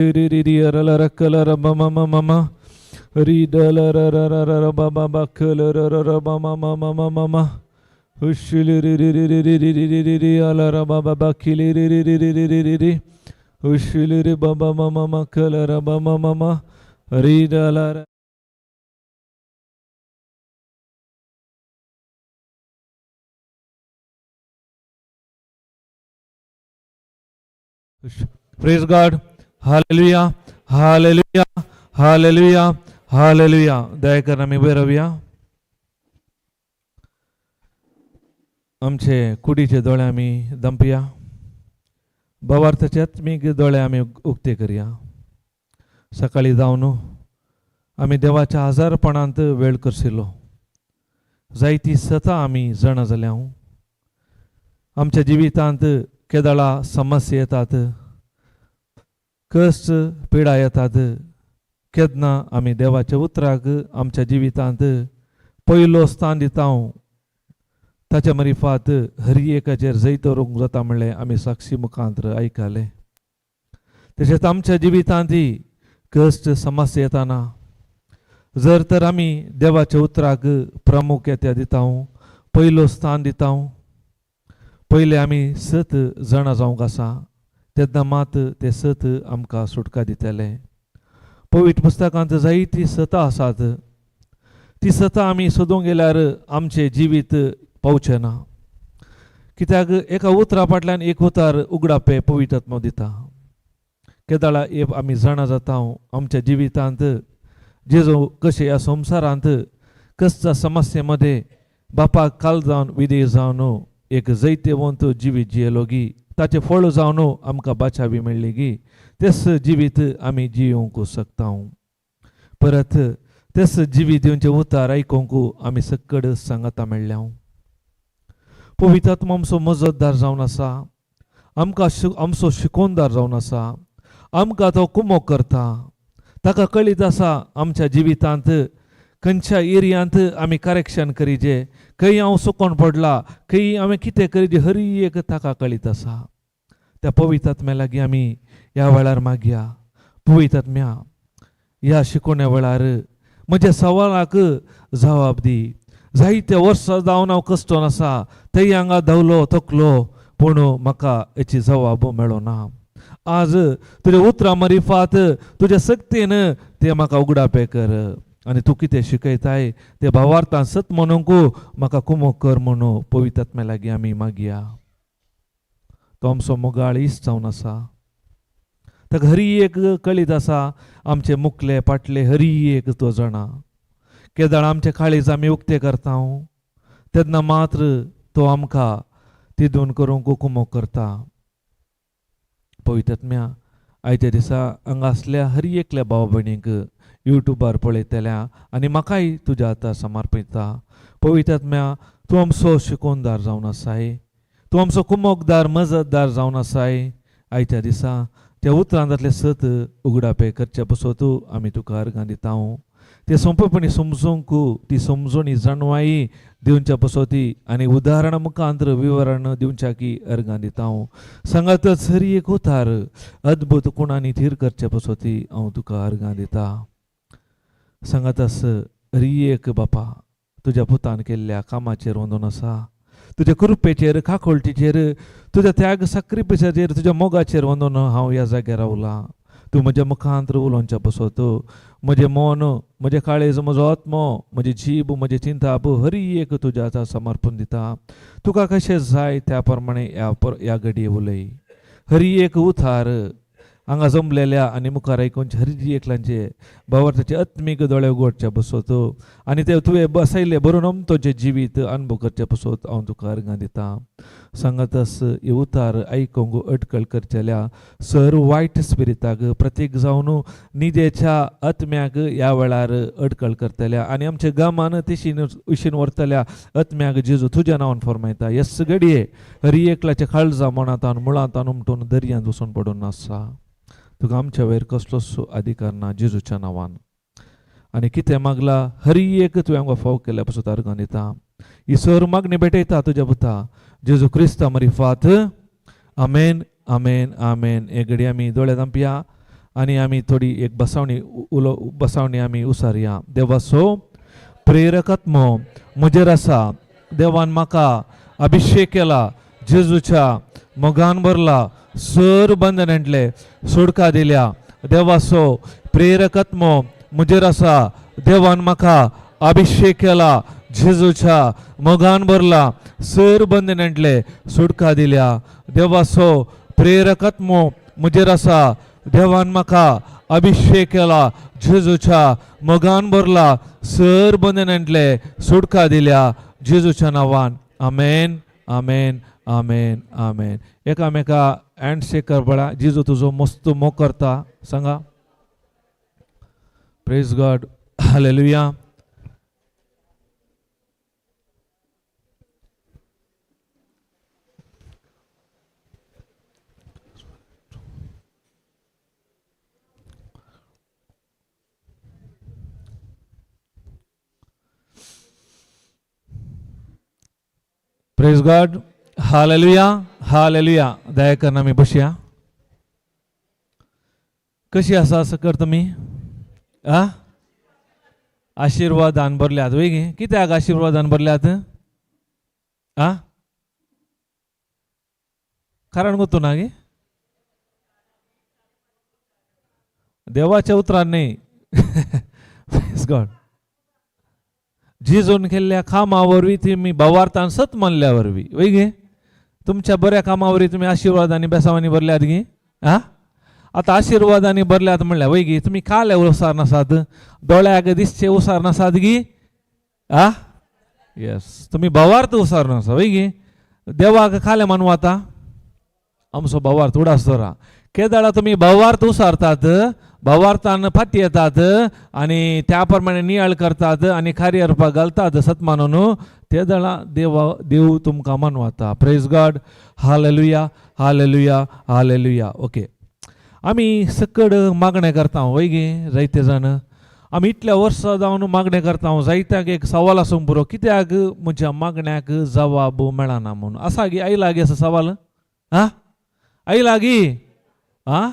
ri ra ba ma ma ma ma ri da la ra ra ra ra ra ba ba ba k la ra ra ra ba ma ma ma ma ma ma hushili ri ri ri ri ri ri ri ri ri ala ra ba ba ba kili ri ri ri ri ri ri ri ri hushili ri ba ba ma ma ma k la ra ba ma ma ma ri da la ra. Praise God. Hallelujah. Hallelujah. Hallelujah. Hallelujah. दया करून आमी उबे रावया. आमचे कुडीचे दोळे आमी दंपया. भावार्थाचे आत्मीक दोळे आमी उक्ते करया. सकाळी जावन आमी देवाच्या आजारपणांत वेळ करशिल्लो. जायती सतां आमी जाणा जाल्या. आमच्या जिवितांत केदळा समस्या येतात, कश्ट पिडा येतात. केन्ना आमी देवाच्या उतराक आमच्या जिवितांत पयलो स्थान दिता, ताच्या मरिफात हर एकाचेर जैत व्हरूंक जाता म्हणलें आमी साक्षी मुखांत आयकलें. तशेंच आमच्या जिवितांतय कश्ट समस्या येताना जर तर आमी देवाच्या उतराक प्रामुख्यता दिता, पयलो स्थान दिता, पयलें आमी सत जाणा जावंक आसा, तेन्ना मात तें सत आमकां सुटका दितलें. पवित्र पुस्तकांत जायतीं सतां आसात. ती सतां आमी सोदूंक गेल्यार आमचें जिवीत पावचें ना, कित्याक एका उतरा फाटल्यान एक उतार उगडापे पवित्र आत्मो दिता. केदाळा एक आमी जाणा जाता, आमच्या जिवितांत जेजू कशें ह्या संवसारांत कसच्या समस्ये मदें बापाक काल जावन विधेय जावन एक जैतेवंत जिवीत जियेलो गी, ताचें फळ जावन आमकां बाचावी मेळ्ळी गी, तेच जिवीत आमी जियोवंक शकता. परत तेच जिवीत दिवचे उतार आयकूंक आमी सक्कड सांगाता मेळ्ळ्या. पवित्र आत्मो आमचो मजतदार जावन आसा, आमकां आमचो शिकोवणदार जावन आसा. आमकां तो कुमोक करता. ताका कळीत आसा आमच्या जिवितांत खंयच्या एरियांत आमी करेक्शन करीजे, खंय हांव चुकोन पडला, खंय हांवें कितें करीजे, हर एक ताका कळीत आसा. त्या पवित्र आत्म्या लागीं आमी ह्या वेळार मागया. पवित्र आत्म्या, ह्या शिकोवण्या वेळार म्हज्या सवालाक जबाब दी. जायते वर्सां जावन हांव कश्टोन आसा, थंय हांगा धांवलो थकलो, पूण म्हाका हेची जबाब मेळना. आज तुज्या उतरां मरिफात तुज्या सक्तीन ते म्हाका उगडापें कर आनी तूं कितें शिकयताय ते भावार्थान सत म्हणूंक म्हाका कुमोक कर म्हणून पवित्र आत्म्या लागीं आमी मागया. तो आमचो मोगाळ इश्ट जावन आसा. ताका हरी एक कळीत आसा. आमचे मुखले पाटले हरी एक तो जाणा. केदाळ आमचे काळीज आमी उक्ते करता, तेन्ना मात्र तो आमकां तिदून करूंक कुमोक करता. पवित्र आत्म्या, आयच्या दिसा हांगा आसल्या हर एकल्या भाव भयणीक, युट्यूबार पळयतल्या आनी म्हाकाय तुज्या हातार समर्पिता. पवित्र आत्म्या, तूं आमचो शिकोवणदार जावन आसाय, तूं आमचो कुमोकदार मजतदार जावन आसाय. आयच्या दिसा त्या उतरांतले सत उगडापे करचे पसत आमी तुका अर्गां दिता. ते सोंपेपणी समजूंक ती समजूणी जाणवाई दिवच्या पसती आनी उदाहरण मुखांतर विवरण दिवच्या की अर्गां दिता. सांगातच हर एक उतार अद्भुत कुणांनी थीर करचे पसती हांव तुका अर्गां दिता. सांगातच हर एक बापा तुज्या पुतान केल्ल्या कामाचेर वंदून आसा, तुज्या कृपेचेर, काकोळटीचेर, तुज्या त्याग साक्रिफिसाचेर, तुज्या मोगाचेर वंदून हांव ह्या जाग्यार रावलां. तूं म्हज्या मुखांत उलोवच्या पसत म्हजें मन, म्हजें काळीज, म्हजो आत्मो, म्हजी जीब, म्हजें चिंताप हरी एक तुज्या आतां समर्पण दिता. तुका कशें जाय त्या प्रमाणे ह्या ह्या घडये उलय. हरी एक उतार हांगा जमलेल्या आनी मुखार आयकून हरी एकल्यांचे भावार्थाचे आत्मीक दोळे उगडचे बसत आनी ते तुवें बसयल्ले बरोवन तुजें जिवीत अनुभव करचे पसत हांव तुका अर्गां दिता. सांगातच ही उतार आयकूंक अटकळ करचेल्या सर वायट स्पिरिताक, प्रतीक जावन निदेच्या आत्म्याक ह्या वेळार अटकळ करतल्या आनी आमच्या गामान तिशीन उशीन व्हरतल्या आत्म्याक जेजू तुज्या नांवान फरमायता, येस घडये हरी एकल्याच्या काळजा मनांत मुळांत उमटून दर्यांत वचून पडून आसा. तुका आमच्या वयर कसलोच अधिकार ना जेजूच्या नांवान. आनी कितें मागला हरी एक तुवें आमकां फाव केल्या पसून अर्गां दिता. ही सर मागणी भेटयता तुज्या पुता जेजू क्रिस्ता मरिफात. आमेन, आमेन, आमेन. हे घडी आमी दोळे धांपया. आनी आमी थोडी एक बसावणी उलो बसावणी आमी उसारया. देवाचो प्रेरकात्मो म्हजेर आसा, देवान म्हाका अभिशेक केला, जेजूच्या मोगान भरला, सर बंधनांतले सोडका दिल्या. देवाचो प्रेरकात्मो म्हजेर आसा, देवान म्हाका अभिशेक केला, जेजूच्या मोगान भरला, सर बंधनांतले सुटका दिल्या. देवाचो प्रेरकात्मो म्हजेर आसा, देवान म्हाका अभिशेक केला, जेजूच्या मोगान भरला, सर बंधनांतले सुटका दिल्या. जेजूच्या नांवान आमेन, आमेन, आमेन, आमेन. एकामेका हँडशेक कर पळा. जेजू तुजो मस्त मोग करता सांगा. Praise God, hallelujah. Praise God, hallelujah, hallelujah. दया करून आमी बसया. कशी आसा सकर तुमी? आ आशिर्वादान भरल्यात वय गे? कित्याक आशिर्वादान भरल्यात? आ कारण गो तूं ना गे? देवाच्या उतरान न्ही. प्रेज गॉड. जिजून केल्ल्या कामा वरवीं तुमी भावार्थान सत मानल्या वरवीं वय गे? तुमच्या बऱ्या कामा वरवीं तुमी आशिर्वाद आनी बेसावांनी भरल्यात गे. आ आतां आशिर्वादांनी भरल्यात म्हणल्यार वय गे? तुमी काले उसार नासात, दोळ्याक दिसचे उसार नासात गी? आ येस, तुमी भावार्थ उसार नासा वय गे? देवाक खाले मानू आतां आमचो भावार्थ उडास दवरा. केदाळा तुमी भावार्थ उसारतात, भावार्थान फाटी येतात आनी त्या प्रमाणे नियाळ करतात आनी कार्य रुपाक घालतात सत मानून, ते दळा देवा देव तुमकां मानवता. Praise God, hallelujah, hallelujah, hallelujah. Okay, आमी सकड मागणें करता वय गे? जायते जाण आमी इतल्या वर्सां जावन मागणें करता. जायत्याक एक सवाल आसूंक पुरो, कित्याक म्हज्या मागण्याक जवाब मेळना म्हणून. आसा गी? आयला गी असो सवाल? आं आयला गी? आं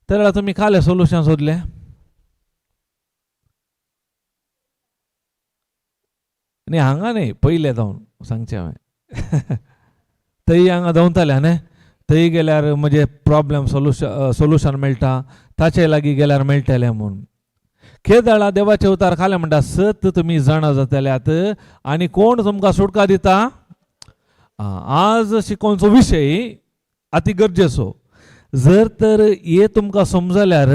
तर तुमी काले सोल्युशन सोदलें? न्ही, हांगा न्ही, पयलें धांवन सांगचें हांवें. थंय हांगा धांवताले न्ही, थंय गेल्यार म्हजें प्रॉब्लम सोल्युशन मेळटा, ताचे लागीं गेल्यार मेळटलें म्हूण. केदळा देवाचे उतार खालें म्हणटा सत तुमी जाणा जातल्यात आनी कोण तुमकां सुटका दिता. आज शिकोवचो विशय अति गरजेचो. जर तर हे तुमकां समजल्यार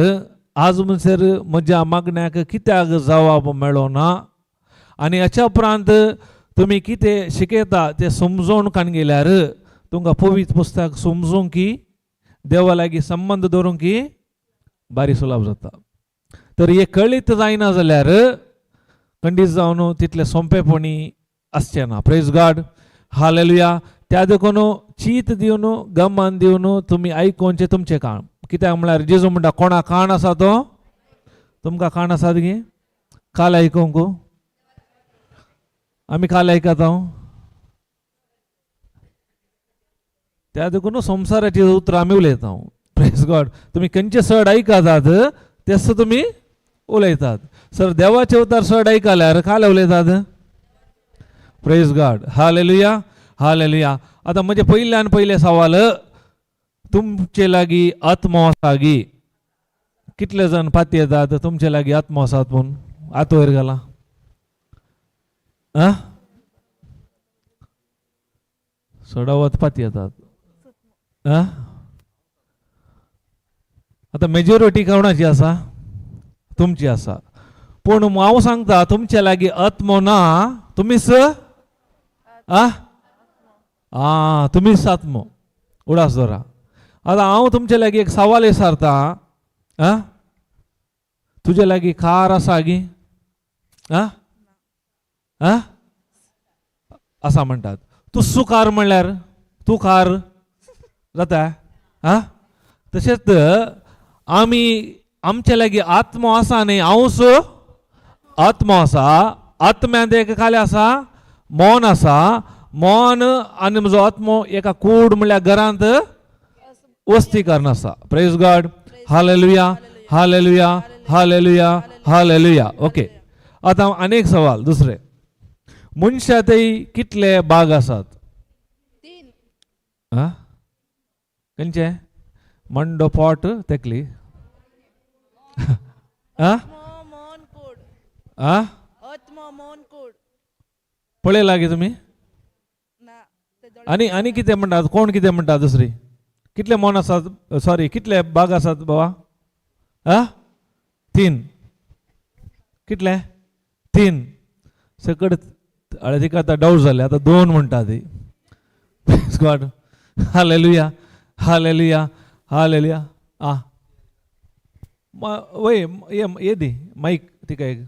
आज म्हणसर म्हज्या मागण्याक कित्याक जवाब मेळो ना आनी हाच्या उपरांत तुमी कितें शिकयता तें समजोवन काण गेल्यार तुमकां पवित्र पुस्तक समजूंक की देवा लागीं संबंद दवरूंक की बारी सुलाभ जाता. तर हे कळीत जायना जाल्यार खंडीत जावन तितलें सोंपेपणी आसचें ना. Praise God, hallelujah. त्या देखून चीत दिवन गमान दिवन तुमी आयकोवचें तुमचें काम. कित्याक म्हळ्यार जेजू म्हणटा कोणा काण आसा तो तुमकां काण आसात गे? काल आयकोंक आमी काल आयकता हांव. त्या देखून संवसाराची उतरां आमी उलयता. प्रेज गॉड. तुमी खंयचे चड आयकतात तेच तुमी उलयतात. सर देवाचे उतर चड आयकल्यार काल उलयतात. प्रेज गॉड, हालेलुया, हालेलुया. आतां म्हजें पयल्यान पयलें सवाल, तुमचे लागीं आत्मो आसा गी? कितले जाण पाती येतात तुमचे लागीं आत्मो आसात पूण हात वयर घाला. आं चडावत पाती येतात. आं आतां मेजोरिटी कोणाची आसा? तुमची आसा. पूण हांव सांगता तुमचे लागीं आत्मो ना, तुमीच आं आं तुमीच आत्मो. उडास दवरा. आतां हांव तुमचे लागीं एक सवाल विचारता. आं तुजे लागीं कार आसा गी? आं आं आसा म्हणटात. तूं सुकार म्हणल्यार तूं कार जाता. आं तशेंच आमी आमचे लागीं आत्मो आसा न्ही? हांवच आत्मो आसा. आत्म्यांत एक खाली आसा मौन आसा. मौन आनी म्हजो आत्मो एका कूड म्हणल्यार घरांत वस्ती करून आसा. Praise God, Hallelujah, hallelujah, hallelujah, hallelujah. Okay, आतां आनी एक सवाल दुसरें. मनशातय कितले बाग आसात? 3. आं, खंयचे? मंडो पोट तेकली. आं, आत्मो मन कूड. आं, आत्मो मन कूड. पळयला गे तुमी? ना ते दोळे. आनी आनी कितें म्हणटात? कोण कितें म्हणटा? दुसरी कितले मन आसात, सॉरी, कितले बाग आसात बाबा? आं, 3. कितले? 3. सकड हळे तिका आतां डावट जाले, आतां 2 म्हणटा ती. Praise God, hallelujah, hallelujah, hallelujah. आं, वय ये ये दी मायक तिका एक.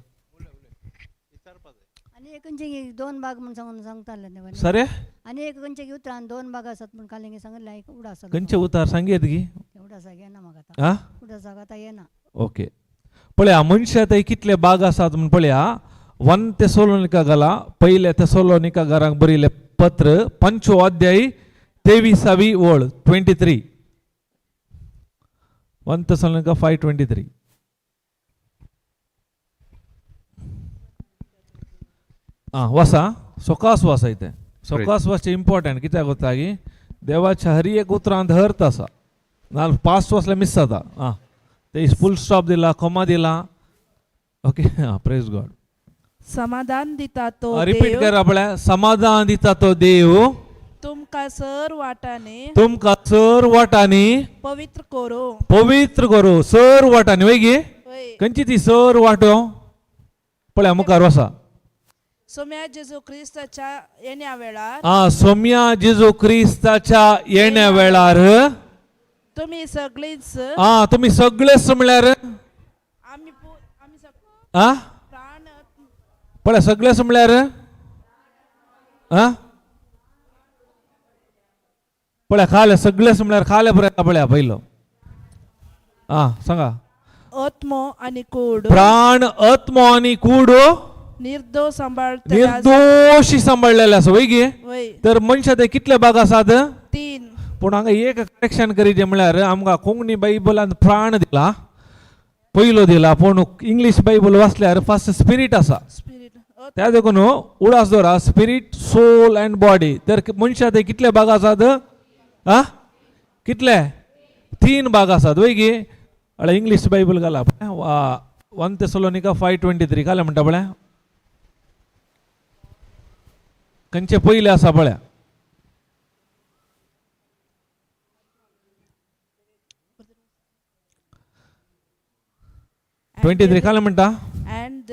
आनी एक खंयचे 2 भाग म्हूण सांगून सांगताले ते. सरे. आनी एक खंयचे उतरान 2 भाग आसात म्हूण काल सांगिल्लें, एक उडास. खंयचे उतार सांगयत गी? उडासाक येना म्हाका आतां. आं, उडासाक आतां येना. ओके, पळया मनशा थंय कितले बाग आसात म्हूण पळया. 1 तेसोलोनिका घाला, पयले तेसोलोनिका घरांक बरयलें पत्र, 5वो अध्याय 23वी ओळ, 23. 1 तेसोलोनिका 5:23. आं, वासा सोकास वासा. इतें सोकास वाचचें इम्पॉर्टंट कित्याक वता की देवाच्या हर एक उतरांत अर्थ आसा. ना पास्ट वाचल्यार मिस जाता. आं, ते फूल स्टॉप दिला, कॉमा दिला. ओके, आं, प्रेज गॉड. समाधान दिता तो रिपीट देव करा पळया. समाधान दिता तो देव तुमकां सर वाटाने तुमकां सर वाटांनी पवित्र करूं. पवित्र करूं. सर वाटांनी वय गे? वय. खंयची ती सर वाटो? पळया मुखार वसा. सोम्या जेजू क्रिस्ताच्या येण्या वेळार आं, सोम्या जेजू क्रिस्ताच्या येण्या वेळार तुमी सगळींच आं, तुमी सगळेच म्हळ्यार आमी आमी आं, प्राण पळय सगळेच म्हळ्यार आं, पळय खाले सगळेच म्हळ्यार खाले पळय पळया पयलो. आं, सांगा. आत्मो आनी कूड प्राण, आत्मो आनी कूड निर्दोष सांबाळतले निर्दोशी सांबाळलेले आसा वय गे? वय. तर मनशा ते कितले भाग आसात? 3. पूण हांगा एक करेक्शन करीचें म्हळ्यार आमकां कोंकणी बायबलान प्राण दिला पयलो दिला, पूण इंग्लीश बायबल वाचल्यार फर्स्ट स्पिरीट आसा. स्पिरीट. त्या देखून उडास दवरा, स्पिरीट, सोल अँड बॉडी. तर मनशा ते कितले भाग आसात? आं, कितले? 3 भाग आसात वय गे? हळ्या इंग्लीश बायबल घाला, 1 तेसलोनिका 5:23 घालें म्हणटा पळय, खंयचे पयले आसा पळया. 23 घालें म्हणटा. And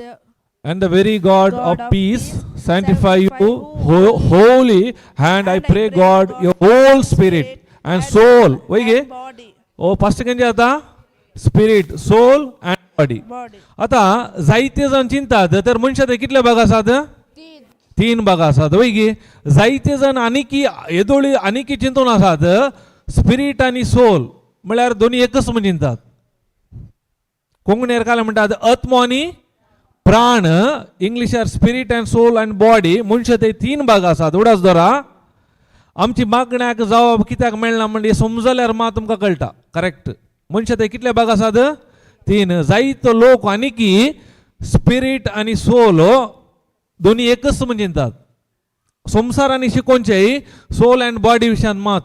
And the very God of peace sanctify you wholly, and I pray God your whole spirit and soul. वय गे? बॉडी. ओ फर्स्ट खंयचे आता? Spirit, soul and body. Body. आता जायते जाण चिंतात तर मनशा ते कितले भाग आसात? 3. 3 भाग आसात वय गे? जायते जाण आनीकी येदोळी आनीकी चिंतून आसात स्पिरीट आनी सोल म्हळ्यार दोनी एकच म्हूण चिंतात. कोंकणीर काय म्हणटात? आत्मो आनी प्राण. इंग्लिशार spirit and soul and body. मनशा ते 3 भाग आसात. उडास दवरा, आमची मागण्याक जवाब कित्याक मेळना म्हणजे समजल्यार मात तुमकां कळटा करेक्ट. मनशा ते कितले भाग आसात? 3. जायतो लोक आनीकी स्पिरीट आनी सोल दोनी एकच म्हूण चिंतात. संवसारांनी शिकोवचें सोल अँड बॉडी विशयान मात,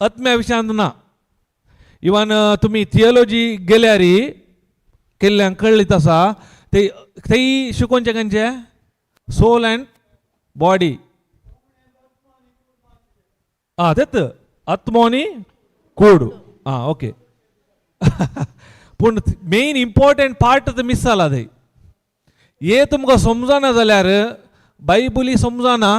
आत्म्या विशयांत ना. इवन तुमी थियोलॉजी गेल्यार केल्ल्यांक कळ्ळीत आसा ते तेय शिकोवचें खंयचें? सोल अँड बॉडी. आं, तेत आत्मो आनी कूड. आं, ओके. पूण मेन इम्पॉर्टंट पार्ट ते मिस जाला ते. हे तुमकां समजना जाल्यार बायबली समजना,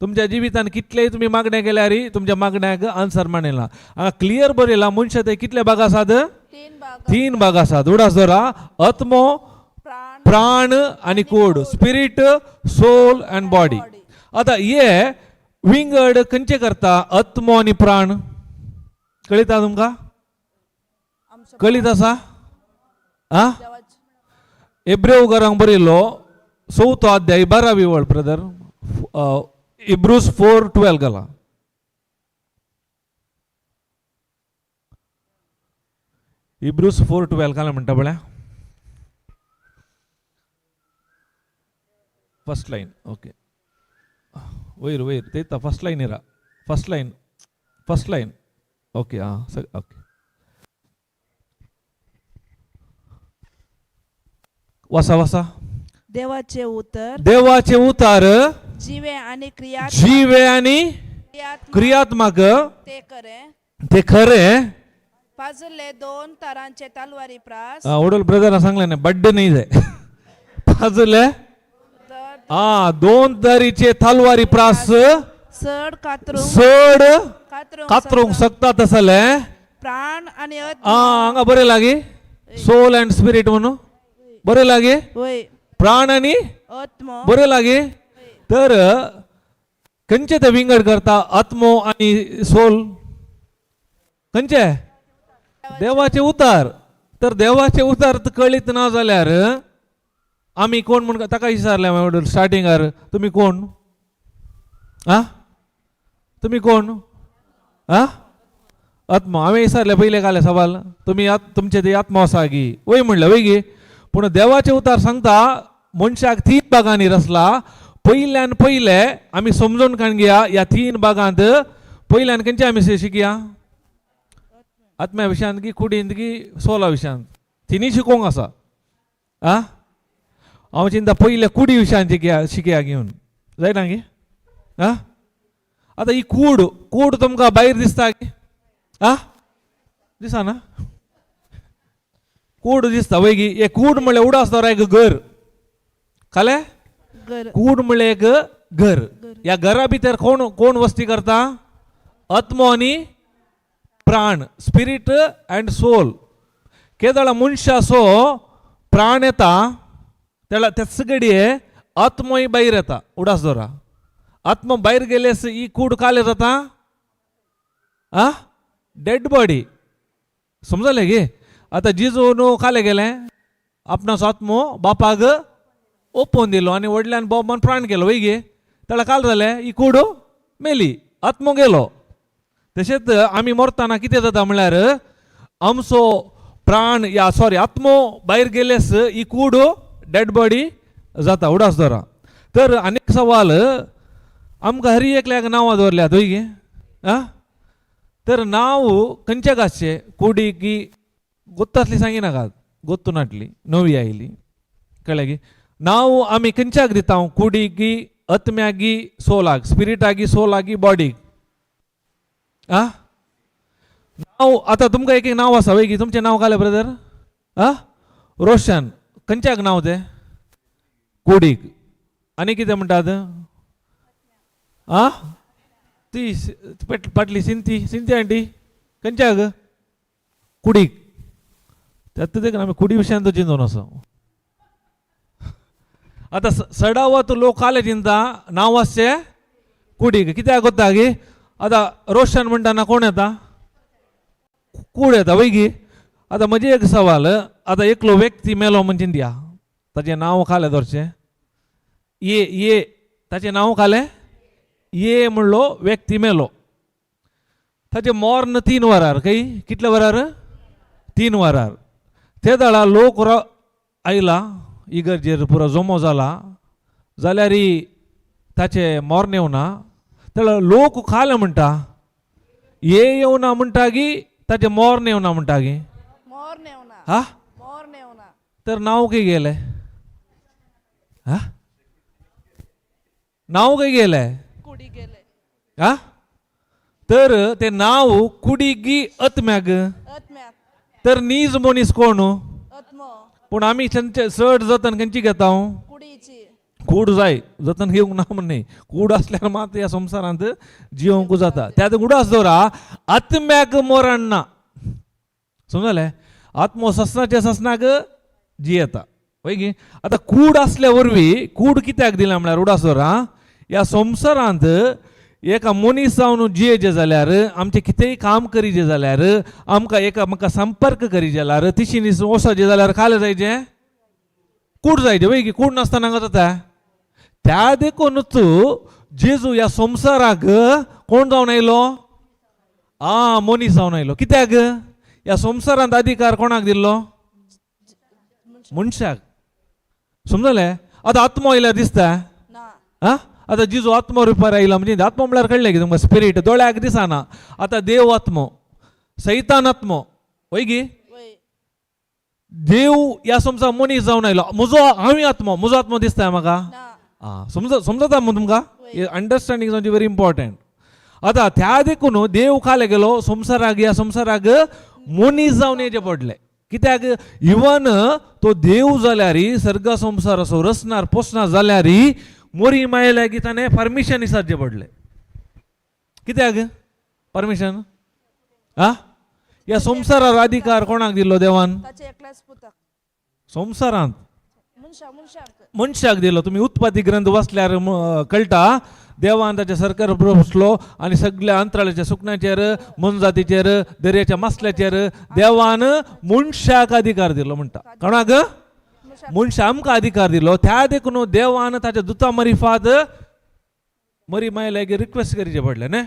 तुमच्या जिवितान कितलेय तुमी मागणें केल्यार तुमच्या मागण्याक आन्सर मेळना. हांगा क्लियर बरयला मनशा ते कितले भाग आसात? 3 भाग. 3 भाग आसात. उडास दवरा, आत्मो, प्राण प्राण आनी कूड, स्पिरीट, सोल अँड बॉडी. आतां हे विंगड खंयचे करता? आत्मो आनी प्राण. कळिता तुमकां? कळीत आसा? आं, एब्रेव घरांक बरयलो 4थो अध्याय 12वी वळ ब्रदर, इब्रूस 4:12 घाला. हिब्रूज 4:12 काल म्हणटा पळया. फर्स्ट लायन, ओके, वयर वयर ते फर्स्ट लायन येरा, first line, first line, okay. आं, ओके, वासा वासा. देवाचे उतर देवाचे उतार जिवे आणि क्रिया जीवे आणि क्रियात्मक ते खरे ते खरे. पाजले दोन तारांचे तलवारी प्रास. ओडल ब्रदर सांगले ना, बड्डे नाही जाय पाजले. तर हा, दोन तरीचे तलवारी प्रास चड कातरूंक चड कातरूंक कातरूंक शकता तसले प्राण आणि आत्मा. हा, हांगा बरें लागी सोल अँड स्पिरीट म्हणून बरें लागी. होय. प्राण आणि आत्मा. बरें लागी. तर खंयचे ते विंगड करता आत्मो आणि सोल? खंयचे? देवाचे उतार. तर देवाचे उतार कळीत ना जाल्यार आमी कोण म्हण ताका विचारलें हांवें स्टार्टिंगार, तुमी कोण? आ, तुमी कोण? आ, आत्मो. हांवें विचारलें पयलें कालें सवाल, तुमी तुमचे ते आत्मो आसा गी? वय म्हणलें, वय गी. पूण देवाचे उतार सांगता मनशाक तीन भागांनी रचला. पयल्यान पयले आमी समजून काण घेया ह्या तीन भागांत. पयल्यान खंयचे आमी शिकया? आत्म्या विशयांत की कुडींत की सोला विशयांत? तिनूय शिकोवंक आसा. आ, हांव चिंता पयले कुडी विशयांत शिकया, शिकया घेवन जायना गी. आ, आतां ही कूड, कूड तुमकां भायर दिसता गी? आ, दिसना? कूड दिसता वय गी? हे कूड म्हणल्यार उडास दवर एक घर खाले. घर. कूड म्हणल्यार एक घर. ह्या घरा भितर कोण कोण वस्ती करता? आत्मो आनी प्राण, स्पिरीट अँड सोल. केदळा मनशाचो प्राण येता तेळा तेच घडये आत्मोय भायर येता. उडास दवरा, आत्मो भायर गेल्यास ही कूड काले जाता. आ, डेड बॉडी. समजलें गे? आतां जिजू न्हू काले गेलें, आपणाचो आत्मो बापाक ओपोवन दिलो आनी व्हडल्यान बोमान प्राण केलो, वय गे? ताका काल जालें, ही कूड मेली, आत्मो गेलो. तशेंच आमी मरतना कितें जाता म्हणल्यार आमचो प्राण या सॉरी आत्मो भायर गेल्यास ही कूड डेड बॉडी जाता. उडास दवरा. तर आनीक सवाल, आमकां हर एकल्याक नांवां दवरल्यात, वय गे? आं, तर नांव खंयच्याक आसचें? कुडी की गोत्तासली सांगिनाकात, गोत्तू नाटली नवी आयली, कळ्ळें की? नांव आमी खंयच्याक दिता? कुडी की आत्म्याक गी सोलाक, स्पिरिटाक गी सोलाक गी बॉडीक? आ, नांव आतां तुमकां एक एक नांव आसा, वय गी? तुमचें नांव कालें ब्रदर? आ, रोशन. खंयच्याक नांव तें? कुडीक. आनी कितें म्हणटात? आ, ती पाटली सिंती, सिंती आंटी खंयच्याक? कुडीक. त्यात देखून आमी कुडी विशयान चिंतून आसा. आतां सडावत लोक काले चिंता नांव आसचें कुडीक. कित्याक कोत्ता गी? आतां रोशन म्हणटाना कोण येता? कूड येता, वय गी? आतां म्हजें एक सवाल, आतां एकलो व्यक्ती मेलो म्हण चिंतया, ताचें नांव खालें दवरचें ये, ये ताचें नांव खालें ये म्हणलो व्यक्ती मेलो, ताचें मोर्न 3 वरार खंय? कितल्या वरार? 3 वरार. ते दळा लोक आयला इगर्जेर, पुरो जमो जाला, जाल्यार ताचें मोर्न येवना. तेळा लोक खालें म्हणटा, ये येवना म्हणटा की ताचें मोर्न येवना म्हणटा की? मोर नेवना. हा. मोर नेवना. तर नांव खंय गेलें? हा, नांव खंय गेलें? कुडी गेले. हा, तर ते नांव कुडी गी आत्म्याक? आत्म्याक. तर नीज मनीस कोण? आत्मो. पूण आमी चड जतन खंयची घेता? कुडीची. कूड जाय, जतन घेवंक ना म्हण न्ही, कूड आसल्यार मात ह्या संवसारांत जियोंक जाता. त्या उडास दवरा, आत्म्याक मरण ना. समजलें? आत्मो ससनाच्या ससनाक जियेता, वय गी? आतां कूड आसल्या वरवीं कूड कित्याक दिला म्हळ्यार उडास दवरा, ह्या संवसारांत एका मनीस जावन जियेचें जाल्यार, आमचें कितेंय काम करीचें जाल्यार, आमकां एकामेका संपर्क करीत जाल्यार, तिशी वचचें जाल्यार खालें जायचें, कूड जायचें, वय की? कूड नासतना हांगा जाता? त्या देखूनच जेजू ह्या संवसाराक कोण जावन आयलो? आ, मनीस जावन आयलो. कित्याक? ह्या संवसारांत अधिकार कोणाक दिल्लो? मनशाक. समजलें? आतां आत्मो आयल्यार दिसता? ना. आं, आतां जिजो आत्मो रुपार आयला म्हणजे आत्मो म्हळ्यार कळ्ळें की तुमकां? स्पिरीट, दोळ्याक दिसना. आतां देव आत्मो, सैतान आत्मो, वय गी? वय. देव ह्या संवसार मनीस जावन आयलो. म्हजो हांवूय आत्मो, म्हजो आत्मो दिसता म्हाका? ना. आं, समजता मू तुमकां? अंडरस्टँडींग जावची व्हेरी इम्पॉर्टंट. आतां त्या देखून देव खाले गेलो संवसाराक, ह्या संवसाराक मनीस जावन येचें पडलें. कित्याक इवन तो देव जाल्यार, सर्ग संवसार असो रचणार पोसणार जाल्यार, मोरी माये लागीं ताणें परमिशन विचारचें पडलें. कित्याक परमिशन? आं, ह्या संवसारार अधिकार कोणाक दिल्लो देवान? ताचे एकल्याच पुताक. संवसारांत मनशा मनशाक. मनशाक दिलो. तुमी उत्पत्ती ग्रंथ वाचल्यार कळटा, देवान ताच्या सरकार बसलो आनी सगळ्या अंतराळाच्या सुकण्याचेर, मोनजातीचेर, दर्याच्या मासल्याचेर देवान मनशाक अधिकार दिलो म्हणटा. कोणाक? मनशाक. मनशा आमकां अधिकार दिलो. त्या देखून देवान ताच्या दुता मरिफात मरी माय लागीं रिक्वेस्ट करचें पडलें न्ही.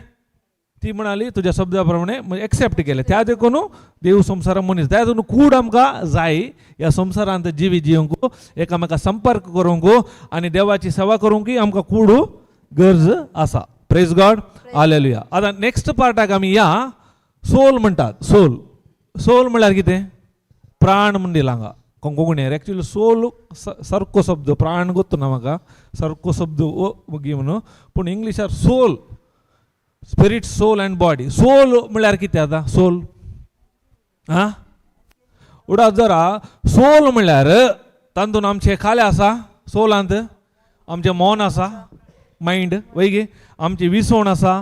ती म्हणाली तुज्या शब्दा प्रमाणे, एक्सेप्ट केलें. त्या देखून देव संवसारा मनीस. त्या देखून कूड आमकां जाय ह्या संवसारांत जिवीत जिवंक, एकामेका संपर्क करूंक आनी देवाची सेवा करूंक आमकां कूड गरज आसा. प्रेज गॉड, हालेलुया. आतां नेक्स्ट पार्टाक आमी या. सोल म्हणटात, सोल. सोल म्हणल्यार कितें? प्राण म्हूण दिला हांगा कोंकणी. एक्चुअली सोल सारको शब्द प्राण गोत्तु ना म्हाका, सारको शब्द मुगी म्हणून, पूण इंग्लिशार soul, spirit, soul and body. Soul म्हणल्यार कितें आतां? सोल आं उडास जरा. सोल म्हणल्यार तातूंत आमचें खालें आसा, सोलांत आमचें मन आसा, मायंड, वय गे? आमची विसवण आसा,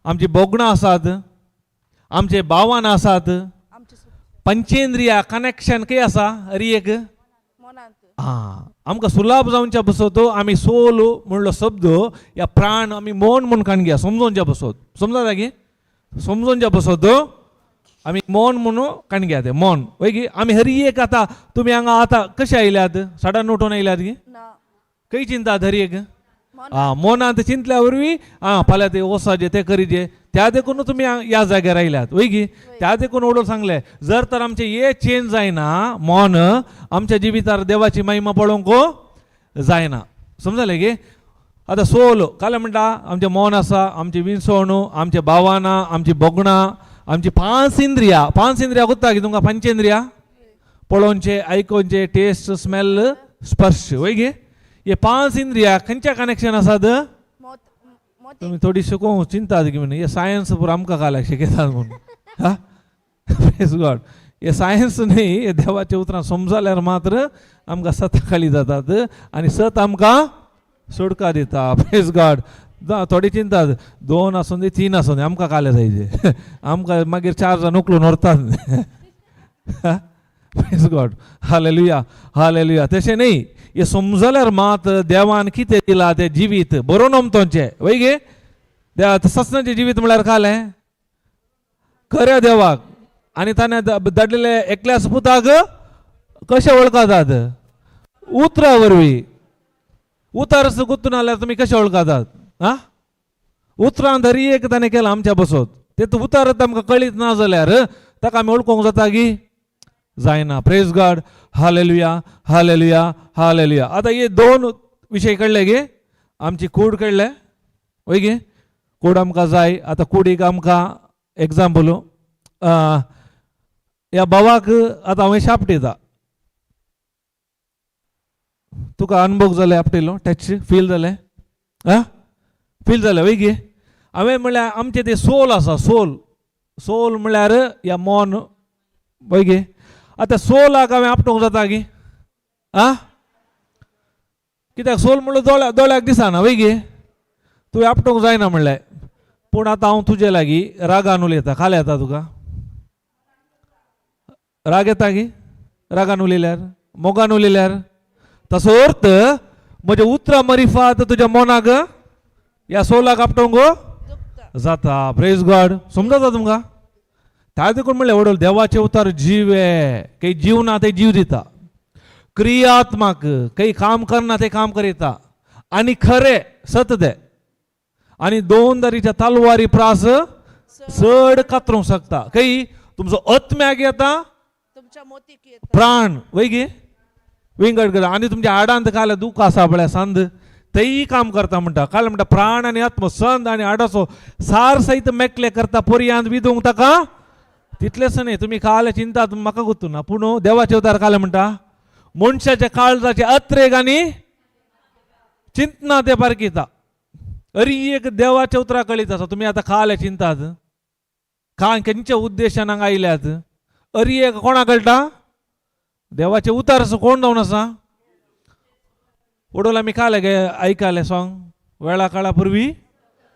आमची भोगणां आसात, आमचे भावान आसात. आमचे पंचेंद्रिया कनेक्शन खंय आसा हरी एक? मनांत. आं, आमकां सुलाभ जावच्या बसत आमी सोल म्हणलो शब्द या प्राण आमी मन म्हूण काण घेया समजोवच्या बसत. समजा गे? समजोवच्या बसत आमी मन म्हणून काण घेया तें मन, वय गी? आमी हरी एक आतां तुमी हांगा आतां कशें आयल्यात? सडन उठून आयल्यात गी? ना. खंय चिंतात हरी एक? मन. आं, मनांत चिंतल्या वरवीं आं फाल्यां ते वचपाचें, तें करीचें, त्या देखून तुमी ह्या जाग्यार आयल्यात, वय गी? त्या देखून ओडोल सांगलें, जर तर आमचें हे चेंज जायना मन, आमच्या जिवितार देवाची महिमा पळोवंक जायना. समजलें गे? आतां सोल काल म्हणटा आमचें मन आसा, आमची विनसवण, आमचे भावनां, आमची भोगणां, आमची पांच इंद्रियां. पांच इंद्रियां गोत्ता की तुमकां? पंचेंद्रियां, पळोवचें, आयकोवचें, टेस्ट, स्मेल, स्पर्श, वय गे? हे पांच इंद्रियां खंयच्या कनेक्शन आसात? मोत मोती. तुमी थोडी शिकोवंक चिंतात की म्हणून हे सायन्स पुरो आमकां काल्याक शिकयतात म्हणून. हा, प्रेज गॉड. हे सायन्स न्ही, हे देवाच्या उतरां समजल्यार मात्र आमकां सत कळी जातात आनी सत आमकां सुटका दिता. प्रेज गॉड. थोडी चिंतात, दोन आसूं दी, तीन आसूं दी, आमकां काले जायचे, आमकां मागीर चार जाण उखलून व्हरतात. प्रेज गॉड, हालेलुया, हालेलुया. तशें न्ही, हे समजल्यार मात देवान कितें दिलां तें जिवीत बरोवन अमतोंचें, वय गे? देवा ससनाचें जिवीत म्हळ्यार कालें खऱ्या देवाक आनी ताणें धाडलेले एकल्याच पुताक कशें वळखतात? उतरा वरवीं. उतार गुत्तून जाल्यार तुमी कशें वळखतात? आं, उतरां धरी एक ताणें केलां आमच्या बसत. ते उतार आमकां कळीत ना जाल्यार ताका आमी वळखूंक जाता की जायना. Praise God, hallelujah, hallelujah, hallelujah. आतां हे दोन विशय कळ्ळे गे? आमची कूड कळ्ळे, वय गे? कूड आमकां जाय. आतां कुडीक आमकां एग्जाम्पल, ह्या भावाक आतां हांवें शापटिता, तुका अनुभव जाले आपटिलो, टच फील जालें? आं, फील जालें, वय गे? हांवें म्हणल्यार आमचें तें सोल आसा, सोल. सोल म्हणल्यार ह्या मन, वय गे? आतां सोलाक हांवें आपटोवंक जाता की? आं, कित्याक सोल म्हणल्यार दोळ्याक दिसना, वय गे? तुवें आपटोवंक जायना म्हणलें, पूण आतां हांव तुजे लागीं रागान उलयता, खाल येता तुका राग येता की रागान उलयल्यार? मोगान उलयल्यार? तसो अर्थ म्हज्या उतरां मरिफात तुज्या मनाक ह्या सोलाक आपटोवंक दुखता. जाता. प्रेज गॉड. समजता तुमकां? त्या देखून म्हणलें वडोल, देवाचे उतार जीव आहे, काही जीव ना ते जीव दिता, क्रियात्मक, काही काम करना ते काम करीता आणि खरे सत ते आणि दोन दरीच्या तलवारी प्रास चड कातरूंक शकता. काही तुमचो आत्म्याक येता, तुमच्या मोतीक येता. प्राण वय गे विंगड करता आनी तुमच्या हाडांत काल दूख आसा पळय संद तेय काम करता म्हणटा. काल म्हणटा प्राण आनी आत्म संद आनी हाडाचो सार सहित मेकले करता पर्यांत विदूंक ताका तितलेंच न्ही. तुमी काल चिंता म्हाका गुत्तू ना, पूण देवाचे अवतार काल म्हणटा मनशाच्या काळजाचे अत्रेग आनी चिंतना ते पारखिता. अरी एक देवाच्या उतरा कळीत आसा. तुमी आतां काल चिंतात काय खंयच्या उद्देशान हांगा आयल्यात, अरी एक कोणा कळटा? देवाचे उतार असो कोण जावन आसा. वडोल आमी काल गे आयकाले सॉंग वेळा काळा पूर्वी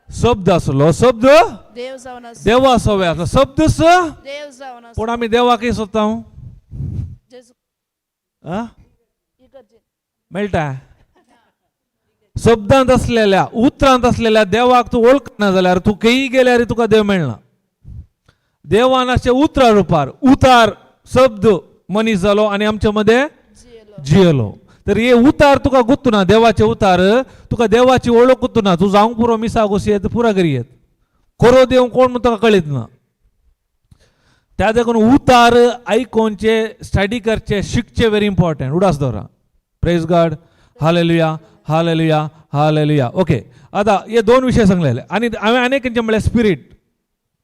शब्द आसलो, शब्द देव जावन आसा. देवा सवे आसलो, शब्द देव जावन आसा. पूण आमी देवाकय सोदता. जेजू आं इगर्जेन. मेळटा शब्दांत असलेल्या उतरांत असलेल्या देवाक तूं वळखना जाल्यार तूं खंयी गेल्यार तुका देव मेळना. देवान अशें उतरा रुपार उतार शब्द मनीस जालो आनी आमच्या मदें जियेलो. जियेलो. तर हे उतार तुका गुत्तू ना, देवाचे उतार तुका देवाची ओळख गुत्तू ना. तूं जावंक पुरो मिसाक वचूं येत पुरा करी येत कोरो देव कोण म्हूण तुका कळीत ना. त्या देखून उतार आयकोनचे स्टडी करचे शिकचे व्हेरी इम्पॉर्टंट. उडास दवरा. Praise God. Hallelujah hallelujah hallelujah. Okay, आतां हे दोन विशय सांगलेले आनी हांवें आनी खंयचे म्हणलें स्पिरीट.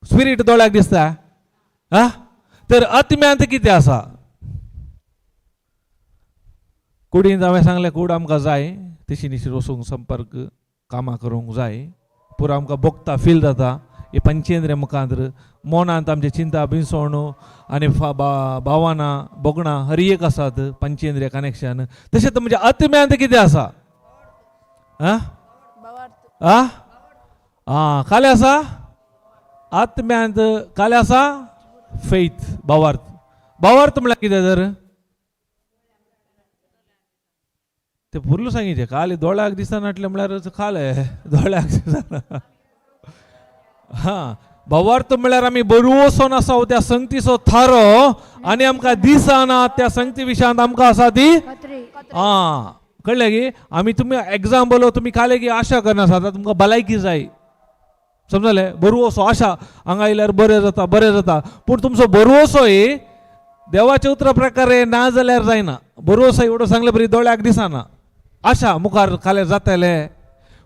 स्पिरीट दोळ्याक दिसता आं, तर आत्म्यांत कितें आसा? कुडींत हांवें सांगलें कूड आमकां जाय तशी निशी वचूंक संपर्क कामां करूंक जाय, पुरो आमकां भोगता फील जाता हे पंचेंद्रिय मुखांतर. मनांत आमचे चिंता बिनसोण आनी भावनां भोगणां हर एक आसात पंचेंद्रिय कनेक्शन. तशेंच म्हणजे आत्म्यांत कितें आसा? आं भावार्थ. आं आं कालें आसा आत्म्यांत, कालें आसा फेथ भावार्थ. भावार्थ म्हणल्यार कितें तर ते पुर्लू सांगितले काल दोळ्याक दिसना म्हळ्यार खाले दोळ्याक दिसना. हा, भावार्थ म्हळ्यार आमी बरोवसोन आसा त्या संगतीचो थारो आनी आमकां दिसना त्या संगती विशयांत आमकां आसा ती खात्री. आं कळ्ळें की आमी तुमी एग्जाम्पल तुमी काले की आशा करना आसा आतां तुमकां भलायकी जाय समजलें बरवसो आशा हांगा आयल्यार बरें जाता बरें जाता, पूण तुमचो बरवसोय देवाच्या उतरा प्रकारे ना जाल्यार जायना. बरवसो एवढो सांगले बरी दोळ्याक दिसना आशा मुखार खाल्यार जातले,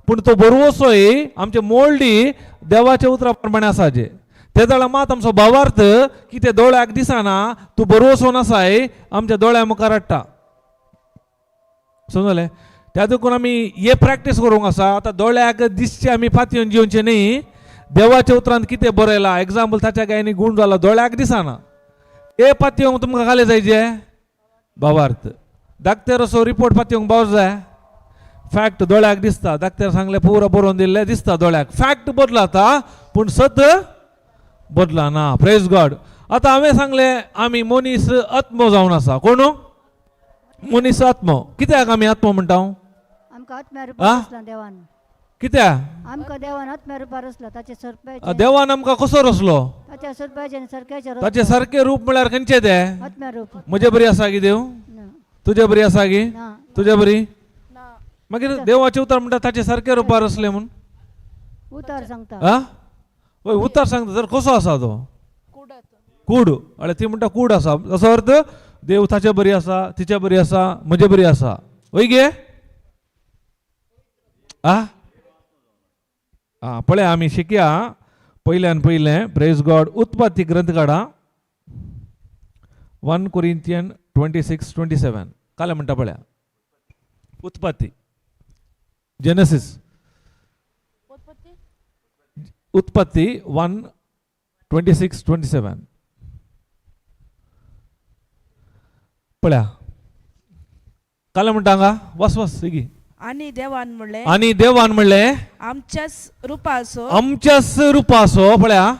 पूण तो बरवसोय आमचे मोल्डी देवाच्या उतरा प्रमाणे आसाचे ते जाल्यार मात आमचो भावार्थ की ते दोळ्याक दिसना तूं बरवसो नासाय आमच्या दोळ्या मुखार हाडटा समजलें. त्या देखून आमी हे प्रॅक्टीस करूंक आसा. आतां दोळ्याक दिसचे आमी फातयेवन जिवचे न्ही, देवाच्या उतरांत कितें बरयलां एग्जाम्पल ताच्या गायनी गूण जाला दोळ्याक दिसना हे पातयेवंक तुमकां घाले जायचे भावार्थ. डाक्टर असो रिपोर्ट पातयेवंक भाव जाय फॅक्ट दोळ्याक दिसता, डाक्टर सांगलें पुरो बरोवन दिल्लें दिसता दोळ्याक, फॅक्ट बदलाता पूण सत बदलाना. Praise God. आतां हांवें सांगलें आमी मनीस आत्मो जावन आसा. कोण मनीस आत्मो? कित्याक आमी आत्मो म्हणटा? आमकां आत्म्या रुपार आ? रचला देवान. कित्याक आमकां देवान आत्म्या रुपार रचला ताचे सरप्याचे. देवान आमकां कसो रचलो? ताच्या सरप्याचे आनी सारक्याचे. ताचे सारकें रूप म्हळ्यार खंयचें तें? आत्म्या रूप. म्हजे बरी आसा गी देव? ना. तुजे बरी आसा गी? ना. तुजे बरी? ना. मागीर देवाचें उतर म्हणटा ताचे सारकें रुपार रचलें म्हूण. उतार सांगता. आ वय उतार सांगता तर कसो आसा तो? कुडत. कूड. अळे ती म्हणटा कूड आसा, ताचो अर्थ देव ताचे बरी आसा, तिचे बरी आसा, म्हजे बरी आसा. वय गे आ आ पळय आमी शिकया पयल्यान पयलें. प्रेज गॉड. उत्पत्ती ग्रंथ काडा 1 Corinthian 26-27 काल म्हणटा पळया उत्पत्ती जेनसीस उत्पत्ती उत्पत्ती 1:26-27 पळया काल म्हणटा हांगा वस वस इगी. आणि देवान म्हणले आनी देवान म्हणलें आमच्याच रुपाचो आमच्याच रुपाचो पळया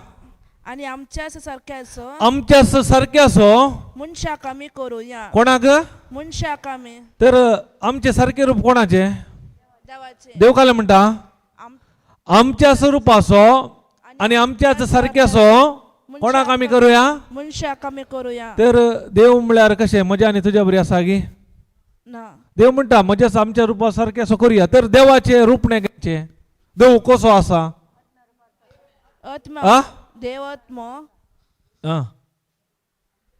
आणि आमच्याच सारख्याचो आमच्याच सारक्याचो मनशाक आमी करूया. कोणाक? मनशाक आमी. तर आमचे सारके रूप कोणाचे? देवाचे. देव काल म्हणटा आमच्याच रुपाचो आनी आमच्याच सारक्याचो कोणाक आमी करूया? मनशाक आमी करूया. तर देव म्हळ्यार कशें म्हज्या आनी तुज्या बरी आसा गी? ना. देव म्हणटा म्हज्याच आमच्या रुपा सारकें असो करूया. तर देवाचें रूपणें खंयचें? देव कसो आसा? आत्मा. आ देव आत्मो. आं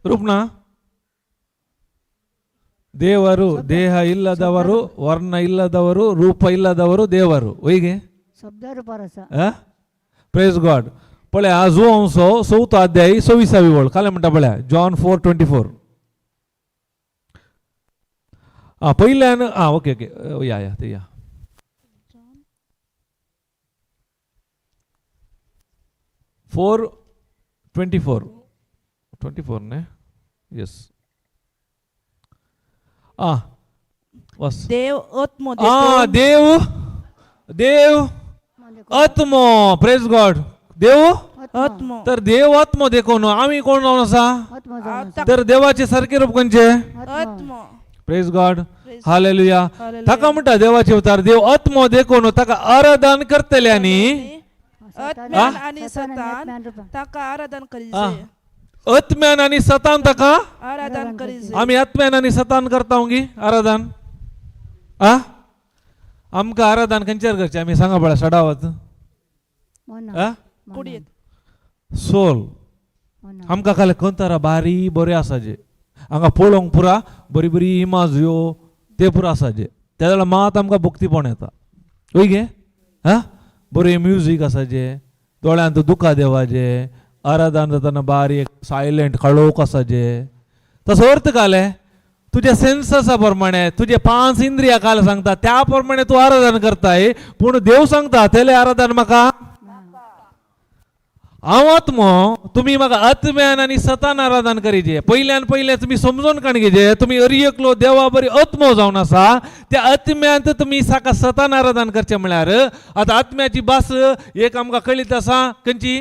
ರೂಪ್ ನಾ? ದೇವರು ದೇಹ ಇಲ್ಲದವರು, ವರ್ಣ ಇಲ್ಲದವರು, ರೂಪ ಇಲ್ಲದವರು ದೇವರು. ಒಯ್ಗೆ. शब्द रुपार आसा. प्रेज गॉड. पळय हा जुवांसो चवथो अध्याय सव्वीसावी वळ कालें म्हणटा पळया. जॉन 4:24. आं, पयल्यान. आं, ओके ओके, या या, ते या. 4:24, 24 न्ही? येस. आं, वस. देव आत्मो. आ. देखून देव, देव आत्मो. प्रेज गॉड. देव आत्मो. तर देव आत्मो देखून आमी कोण जावन आसा? आत्मो जावन आसा. तर देवाचे सारखे रूप खंयचे? आत्मो. Praise God. Praise. Hallelujah. Hallelujah. ताका म्हणटा देवाचे अवतार, देव आत्मो देखून ताका आराधन करतले आनी आत्म्यान आणि सतान ताका आराधन करीजे. आत्म्यान आनी सतान ताका आराधन करीजे. आमी आत्म्यान आनी सतान करता गी आराधन? आ, आमकां आराधन खंयचेर करचें आमी? सांगा पळय सडावत. आ. कुडीत. सोल. आमकां काल कंतारा बारी बऱ्यो आसा जे हांगा पळोवंक पुरा बरी बरी इमाज ह्यो ते पुरा आसा जे त्या जाल्यार मात आमकां भक्तीपण येता वय गे. हा, बरें म्युजीक आसा जे दोळ्यांत दुकां देवाचे, आराधन जाताना बारीक सायलंट काळोख आसा जे. तसो अर्थ काले तुजे सेन्ससा प्रमाणे, तुजे पांच इंद्रिया काल सांगता त्या प्रमाणे तूं आराधन करताय. पूण देव सांगता तेले आराधन म्हाका. हांव आत्मो, तुमी म्हाका आत्म्यान आनी सतान आराधन करीजे. पयल्यान पयलें तुमी समजून काण घेजे, तुमी अरी एकलो देवा बरी आत्मो जावन आसा. त्या आत्म्यांत तुमी साका सतान आराधन करचें म्हळ्यार आतां आत्म्याची भास एक आमकां कळीत आसा. खंयची?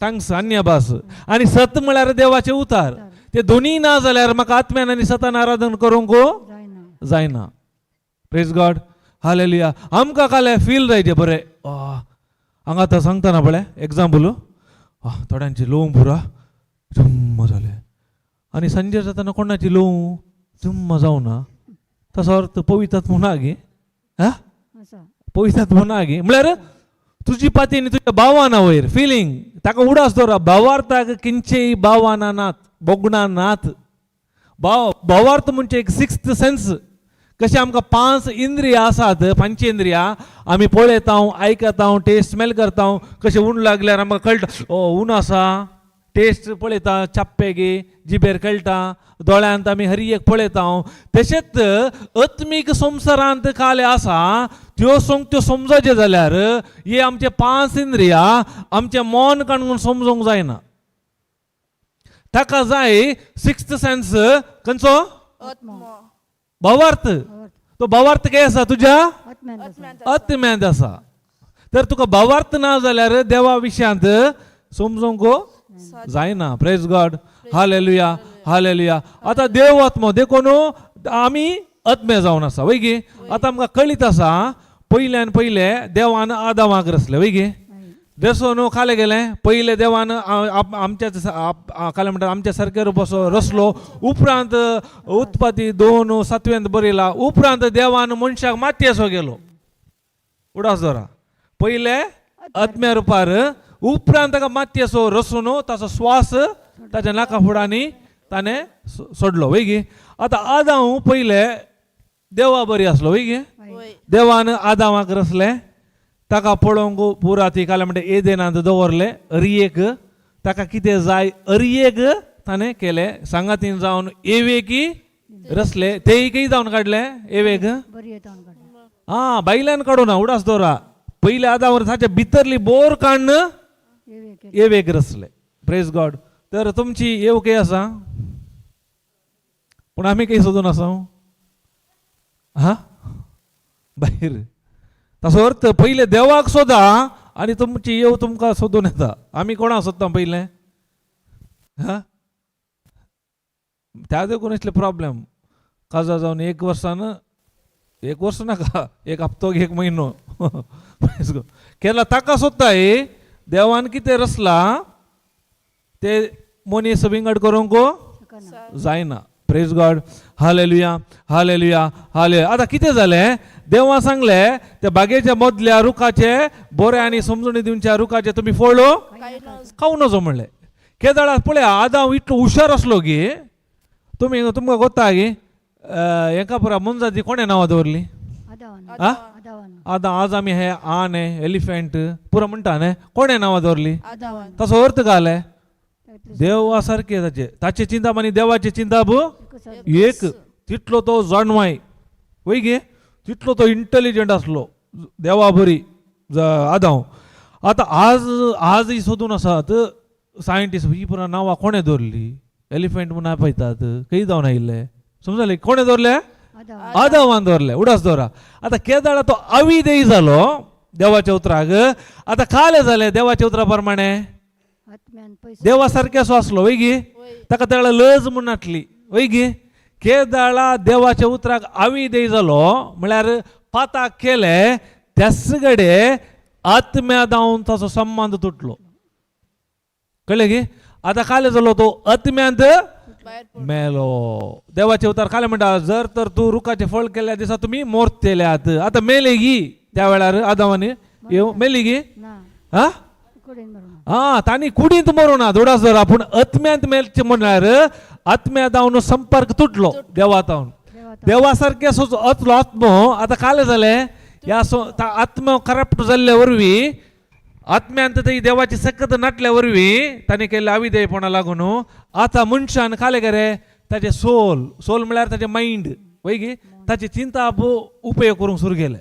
टांग्स, अन्य भास. आनी सत म्हळ्यार देवाचें उतार. ते दोनीय ना जाल्यार म्हाका आत्म्यान आनी सतान आराधन करूंक जायना. Praise God. हालेलुया. आमकां काल फील जायचे बरें. हांगा आतां सांगतना पळय एग्जाम्पल, थोड्यांची लोव पुरा झुम्म जालें आनी संजय जाताना कोणाची लोव झुम्म जावना. तसो अर्थ पवित्र ना गे? हा, पवित्र ना गे? म्हळ्यार तुजी पाती आनी तुज्या भावाना वयर फिलींग ताका उडास दवरा. भावार्थाक किंचेय भावाना नात, बोगणां नात. भावार्थ म्हणजे एक सिक्स्थ सेन्स. कशें आमकां पांच इंद्रियां आसात, पंचेंद्रियां, आमी पळयता, आयकता, टेस्ट स्मेल करता. कशें ऊन लागल्यार आमकां कळटा, ओ ऊन आसा. टेस्ट पळयता, चाप्पे गे जिबेर कळटा, दोळ्यांत आमी हरी एक पळयता. तशेंच आत्मीक संवसारांत काले आसा त्यो सोंग त्यो समजचें जाल्यार हे आमचे पांच इंद्रियां, आमचें मन काडून समजूंक जायना. ताका जाय सिक्स्थ सेन्स. खंयचो? भावार्थ. तो भावार्थ काय आसा तुज्या आत्म्यांत आसा. तर तुका भावार्थ ना जाल्यार देवा विशयांत समजूंक जायना. Praise God. Hallelujah, hallelujah. आतां देव आत्मो देखून आमी आत्मे जावन आसा वय गे. आतां आमकां कळीत आसा, पयल्यान पयले देवान आदामाक रचले वय गे. देसो न्हू खाले गेले पयले देवान आमच्या काले म्हणटा आमच्या सारके रूप असो रसलो. उपरांत उत्पत्ती 2:7 बरयला, उपरांत देवान मनशाक मातयेसो गेलो. उडास दवरा, पयले आत्म्या रुपार, उपरांत ताका मातयेसो रसून ताचो श्वास ताच्या नाका फुडांनी ताणें सोडलो वय गे. आतां आदांव पयले देवा बरी आसलो वय गे. देवान आदामाक रसले, ताका पळोवंक पुरा ती काल म्हणटा एदेनांत दवरले. अरियेक ताका कितें जाय अरियेक ताणें केलें. सांगातीन जावन एवेकी रसले, तेय जावन काडले एवेक. आं, बायल्यान काडूं ना. उडास दवरा, पयले आदावर ताच्या भितरली बोर काडून एवेक रसले. प्रेज गॉड. तर तुमची येव kay आसा, पूण आमी kay सोदून आसा हा भायर. ताचो अर्थ पयले देवाक सोदा आनी तुमची येव तुमकां सोदून येता. आमी कोणाक सोदता पयलें? हा, त्या देखून इसले प्रॉब्लेम काजार जावन एक वर्सान, एक वर्स नाका, एक हप्तो, एक म्हयनो केला. ताका सोदताय देवान कितें रचला ते मनीस विंगड करूंक जायना. Praise God. Hallelujah, hallelujah, हाले. आतां कितें जालें? देवान सांगलें त्या बागेच्या मदल्या रुखाचे, बरें आनी समजणी दिवच्या रुखाचे तुमी फळ खावं नजो म्हणलें. केदळा पळय आदांव इतलो हुशार आसलो गी तुमी तुमकां गोत्ता गी हेका पुरा मनजाती कोणें नांवां दवरली? आदावान. आ? आदावान. आतां आज आमी हे आने एलिफंट पुरा म्हणटा न्ही, कोणें नांवां दवरली? आदावान. ताचो अर्थ घाले देवा सारके ताचे ताचे चिंताप आनी देवाचे चिंताप एक. तितलो तो जाणवाय वय गे, तितलो तो इंटेलिजंट आसलो देवा बरी आदांव. आतां आज आजय सोदून आसात सायंटिस्ट ही पुरा नांवां कोणें दवरली? एलिफंट म्हूण आपयतात खंय जावन आयिल्ले समजले? कोणें दवरले? आदावान. आदावान दवरले. उडास दवरा. आतां केदाळा तो अविदेयी जालो देवाच्या उतराक. आतां कालें जालें देवाच्या उतरा प्रमाणे आत्म्यान पयस देवा सारकेसो आसलो वय गी, ताका तेळा लज म्हूण नाटली वय गी. केदाळा देवाच्या उतराक अविदेयी जालो म्हळ्यार पाताक केले त्याच कडेन आत्म्या जावन ताचो संबंद तुटलो. कळ्ळें गी? आतां कालें जालो तो आत्म्यांत भायर मेलो. देवाचे उतार कालें म्हणटा जर तर तूं रुखाचें फळ केल्या दिसा तुमी मोरतेल्यात. आतां मेले गी त्या वेळार आदावानी येव मेली गी ना. हा कुडीन मरून. हा तांणी कुडींत मरूना दोडास दवरा, पूण आत्म्यांत मेलचें म्हणल्यार आत्म्या जावन संपर्क तुटलो देवा जावन. देवा देवा सारके असो अतलो आत्मो आतां कालें जालें ह्या सो आत्मो करप्ट जाल्ले वरवीं आत्म्यांत ती देवाची सकत नाटल्या वरवीं ताणें केल्लें अविधेयपणा लागून आतां मनशान कालें करे ताचें सोल, सोल म्हळ्यार ताचें मायंड वय गी, ताचें चिंताप उपयोग करूंक सुरू केलें.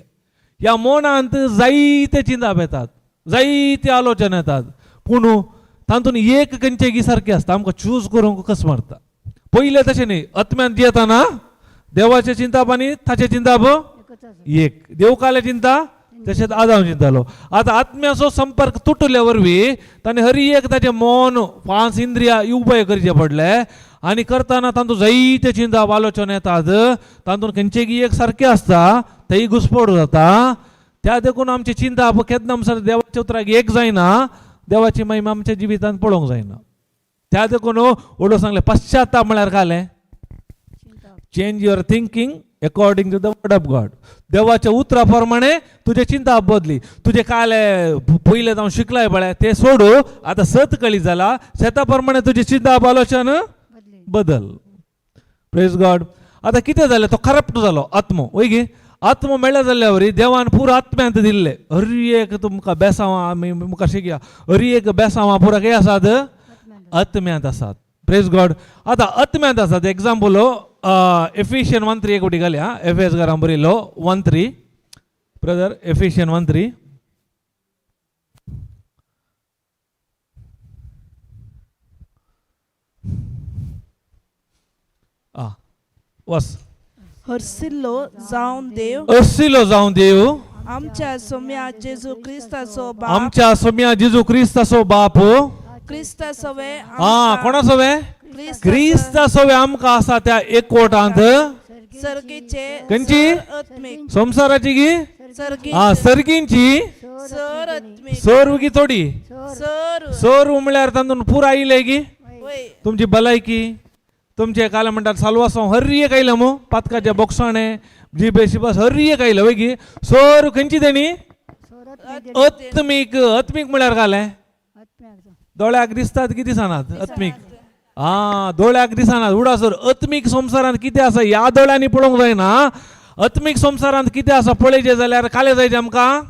ह्या मनांत जायते चिंताप येतात, जायते आलोचना येतात, पूण तातूंत एक खंयचे गी सारकें आसता आमकां चूज करूंक कस मारता. पयलें तशें न्ही, आत्म्यांत जियेतना देवाचें चिंताप आनी ताचें चिंताप एकच आसा. एक. देव कालें चिंता तशेंच आदांव चिंतालो. आतां आत्म्याचो संपर्क तुटल्या वरवीं ताणें हर एक ताचें मन पांच इंद्रिया उपाय करचे पडले आनी करतना तातूंत जायते चिंताप आलोचना येतात, तातूंत खंयचे एक सारकें आसता तेय घुसपड जाता. त्या देखून आमची चिंता केन्ना म्हणसर देवाच्या उतराक एक जायना, देवाची महिमा आमच्या जिवितांत पळोवंक जायना. त्या देखून व्हडलो सांगलें पश्चाताप म्हळ्यार कालें चिंता. Change your thinking according to the word of God. देवाच्या उतरा प्रमाणे तुझे चिंता बदली. तुझे काले पयलें जावन शिकलाय पळय ते सोडू, आतां सत कळी जाला शेता प्रमाणे तुजी चिंता आलोचन बदली. बदल. प्रेज गॉड. आतां कितें जालें तो करप्ट जालो आत्मो वय गी. आत्मो मेळ्ळ्या जाल्ल्या वरी देवान पुरो आत्म्यांत दिल्ले हर एक तुमकां बेसांवां आमी मुखार शिकया हर एक बेसांवां पुरा कितें आसात? आत्म्यान. आत्म्यांत आसात. प्रेज गॉड. आतां आत्म्यांत आसात एग्जाम्पल एफिशियन 1:3 एक फावटी घालया. एफ एस घरान बरयलो 1:3 ब्रदर, एफिशियन 1:3. आ वस. हरसिल्लो जावन देव असिलो जावं देव आमच्या सोम्या जेजू क्रिस्ताचो बाप आमच्या सोम्या जेजू क्रिस्ताचो बाप क्रिस्ता सवे आ कोणा सोवे क्रिस्ता सोवे आमकां आसा त्या एकवटांत सर्गीचे खंयची? आत्मीक संवसाराची गी सर्गी आ सर्गींची सर आत्मीक सर्व गी थोडी सर सर्व म्हळ्यार तातूंत पुरा आयले गी वय तुमची भलायकी तुमचे काल म्हणटात सालवासांव हर एक आयलें मू पातकाचे बोगसाणे जिबे शिबास हर एक आयलें वय गी सर्व खंयची तेणी आत्मीक. आत्मीक म्हळ्यार कालें दोळ्याक दिसतात की दिसनात आत्मीक? आ दोळ्याक दिसनात. उडासर आत्मीक संवसारांत कितें आसा ह्या दोळ्यांनी पळोवंक जायना. आत्मीक संवसारांत कितें आसा पळयचें जाल्यार कालें जायचें आमकां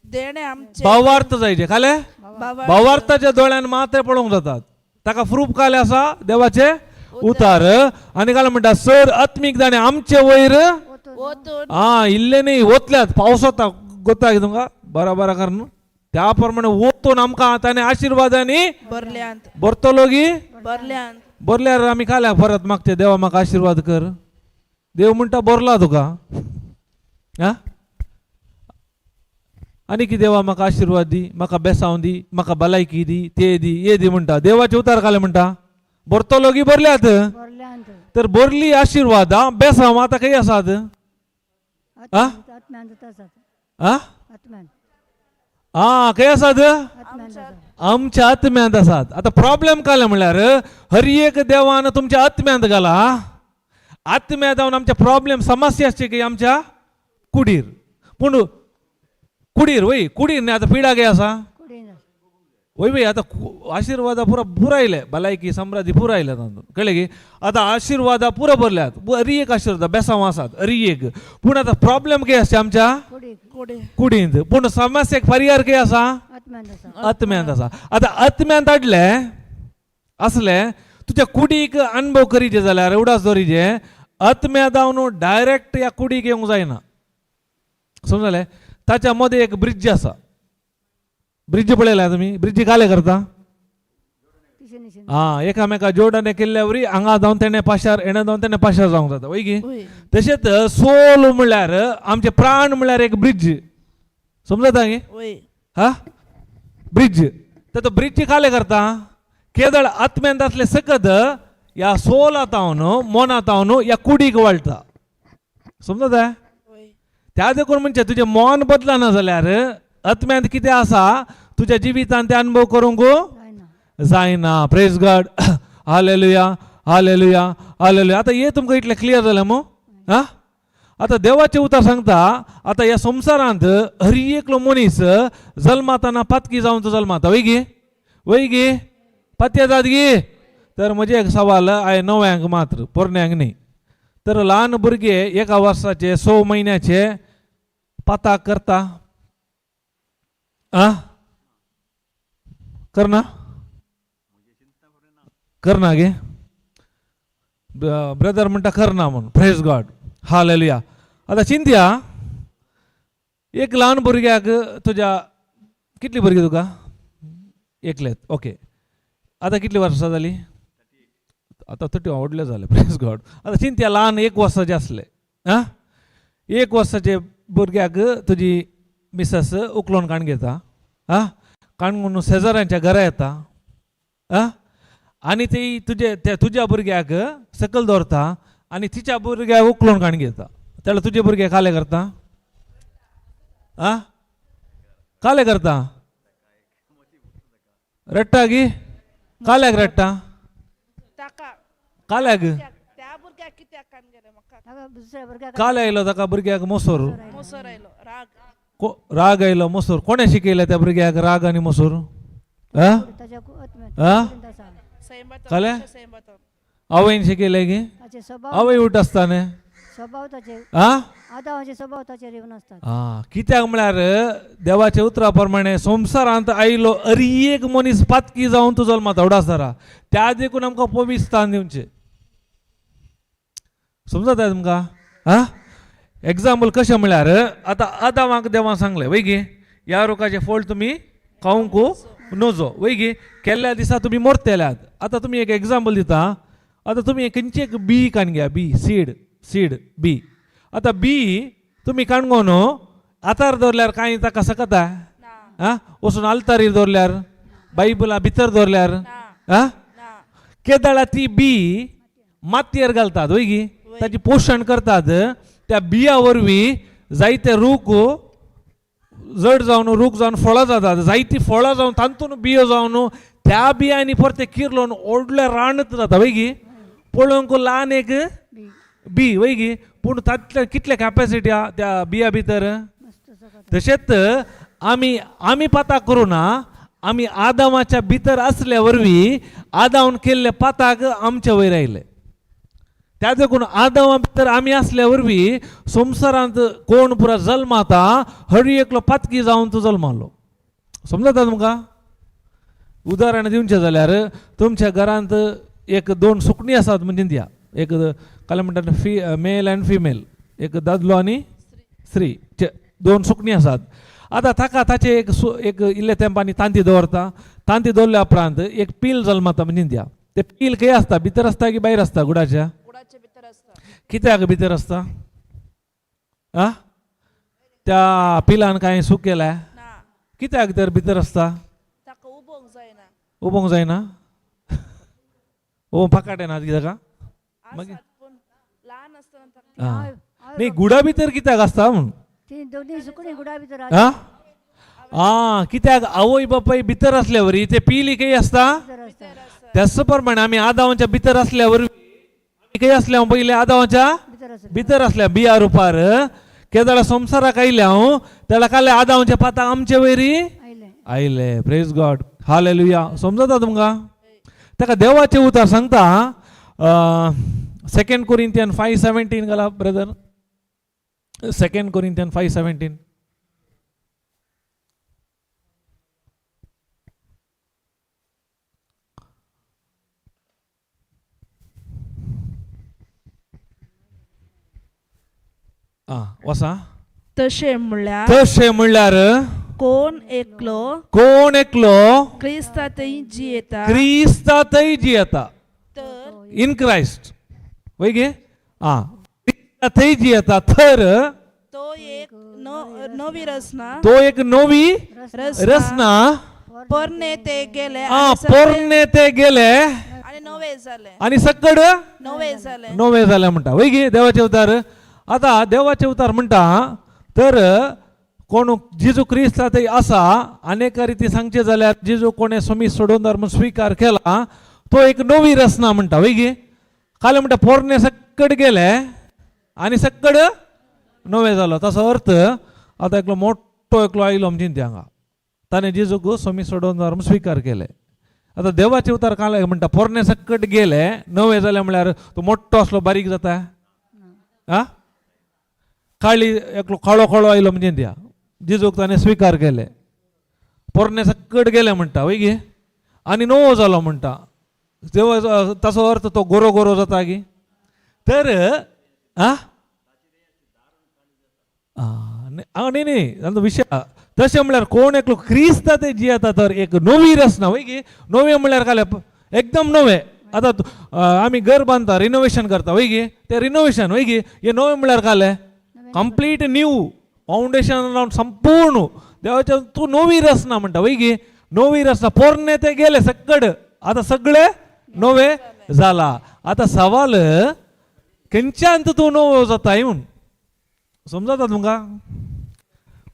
देणे आमचे भावार्थ जायचे. कालें बाबा भावार्थाच्या दोळ्यान मात्र पळोवंक जातात. ताका प्रूफ कालें आसा देवाचें उतार. आनी कालें म्हणटा सर आत्मीक जाणें आमचे वयर ओतून आ इल्ले न्ही ओतल्यात पावस वता गोता तुमकां बरा बरा कारण त्या प्रमाणे ओतून आमकां ताणें आशिर्वादांनी भरल्यांत भरतलो गी भरल्यांत भरल्यार आमी काल्या परत मागचे देवा म्हाका आशिर्वाद कर. देव म्हणटा भरला तुका आ आनी की देवा म्हाका आशिर्वाद दी, म्हाका बेसांव दी, म्हाका भलायकी दी, ते दी हे दी म्हणटा. देवाचे उतार काले म्हणटा भरतलो की भरल्यात तर भरली आशिर्वाद बेसांव आतां खंय आसात? आ आ खंय आसात? आमच्या आत्म्यांत आसात. आतां प्रॉब्लेम काले म्हणल्यार हर एक देवान तुमच्या आत्म्यांत घाला. आत्म्या जावन आमच्या प्रॉब्लेम समस्या आसची की आमच्या कुडीर. पूण कुडीर वय कुडीर न्ही आतां पिडा कितें आसा? वय वय आतां आशिर्वादा पुरा पुरायले भलायकी समृद्धी पुरायल्या तातूंत कळ्ळें की आतां आशिर्वादा पुरा भरल्यात अरी एक आशिर्वाद बेसांव आसात अरी एक. पूण आतां प्रॉब्लेम कितें आसता आमच्या कुडीक. कुडी. कुडींत. पूण समस्येक परिहार कितें आसा? आत्म्यांत आसा. आत्म्यांत आसा. आतां आत्म्यांत हाडले असले तुज्या कुडीक अणभव करीचे जाल्यार उडास दवरीचे आत्म्या जावन डायरेक्ट ह्या कुडीक येवंक जायना. समजलें? ताच्या मदें एक ब्रिज आसा. ब्रिज पळयला तुमी? ब्रिज काले करता? किशे निशे. आं, एकामेका जोडणे केल्ल्या वरी हांगा जावन तेणें पाशार, हेणें जावन तेणें पाशार जावंक जाता वय की. वय. तशेंच सोल म्हणल्यार आमचे प्राण म्हणल्यार एक ब्रिज. समजता गे? वय. हा ब्रिज. तर तो ब्रिज काले करता केदळ आत्म्यांत आसले सकत ह्या सोला तावन मोना तावन ह्या कुडीक वळटा. समजता? वय. त्या देखून म्हणजे तुजें मन बदलना जाल्यार आत्म्यांत कितें आसा तुज्या जिवितांत ते अणभव करूंक जायना. जायना. Praise God. Hallelujah, hallelujah, hallelujah. आतां हे तुमकां इतलें क्लियर जालें मू? आं, आतां देवाचें उतर सांगता आतां ह्या संवसारांत हर एकलो मनीस जल्माताना पातकी जावन तो जल्माता. वय गे? वय गे? पातये जात गे? तर म्हजें एक सवाल हांवें नव्यांक मात्र, पोरण्यांक न्ही. तर ल्हान भुरगे एका वर्साचे 6 म्हयन्याचे पाताक करता? आं, करना? करना गे? ब्रदर म्हणटा करना म्हणून. Praise God. हालेलुया. आतां चिंतया, एक ल्हान भुरग्याक तुज्या कितली भुरगीं तुका? एकलेच. ओके. आतां कितलीं वर्सां जालीं? आतां 30 व्हडले जाले. Praise God. आतां चिंतया, ल्हान 1 वर्साचे आसले. आं, 1 वर्साचे भुरग्याक तुजी मिसेस उखलोन काण घेता. आं, काणकोण शेजाऱ्यांच्या घरा येता. आं, आनी ती तुजे त्या तुज्या भुरग्याक सकयल दवरता आनी तिच्या भुरग्याक उखलोन काण घेता. तेन्ना तुजे भुरगे काले करता? आं, काले करता? रडटा गी? काल्याक रडटा? ताका काल्याक? त्या भुरग्याक कित्याक काण गेलें म्हाका? ताका दुसऱ्या भुरग्याक. काल आयलो ताका भुरग्याक मोसोर. मोसर आयलो राग. राग आयलो मोसोर. कोणें शिकयलें त्या भुरग्याक राग आनी मोसोर? आं? ताच्या आत्म्यांत. आं? कुडींत आसा. सैमाचो. काले? सैमाचो. आवयन शिकयलें गी? ताचे स्वभाव. आवय उठ आसता न्ही. स्वभाव ताचे. आं? आदावाचे स्वभाव ताचेर येवन आसतात. आं, कित्याक म्हळ्यार देवाच्या उतरा प्रमाणे संवसारांत आयलो अरी एक मनीस पातकी जावन तूं जल्माता उडासरा. त्या देखून आमकां पवित्र स्थान दिवचें. समजता तुमकां? आं, एग्जाम्पल कशें म्हळ्यार आतां आदामाक देवान सांगलें वय गे, ह्या रुखाचें फळ तुमी खावंक नजो वय गे, केल्ल्या दिसा तुमी मरतल्यात. आतां तुमी एक एग्जाम्पल दिता. आतां तुमी खंयची एक बी काण घ्या, बी सीड, सीड बी. आतां बी तुमी काणकोण आतार दवरल्यार कांय ताका सकता? ना. आं, वचून आल्तारीर दवरल्यार, बायबला भितर दवरल्यार? ना. आं, ना. केदळा ती बी मातयेर घालतात वय गी, ताची पोशण करतात. त्या बिया वरवीं जायते रूख जड जावन रूख जावन फळां जातात. जायतीं फळां जावन तातूंत बियो जावन त्या बियांनी परते किरलोन व्हडलें रानत जाता वय गी. पळोवंक ल्हान एक बी. बी वय गी, पूण तातूंतल्यान कितले कॅपेसिटी आहा त्या बिया भितर. मस्त सकत. तशेंच आमी आमी पाताक करूं ना, आमी आदामाच्या भितर आसल्या वरवीं आदावन केल्ले पाताक आमच्या वयर आयले. त्या देखून आदामा भितर आमी आसल्या वरवीं संवसारांत कोण पुरा जल्माता हर एकलो पातकी जावन तो जल्मालो. समजता तुमकां? उदाहरण दिवचें जाल्यार तुमच्या घरांत एक 2 सुकणीं आसात म्हणजे दिया, एक काल म्हणटात मेल अँड फिमेल, एक दादलो आनी स्त्री, 2 सुकणीं आसात. आतां ताका ताचे एक एक इल्ले तेंपांनी तांती दवरता. तांती दवरल्या उपरांत एक पील जल्माता म्हणजे दिया. ते पील खंय आसता? भितर आसता की भायर आसता गुडाच्या? गुडाचे भितर आसता. कित्याक भितर आसता? आं, त्या पिलान कांय सूख केल्या? ना. कित्याक तर भितर आसता? ताका उबोंक जायना. उबोंक जायना? ओ पाकाट येना ताका? आसात पूण ल्हान आसतना ताका. आं, न्ही, गुडा भितर कित्याक आसता म्हूण? ती दोनी सुकणीं गुडा भितर. आं आं, कित्याक आवय बापाय भितर आसल्या वरी ते पिली खंय आसता? भितर आसता. त्याच प्रमाणे आमी आदावांच्या भितर आसल्या वरवीं आमी खंय आसल्या पयलीं? आदावांच्या भितर आसता. भितर आसल्या बिया रुपार. केदळा संवसाराक आयल्या हांव तेला काले आदावांच्या पाताक आमचे वयरी आयले. आयले. Praise God. हालेलुया. समजता तुमकां? ताका देवाचें उतर सांगता. 2 कोरिंथियन 5:17 घाला ब्रदर. 2 कोरिंथियन 5:17. आं वसा. तशें म्हणल्यार, तशें म्हणल्यार कोण एकलो, कोण एकलो क्रिस्तांतय जियेता, क्रिस्तांतय जियेता, तर इन क्रायस्ट वय गे, आं, क्रिस्तांतय जियेता तर तो एक नवी रचना, तो एक नवी रचना, रचना. पोरणे ते गेले आं, आनी सगळे पोरणे ते गेले आनी नवे जाले, आनी सकड नवे जाले. नवे जाले म्हणटा वय गे देवाचे अवतार. आतां देवाचे अवतार म्हणटा तर कोण जेजू क्रिस्त थंय आसा. आनी एका रिती सांगचें जाल्यार जेजू कोणें समी सोडोवन म्हूण स्विकार केला तो एक नवी रचना म्हणटा वय गे. काल म्हणटा पोरणे सकड गेले आनी सकड नवे जालो. ताचो अर्थ आतां एकलो मोठो एकलो आयलो आमचे हांगा, ताणें जेजूक समी सोडोवन म्हूण स्विकार केले. आतां देवाचे उतार काल म्हणटा पोरणे सकट गेले नवे जाले म्हणल्यार तो मोठो आसलो बारीक जाता. आ काळी एकलो काळो काळो आयलो म्हणजे त्या जेजूक ताणें स्विकार केले, पोरणे सकट गेले म्हणटा वय गे आनी नवो जालो म्हणटा. देवा ताचो अर्थ तो गोरो गोरो जाता गी तर. आ न्ही न्ही तांचो विशय तशें म्हणल्यार कोण एकलो क्रिस्त ते जियेता तर एक नवी रचना वय गी. नवे म्हणल्यार काल एकदम नवे. आतां आमी घर बांदता, रिनोवेशन करता वय गी, तें रिनोवेशन वय गी. हे नवें म्हणल्यार काल कंप्लीट न्यू फावंडेशन लावन संपूर्ण देवाच्या तूं नवी रचना म्हणटा वय गी. नवी रचना, पोरणे ते गेले सकड, आतां सगळे नवे जाला. आतां सवाल खंयच्यान तूं नवो जाता येवन समजता तुमकां?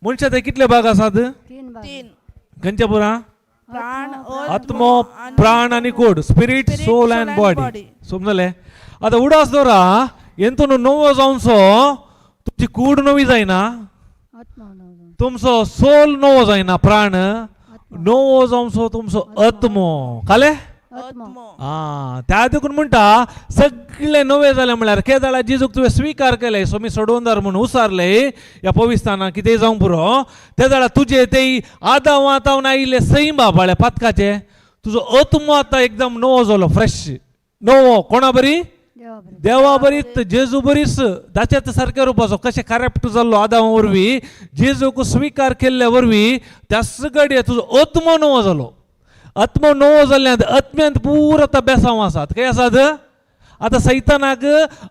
मनशा ते कितले भाग आसात? तीन भाग. तीन. खंयचे पुरा? प्राण, आत्मो, प्राण आनी code, spirit, soul and body. समजले? आतां उडास दवरा, हेतून नवो जावचो तुमची कूड नवी जायना, आत्मो नवो. तुमचो सोल नवो जायना, प्राण नवो जावचो तुमचो आत्मो काले. आत्मो. आं, त्या देखून म्हणटा सगळे नवे जाले म्हणल्यार केदाळा जेजूक तुवें स्विकार केले सोमी सोडोवंदार म्हूण उसारले ह्या पविस्ताना कितेंय जावंक पुरो, ते जाल्यार तुजे ते आदां वातावन आयिल्ले सैम बाळ्या पातकाचे तुजो आत्मो आतां एकदम नवो जालो, फ्रेश नवो. कोणा बरी? देवा बरें. देवा बरीच, जेजू बरीच, ताच्याच सारक्या रुपाचो कशें करप्ट जाल्लो आदामा वरवीं जेजूक स्विकार केल्ल्या वरवीं त्याच घडये तुजो आत्मो नवो जालो. आत्मो नवो जाल्ल्यान आत्म्यांत पुरो आतां बेसांव आसात. खंय आसात आतां? सैतानाक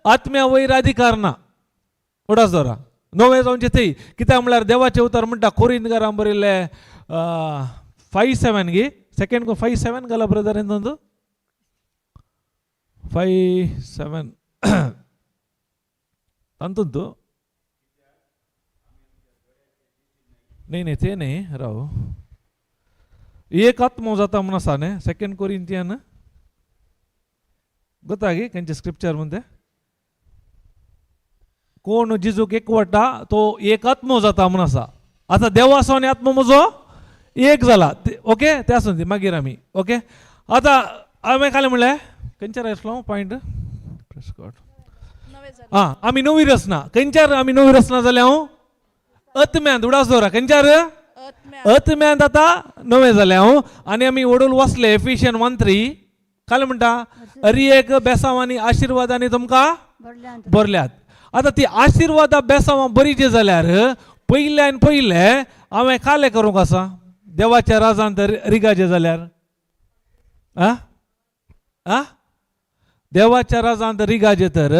आत्म्या वयर अधिकार ना. उडास दवरा, नवें जावचें थंय. कित्याक म्हणल्यार देवाचें उतर म्हणटा कोरिंदकारां बरयल्लें 5:7 गी, सेकेंड 5:7 घाला ब्रदर. हेतूंत 5:7 तातूंत न्ही न्ही ते न्ही, राव, एक आत्मो जाता म्हूण आसा न्ही सेकेंड कोरिंथियन. गोता गे खंयचे स्क्रिप्चर म्हण तें? कोण जिजूक एकवटा तो एक आत्मो जाता म्हूण आसा. आतां देवाचो आनी आत्मो म्हजो एक जाला. ओके, ते आसूं दी मागीर आमी. ओके, आतां हांवें काल म्हणलें खंयचेर आसलो पॉयंट? प्रेस गॉड. नवे जाले. आं, आमी नवी रचना. खंयच्यार आमी नवी रचना जाल्या? हांव आत्म्यांत. उडास दवरा, खंयच्यार? आत्म्या. आत्म्यांत आतां नवें जालें हांव. आनी आमी वडूल वसले एफिशियन 1:3. काल म्हणटा हरी एक बेसांव आनी आशिर्वादांनी तुमकां बरल्यांत. बरल्यात. आतां ती आशिर्वादा बेसांवां बरी जी जाल्यार पयल्यान पयलें हांवें कालें करूंक आसा देवाच्या राजांत रिगाचें जाल्यार. आं आं देवाच्या राजांत रिगाचें तर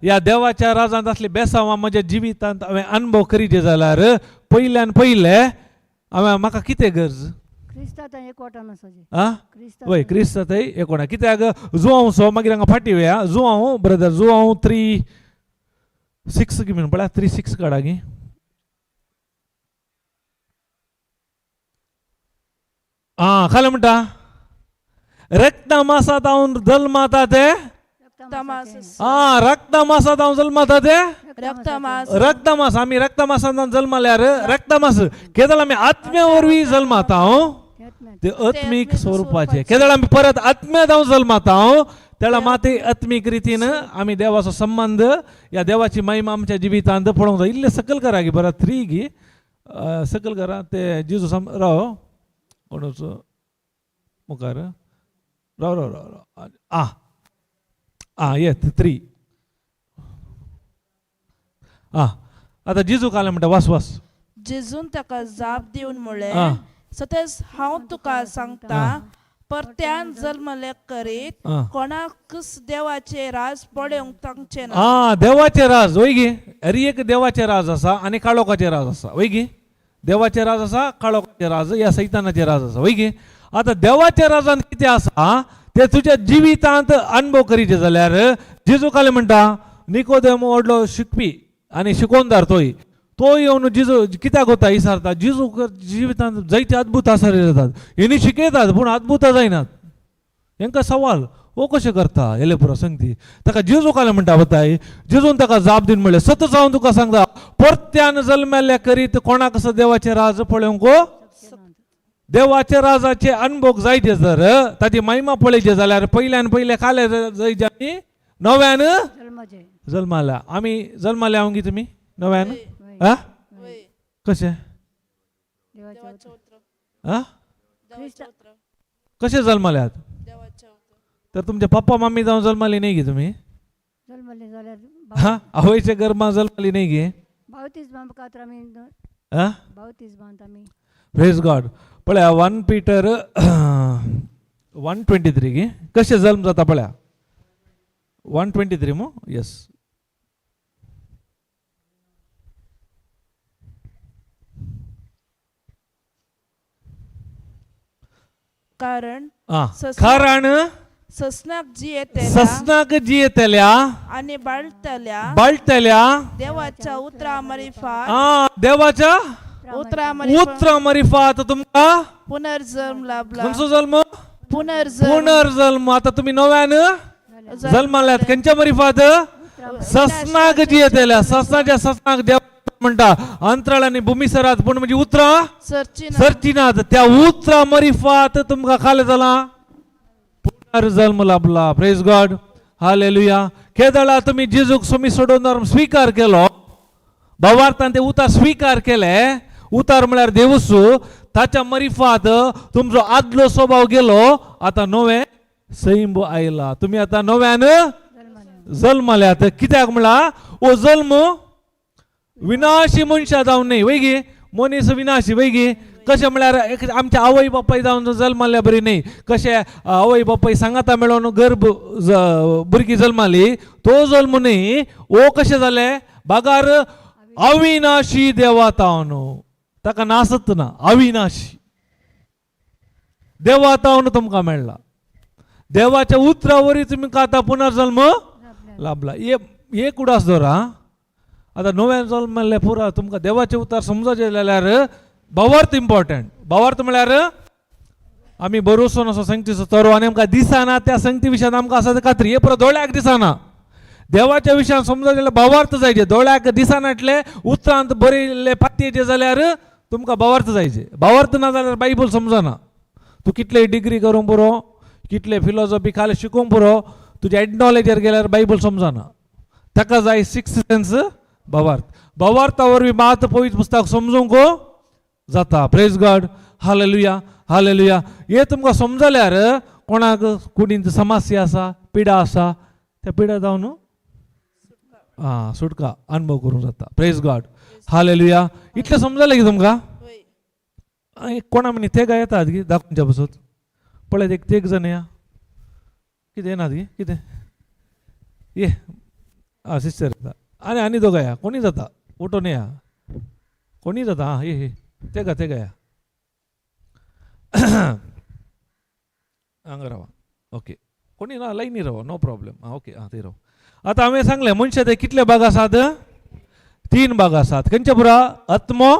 ह्या देवाच्या राजांत असली बेसांवां म्हज्या जिवितांत हांवें अनुभव करीचे जाल्यार पयल्यान पयलें हांवें म्हाका कितें गरज? क्रिस्ता थंय एकवटान आसा. आं, क्रिस्ता. वय, क्रिस्त थंय एकोणा. कित्याक जुआंव सो मागीर हांगा फाटी वया. जुआंव ब्रदर, जुआंव 3:6 गी पळया, 3:6 काडा गी. आं, खालें म्हणटा रक्ता मासात हांव जल्माता ते. रक्तमास. आं, रक्ता मासात हांव जल्माता ते. रक्तमास. रक्तमास. आमी रक्तमासांत जल्माल्यार रक्तमास केदळ आमी आत्म्या वरवीं जल्माता. हांव ते आत्मीक आत्मीक स्वरुपाचे. स्वरुपाचे. केदळ आमी परत आत्म्यात हांव जल्माता हांव तेळा माती आत्मीक रितीन आमी देवाचो संबंद या देवाची महिमा आमच्या जिवितांत पळोवंक जाय. इल्लें सकल करा गी बरा थ्री गी सकल करा ते जिजू सम राव कोणूच मुखार राव राव राव राव आ आ येत थ्री आ आतां जिजू कालें म्हणटा वास वास. जेजून ताका जाप दिवन म्हणलें, आं. सतेज हांव तुका सांगता, आं. परत्यान जल्मले करीत आं. कोणाकच देवाचे राज पळोवंक तांचे ना. आ देवाचे राज वय गे, हरी एक देवाचे राज आसा आनी काळोखाचे राज आसा वय गे. देवाचे राज आसा, काळोखाचे राज या सैतानाचे राज आसा वय गे. आतां देवाच्या राजान कितें आसा ते तुज्या जिवितांत अणभव करीचे जाल्यार जेजू काले म्हणटा निकोदेम व्हडलो शिकपी आनी शिकोवणदार तोय तो येवन जिजू कित्याक वता विचारता. जिजू जिवितांत जायते अद्भुत आसा जातात, हेणी शिकयतात पूण अद्भुतां जायनात. हेंकां सवाल हो कशें करता हेले पुरो संगती ताका जेजू कालें म्हणटा बताय. जेजून ताका जाप दिवन म्हणलें, सतच हांव तुका सांगता, परत्यान जल्मेल्ल्या करीत कोणाक असो देवाचें राज पळोवंक देवाच्या राजाचे अनुभव जायचे जर ताची महिमा पळयची जाल्यार पयल्यान पयले काले जायचे आमी नव्यान जल्माचे. जल्माल्या. आमी जल्माल्या हांव गी तुमी नव्यान वय. आ वय. कशें देवाच्या देवाचें उतर. आ देवाचें उतर. कशें जल्माल्यात? देवाचें उतर. तर तुमच्या पप्पा मम्मी जावन जल्माली न्ही गे तुमी? जल्मले जाल्यार हा आवयच्या गर्भात जल्माली न्ही गे? बावतीस कात्र आमी हा बावतीस बांद आमी. प्रेज गॉड. पळया 1 पीटर 1:23 गे कशें जल्म जाता पळया 1:23 मू येस. कारण आं कारण ससनाक जियेतल्या ससनाक जियेतल्या आनी बाळतल्या बाळटल्या देवाच्या उतरा मारिफात आं देवाच्या उतरा मारिफात उतरा मरिफात तुमकां पुनर्जन्म लाभला. खंयचो जल्म? पुनर्जन्म. पुनर्जल्म. आतां तुमी नव्यान जल्माल्यात खंयच्या मरिफात? ससनाक जियेतल्या. ससनाच्या ससनाक देव म्हणटा अंतराळ आनी भुमीसरात पूण म्हणजे उतरां सरची ना. सरचिनात त्या उतरा मरिफात तुमकां खालें जालां पुनर्जल्म लाभला. Praise God, hallelujah. केदळा तुमी जेजूक सोमी सोडोवन स्विकार केलो, भावार्थान ते उतार स्विकार केले. उतार म्हळ्यार देवूस. ताच्या मरिफात तुमचो आदलो स्वभाव गेलो, आतां नवें सैंब आयला, तुमी आतां नव्यान जल्मल्यात. कित्याक म्हळ्यार हो जल्म विनाशी मनशां जावन न्ही वय गे, मनीस विनाशी वय गे. कशें म्हळ्यार एक आमच्या आवय बापाय जावन जल्माल्या बरी न्ही, कशें आवय बापाय सांगाता मेळोन गर्भ भुरगीं जल्माली तो जल्म न्ही. हो कशें जालें बागार अविनाशी देवा तावन, ताका नासत ना, अविनाशी देवा तावन तुमकां मेळ्ळा. देवाच्या उतरा वरी तुमकां आतां पुनर्जल्म लाभला. एक उडास दवर आं, आतां नव्यान जल्मल्लें पुरा तुमकां देवाचें उतर समजचें जाल्यार भावार्थ इम्पॉर्टंट. भावार्थ म्हळ्यार आमी भरोसो असो संगतीचो तरो आनी आमकां दिसना त्या संगती विशयान आमकां आसा ते खात्री. हे पुरो दोळ्याक दिसना देवाच्या विशयान समजत जाल्यार भावार्थ जायचे. दोळ्याक दिसनाटले उतरांत बरयल्ले पातयेचे जाल्यार तुमकां भावार्थ जायचे. भावार्थ ना जाल्यार बायबल समजना. तूं कितले डिग्री करूंक पुरो, कितले फिलॉसॉफी खाली शिकूंक पुरो, तुज्या हेड नॉलेजर गेल्यार बायबल समजना. ताका जाय सिक्स सेन्स भावार्थ. भावार्था वरवीं मात पवित्र पुस्तक समजूंक जाता. प्रेज गॉड, हालेलुया, हालेलुया. हे तुमकां समजल्यार कोणाक कुडींत समस्या आसा, पिडा आसा, त्या पिडा जावन आं सुटका अनुभव करूंक जाता. Praise God, hallelujah. इतलें समजलें की तुमकां? वय. आनी कोणा म्हणी तेगां येतात गी दाखोवच्या पसत पळयत एक तेग जाण या कितें येनात गी कितें ये आं सिस्टर येता आनी आनी दोगां या कोणी जाता उठोन या कोणी जाता आं ये ये तेगा तेगा या हांगा रावा ओके कोणी ना लायनी रावा नो प्रॉब्लेम आं ओके आं थंय राव. आतां हांवें सांगलें मनशां ते कितले भाग आसात? 3 भाग आसात. खंयचे पुरा? आत्मो,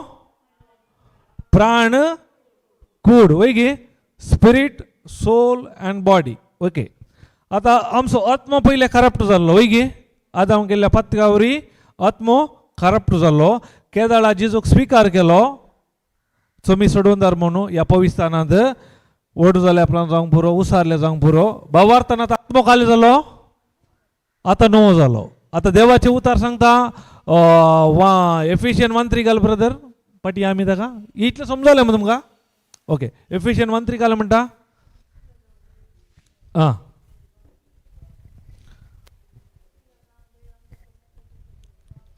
प्राण, कूड वय गे, spirit, soul and body. Okay, आतां आमचो आत्मो पयले करप्ट जाल्लो वय गे, आदाम केल्ल्या पत्रिका वरी आत्मो करप्ट जाल्लो. केदाळा जेजूक स्विकार केलो, चोमी सोडूनदार म्हणून ह्या पविस्थानांत व्हड जाल्या उपरांत जावंक पुरो, उसारले जावंक पुरो. भावार्थान आत्मो खाली जालो, आतां नवो जालो. आतां देवाचें उतार सांगता वा एफिशियन 1:3 घाल ब्रदर, पटी आमी ताका इतलें समजलें मग तुमकां? ओके, एफिशियन 1:3 घाल म्हणटा. आं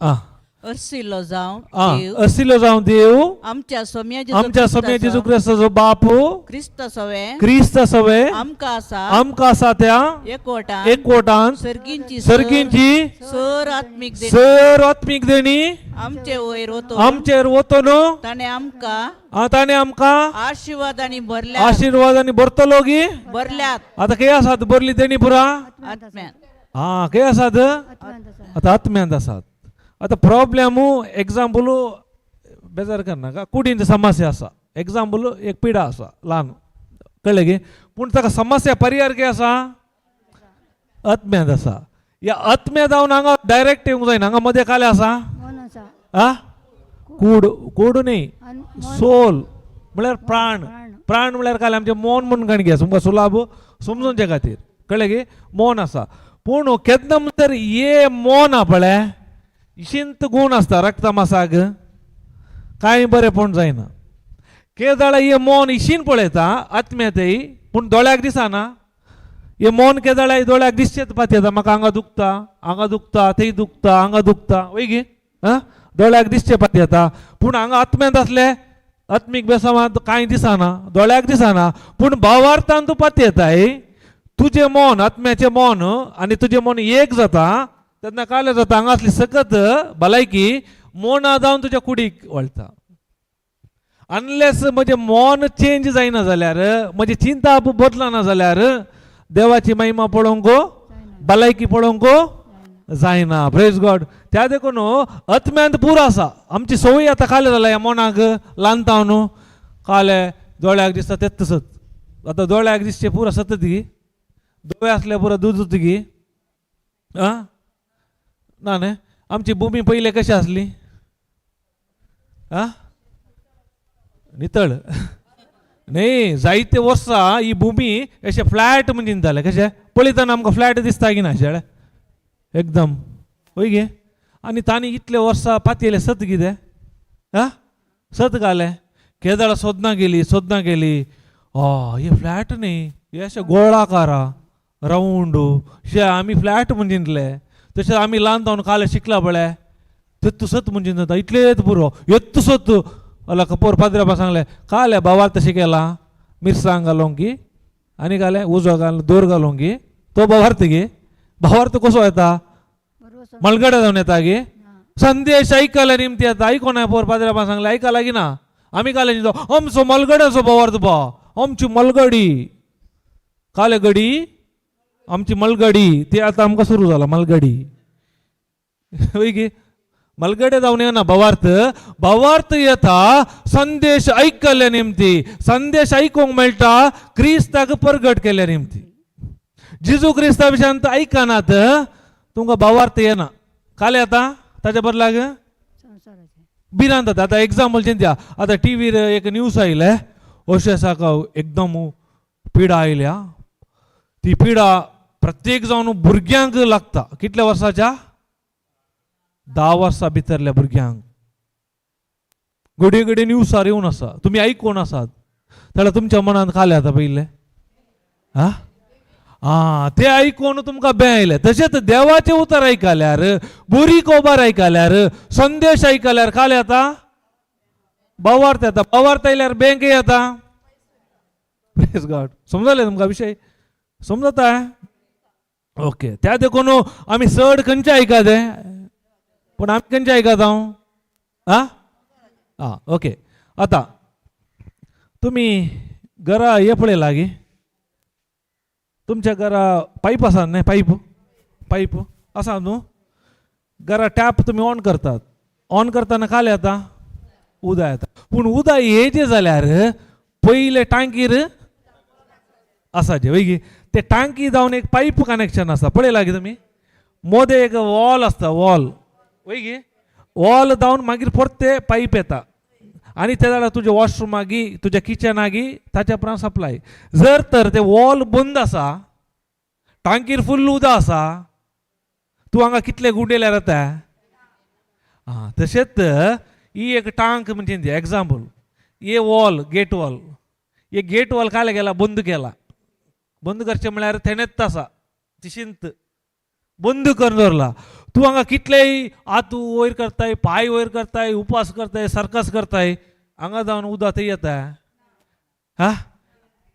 आं अर्सिलो जावं आं देव असिलो जावं देव आमच्या सोम्या जेजू आमच्या सोम्या जेजू क्रिस्ताचो क्रिस्ताचो बापू क्रिस्त सवे क्रिस्त सवे आमकां आसा आमकां आसा त्या एकवटान एकवटान सर्गींची सर्गींची सर आत्मीक देणी सर आत्मीक देणी आमचे वयर वतो आमचेर वतो न्हू. ताणें आमकां ताणें आमकां आशिर्वादांनी भरल्यात आशिर्वादांनी भरतलो गी. भरल्यात आतां खंय आसात भरली देणी पुरा? आत्म्यान. आं, खंय आसात? आत्म्यांत आसा. आतां आत्म्यांत आसात. आतां प्रॉब्लेम एग्जाम्पल बेजार करनाका, कुडीन समस्या आसा, एग्जाम्पल एक पिडा आसा ल्हान, कळ्ळें गी? पूण ताका समस्या परिहार कितें आसा? आत्म्यांत आसा. ह्या आत्म्या जावन हांगा डायरेक्ट येवंक जायना, हांगा मदें कालें आसा. मन आसा. आ कूड, कूड न्ही, आनी मन. सोल म्हळ्यार प्राण. प्राण. प्राण म्हळ्यार कालें आमचें मोन म्हूण काणी घे तुमकां सुलाभ समजूनचे खातीर, कळ्ळें गी? मोन आसा, पूण केन्ना म्हणटर ये मोन आ पळय शिंत गूण आसता रक्ता मासाक, कांय बरेंपण जायना. केदाळा हे मोन इशीन पळयता आत्म्या तेय, पूण दोळ्याक दिसना. हे मोन केदाळा दोळ्याक दिसचेच पाती येता, म्हाका हांगा दुखता, हांगा दुखता, थंय दुखता, हांगा दुखता, वय गी? आं, दोळ्याक दिसचे पाती येता, पूण हांगा आत्म्यांत आसले आत्मीक बेसांवांत कांय दिसना, दोळ्याक दिसना, पूण भावार्थान तूं पाती येताय. तुजें मन, आत्म्याचें मन आनी तुजें मन एक जाता तेन्ना कालें जाता, हांगा आसली सकत भलायकी मोना जावन तुज्या कुडीक वळटा. अनलेस म्हजें मन चेंज जायना जाल्यार, म्हजें चिंता बदलना जाल्यार देवाची महिमा पळोवंक, भलायकी पळोवंक जायना. प्रेज गॉड. त्या देखून आत्म्यांत पुरो आसा. आमची संवय आतां कालें जाल्या ह्या मोनाक ल्हानता न्हू, काले दोळ्याक दिसता तेच तसत. आतां दोळ्याक दिसचें पुरो सतत गी, दोळे आसले पुरो दूद गी. आं ना न्ही, आमची भुमी पयलीं कशी आसली? आं नितळ न्ही, जायते वर्सां ही भुमी अशें फ्लॅट म्हणजे जालें. कशें पळयतना आमकां फ्लॅट दिसता की ना शेळे एकदम, वय गे? आनी तांणी इतले वर्सां पातयेलें सत कितें? आं सत घालें, केदळा सोदना गेली, सोदना गेली, हे फ्लॅट न्ही, हे अशें गोळाकार आ रावंड शे आमी फ्लॅट म्हणजे. तशें आमी ल्हान जावन काल शिकला पळय, तेत्तू सत म्हणजे जाता इतलेच पुरो येत्तू सत. अला कपोर पाद्र्यापा सांगलें काल बाबार तशें केलां, मिरसांग घालोंक की आनी घालें उजो घाल दोर घालोंक की तो भावार्थ गे. भावार्थ कसो येता? बरोबर. मलगडे जावन येता गे. ना. संदेश ऐकले निमती येता. आयकोना पोर पाद्र्यापा सांगलें आयकला की ना? आमी काल आमचो मलगड्याचो भावार्थ बा, आमची मलगडी काले गडी, आमची मलगडी ती आतां आमकां सुरू जाला मलगडी, वय गी? मलगडे जावन येना भावार्थ. भावार्थ येता संदेश ऐकले निमती. संदेश आयकूंक मेळटा क्रिस्ताक परगट केल्या निमती. जेजू क्रिस्ता विशयांत आयकनात तुमकां भावार्थ येना. काल येता ताच्या बदलाक संवसाराचें भिरांत जाता. आतां एग्जाम्पल चिंत्या, आतां टीवीर एक न्यूज आयलें अशें आसा का एकदम पिडा आयल्या, ती पिडा प्रत्येक जावन भुरग्यांक लागता. कितल्या वर्साच्या? 10 वर्सां भितरल्या भुरग्यांक. घडये घडये न्यूजार येवन आसा, तुमी आयकून आसात जाल्यार तुमच्या मनांत कालें आतां पयलें आं आं ते आयकून तुमकां बें आयलें. तशेंच देवाचें उतर आयकल्यार, बरी खबर आयकल्यार, संदेश आयकल्यार कालें येता? भावार्थ येता. भावार्थ आयल्यार बँक येता. प्रेज गॉड. समजलें तुमकां विशय समजता? ओके. त्या देखून आमी चड खंयचे आयकता? पूण आमी खंयचे आयकता? आं आं ओके. आतां तुमी घरा हे पळयला गी, तुमच्या घरा पायप आसा न्ही? पायप, पायप आसा न्हू घरा. टॅप तुमी ऑन करतात, ऑन करतना काल येता? उदक येता. पूण उदक येयचें जाल्यार पयले टांकीर आसाचें, वय गी? ते टांकी जावन एक पायप कनेक्शन आसा, पळयला गी तुमी? मोदें एक वॉल आसता, वॉल, वय गी? वॉल जावन मागीर परते पायप येता. आनी ते जाल्यार तुज्या वॉशरुमागी तुज्या किचनागी ताच्या उपरांत सप्लाय. जर तर ते वॉल बंद आसा, टांकीर फुल्ल उदक आसा, तूं हांगा कितले गुंडेल्यार जाता. आं, तशेंच ही एक टांक म्हणजे एग्जाम्पल, हे वॉल, गेट वॉल, हे गेट वॉल काल गेला बंद केला. बंद करचें म्हळ्यार तेणेच आसा तिशींत बंद करून दवरला. तूं हांगा कितलेय हात वयर करताय, पांय वयर करताय, उपास करताय, सर्कस करताय, हांगा जावन उदक थंय येता. हा,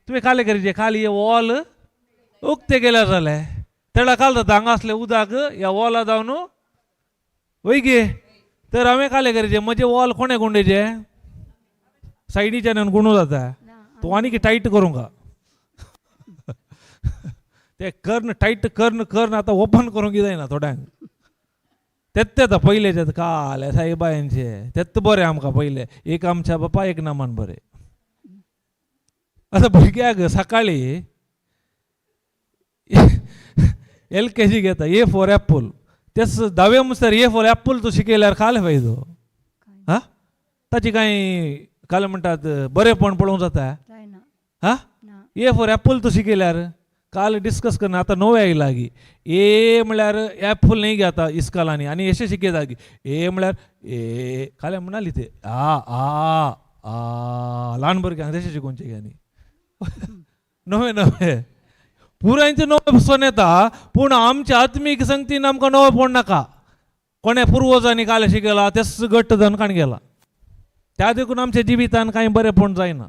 तुवें कालें करीचे खाली हे वॉल उक्तें केल्यार जालें. तेडा काल जाता हांगा आसलें उदक ह्या वॉला जावन वय गे. तर हांवें कालें करीचें म्हजें वॉल कोणें गुंडेचें सायडीच्यान गुंडू जाता. तूं आनीक टायट करूंक ते कर्न टायट कर्न कर्न आतां ओपन करूंक जायना थोड्यांक. तेत्त आतां पयलेचे काल साईबायांचे तेत्त बरें आमकां पयलें एक आमच्या बापा एक नामान बरें. आतां भुरग्याक सकाळीं LKG घेता, ए फॉर एप्पल, तेच धावे मुसर ए फॉर एप्पल तूं शिकयल्यार काल फायदो. हा, ताची कांय काल म्हणटात बरेंपण पळोवंक जाता. हा, ए फॉर एप्पल तूं शिकयल्यार काल डिस्कस करना. आतां नवें आयलां गी ए म्हळ्यार एप्पल न्ही गे आतां इस्कॉलांनी आनी अशें शिकयता की ए म्हळ्यार ए काल म्हणाली ते आ आ आ ल्हान भुरग्यांक तशें शिकोवचें गे. आनी नवें नवें पुरायचें नवें बसून येता, पूण आमच्या आत्मीक संगतीन आमकां नवें पड नाका. कोणें पुर्वजांनी काल शिकयला तेच घट्ट जावन काण गेला, त्या देखून आमच्या जिवितान कांय बरेंपण जायना.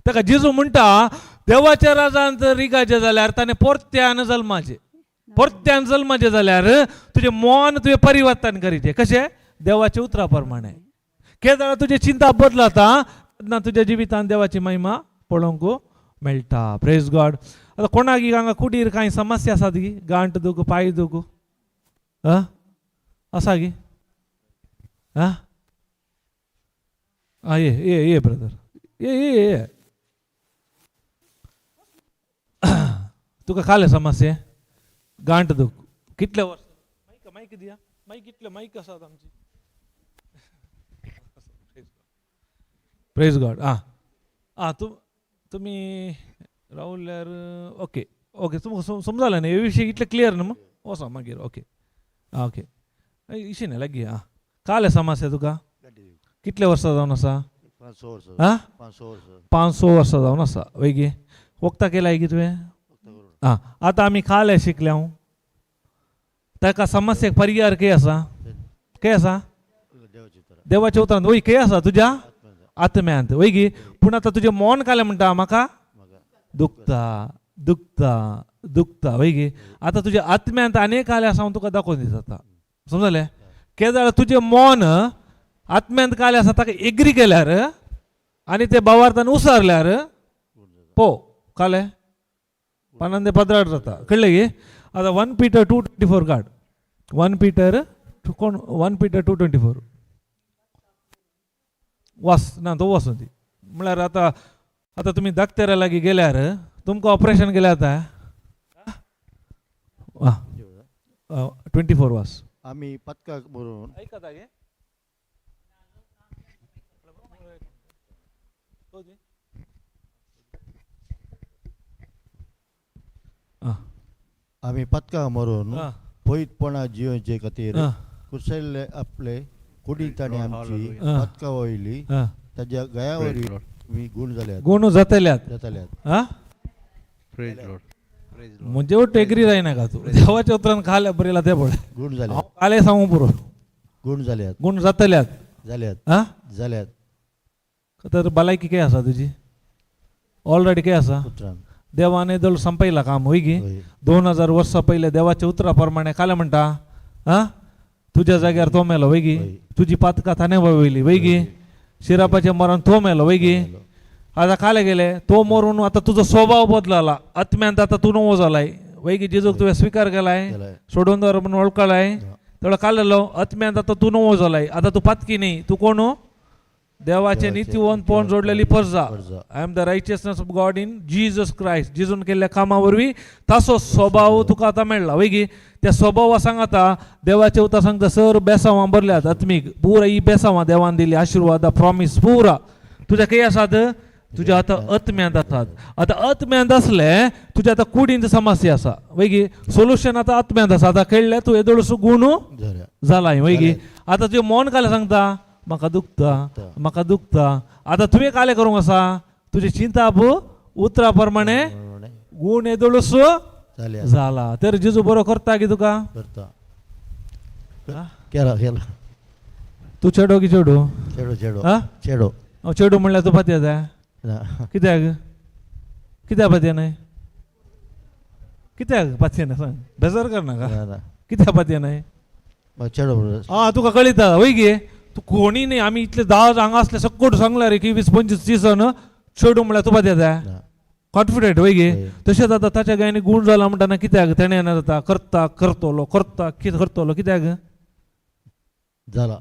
ताका जेजू म्हणटा देवाच्या राजांत रिगाचें जाल्यार ताणें परत्यान जल्माचें, परत्यान जल्माचें जाल्यार तुजें मन तुवें परिवर्तन करीचें. कशें? देवाच्या उतरा प्रमाणे. केन्ना तुजें चिंता बदलता तेन्ना तुज्या जिवितान देवाची महिमा पळोवंक मेळटा. Praise God. आतां कोणाक हांगा कुडीर कांय समस्या आसात गी? गांठ दुख, पांय दुख आसा गी? आं आं, ये ये ये ब्रदर, ये ये ये. तुका काले समस्या गांठ दुख कितले वर्स? मायक मायक दिया, मायक कितले मायक आसात आमची. Praise God. आं आं, तूं तुमी रावल्यार ओके ओके, तुमकां समजालें न्ही हे विशय इतलें क्लियर न्हू? वचो मागीर. ओके आं, ओके, इशें न्ही लागीं. आं, काले समस्या तुका कितले वर्सां जावन आसा? 5-6 वर्सां. आं, 5-6 वर्सां. 5-6 वर्सां जावन आसा. वय गे, वखदां केलाय गी तुवें? आं, आतां आमी काले शिकल्या हांव ताका समस्येक पर्याय खंय आसा? खंय आसा? देवाच्या उतरांत. वय, खंय आसा? तुज्या आत्म्यांत. वय गी, पूण आतां तुजें मन कालें म्हणटा म्हाका दुखता दुखता दुखता. वय गी, आतां तुज्या आत्म्यांत आनी कालें आसा हांव तुका दाखोवन दिता आतां. समजलें? कितें जाल्यार तुजें मन आत्म्यांत कालें आसा ताका एग्री केल्यार आनी ते भावार्थान उसरल्यार पो कालें पन्नास 12 जाता. कळ्ळें गी? आतां 1 Peter 2:24 काड. 1 पीटर कोण? 1 पीटर 2:24 वास ना तो वासून ती. म्हळ्यार आतां आतां तुमी दाक्तेरा लागीं गेल्यार तुमकां ऑपरेशन केल्यार जाता. 24 वास. आमी पदकाक बरोवन आयकता गे? आमी पदकाक मरून पयतपणा जियोचे खातीर कुसयल्ले आपले कुडींत ताणें आमची पदकां वयली ताज्या गयावरी मी गुण जाल्यात. गुण जातल्यात. जातल्यात. आं, म्हणजे वट्ट एग्री जायना का तूं? देवाच्या उतरान खाल्या बरयला ते पळय. गुण जाल्यात. हांव कालें सांगू पुरो. गुण जाल्यात. गुण जातल्यात. जाल्यात. आं, जाल्यात. तर भलायकी खंय आसा तुजी? ऑलरेडी खंय आसा? उतरान. देवान येदोळ संपयला काम. वय गी? 2000 वर्सां पयलें देवाच्या उतरा प्रमाणे कालें म्हणटा. आं, तुज्या जाग्यार तो मेलो. वय गी? तुजी पातकां ताणें वयली. वय गी? शिरापाचें मरण तो मेलो. वय गी? आतां कालें गेलें तो मरून आतां तुजो स्वभाव बदलला, आत्म्यांत आतां तूं नवो जालाय. वय गी? जेजूक तुवें स्विकार केलाय, सोडून दवर म्हणून वळखलाय. तेवढो कालेलो आत्म्यांत आतां तूं नवो जालाय. आतां तूं पातकी न्ही, तूं कोण? देवाचे नीतिवंतपण जोडलेली परजा. परजा. I am the righteousness of God in Jesus Christ. जेजून केल्ल्या कामा वरवीं तासो स्वभाव तुका आतां मेळ्ळा वय. त्या स्वभावा सांगाता देवाचे उतर सांगता सर बेसांवां भरल्यात आत्मीक पुरा ही बेसांवां देवान दिली आशिर्वादा प्रॉमीस पुरा तुज्या खंय आसात तुज्या आतां आत्म्यांत आसात. आतां आत्म्यांत आसले तुज्या आतां कुडींत समस्या आसा वय. सोल्युशन आतां आत्म्यांत आसा. आतां कळ्ळें तूं येदोळसो गुण जाल्या. जाला वय. आतां तुजें मन कालें सांगता म्हाका दुखता म्हाका दुखता. आतां तुवें कालें करूंक आसा तुजें चिंताप उतरा प्रमाणे प्रमाणे गुण येदोळसो जाल्या. जाला. तर जेजू बरो करता की तुका? करता. केला केला. तूं चेडो की चेडू? चेडो चेडो. हा? चेडो. हांव चेडू म्हणल्यार तूं फाती येता? ना. कित्याक कित्याक पातये न्हय? कित्याक पातये ना सांग, बेजार करनाका. ना, ना. कित्याक पातये न्हय? म्हाका चेडो बरो. आं तुका कळयता वय गे तूं कोणी न्ही. आमी इतले 10 हांगा आसले सक्कोट सांगला रे की 20-25 30 जाण चेडू म्हणल्यार तूं पातये येता ना. कॉन्फिडंट वय गे. हय. तशेंच आतां ताच्या गायनी गूण जाला म्हणटा कित्याक तेणें येना जाता करता करतलो करता कितें करतलो कित्याक जाला.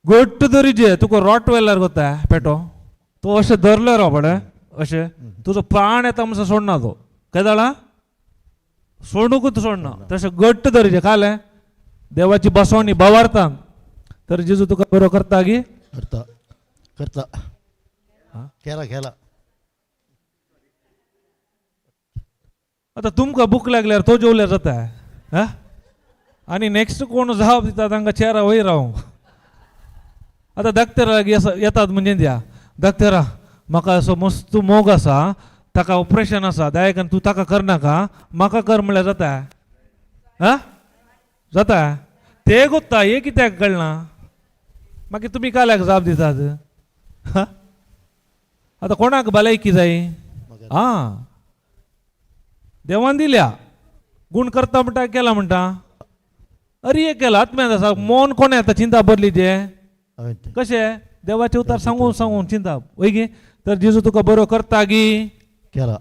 घट्ट दरी जे तुका रॉट वेलर कोता पेटो तो अशें धरले रोबडे अशें तुजो प्राण येता म्हणसर सोडना तो काय जाला सोडूंकूच सोडना तशें घट्ट दरीजे कालें देवाची बसवणी बवारतान. तर जेजू तुका बरो करता गी? करता करता. हा? केला केला. आतां तुमकां भूक लागल्यार तो जेवल्यार जाता हा आनी नेक्स्ट कोण जाप दिता तांकां चेरा वयर रावूं. आतां धाकतेरा लागीं येतात म्हणजे त्या धाकतेरा म्हाका असो मस्त मोग आसा ताका ऑपरेशन आसा दायकान तूं ताका करनाका म्हाका कर म्हणल्यार जाता हा जाता ते गोत्ता हे कित्याक कळना मागीर तुमी काल्याक जाप दितात हा. आतां कोणाक भलायकी जाय? आं देवान दिल्या गुण करता म्हणटा केला म्हणटा अरे एक केला आत्म्यांत आसा मन कोणें आतां चिंता भरली जे हांवें तें. कशें देवाचे उतार सांगून सांगून चिंता वय गे. तर जेजू तुका बरो करता गी? केला.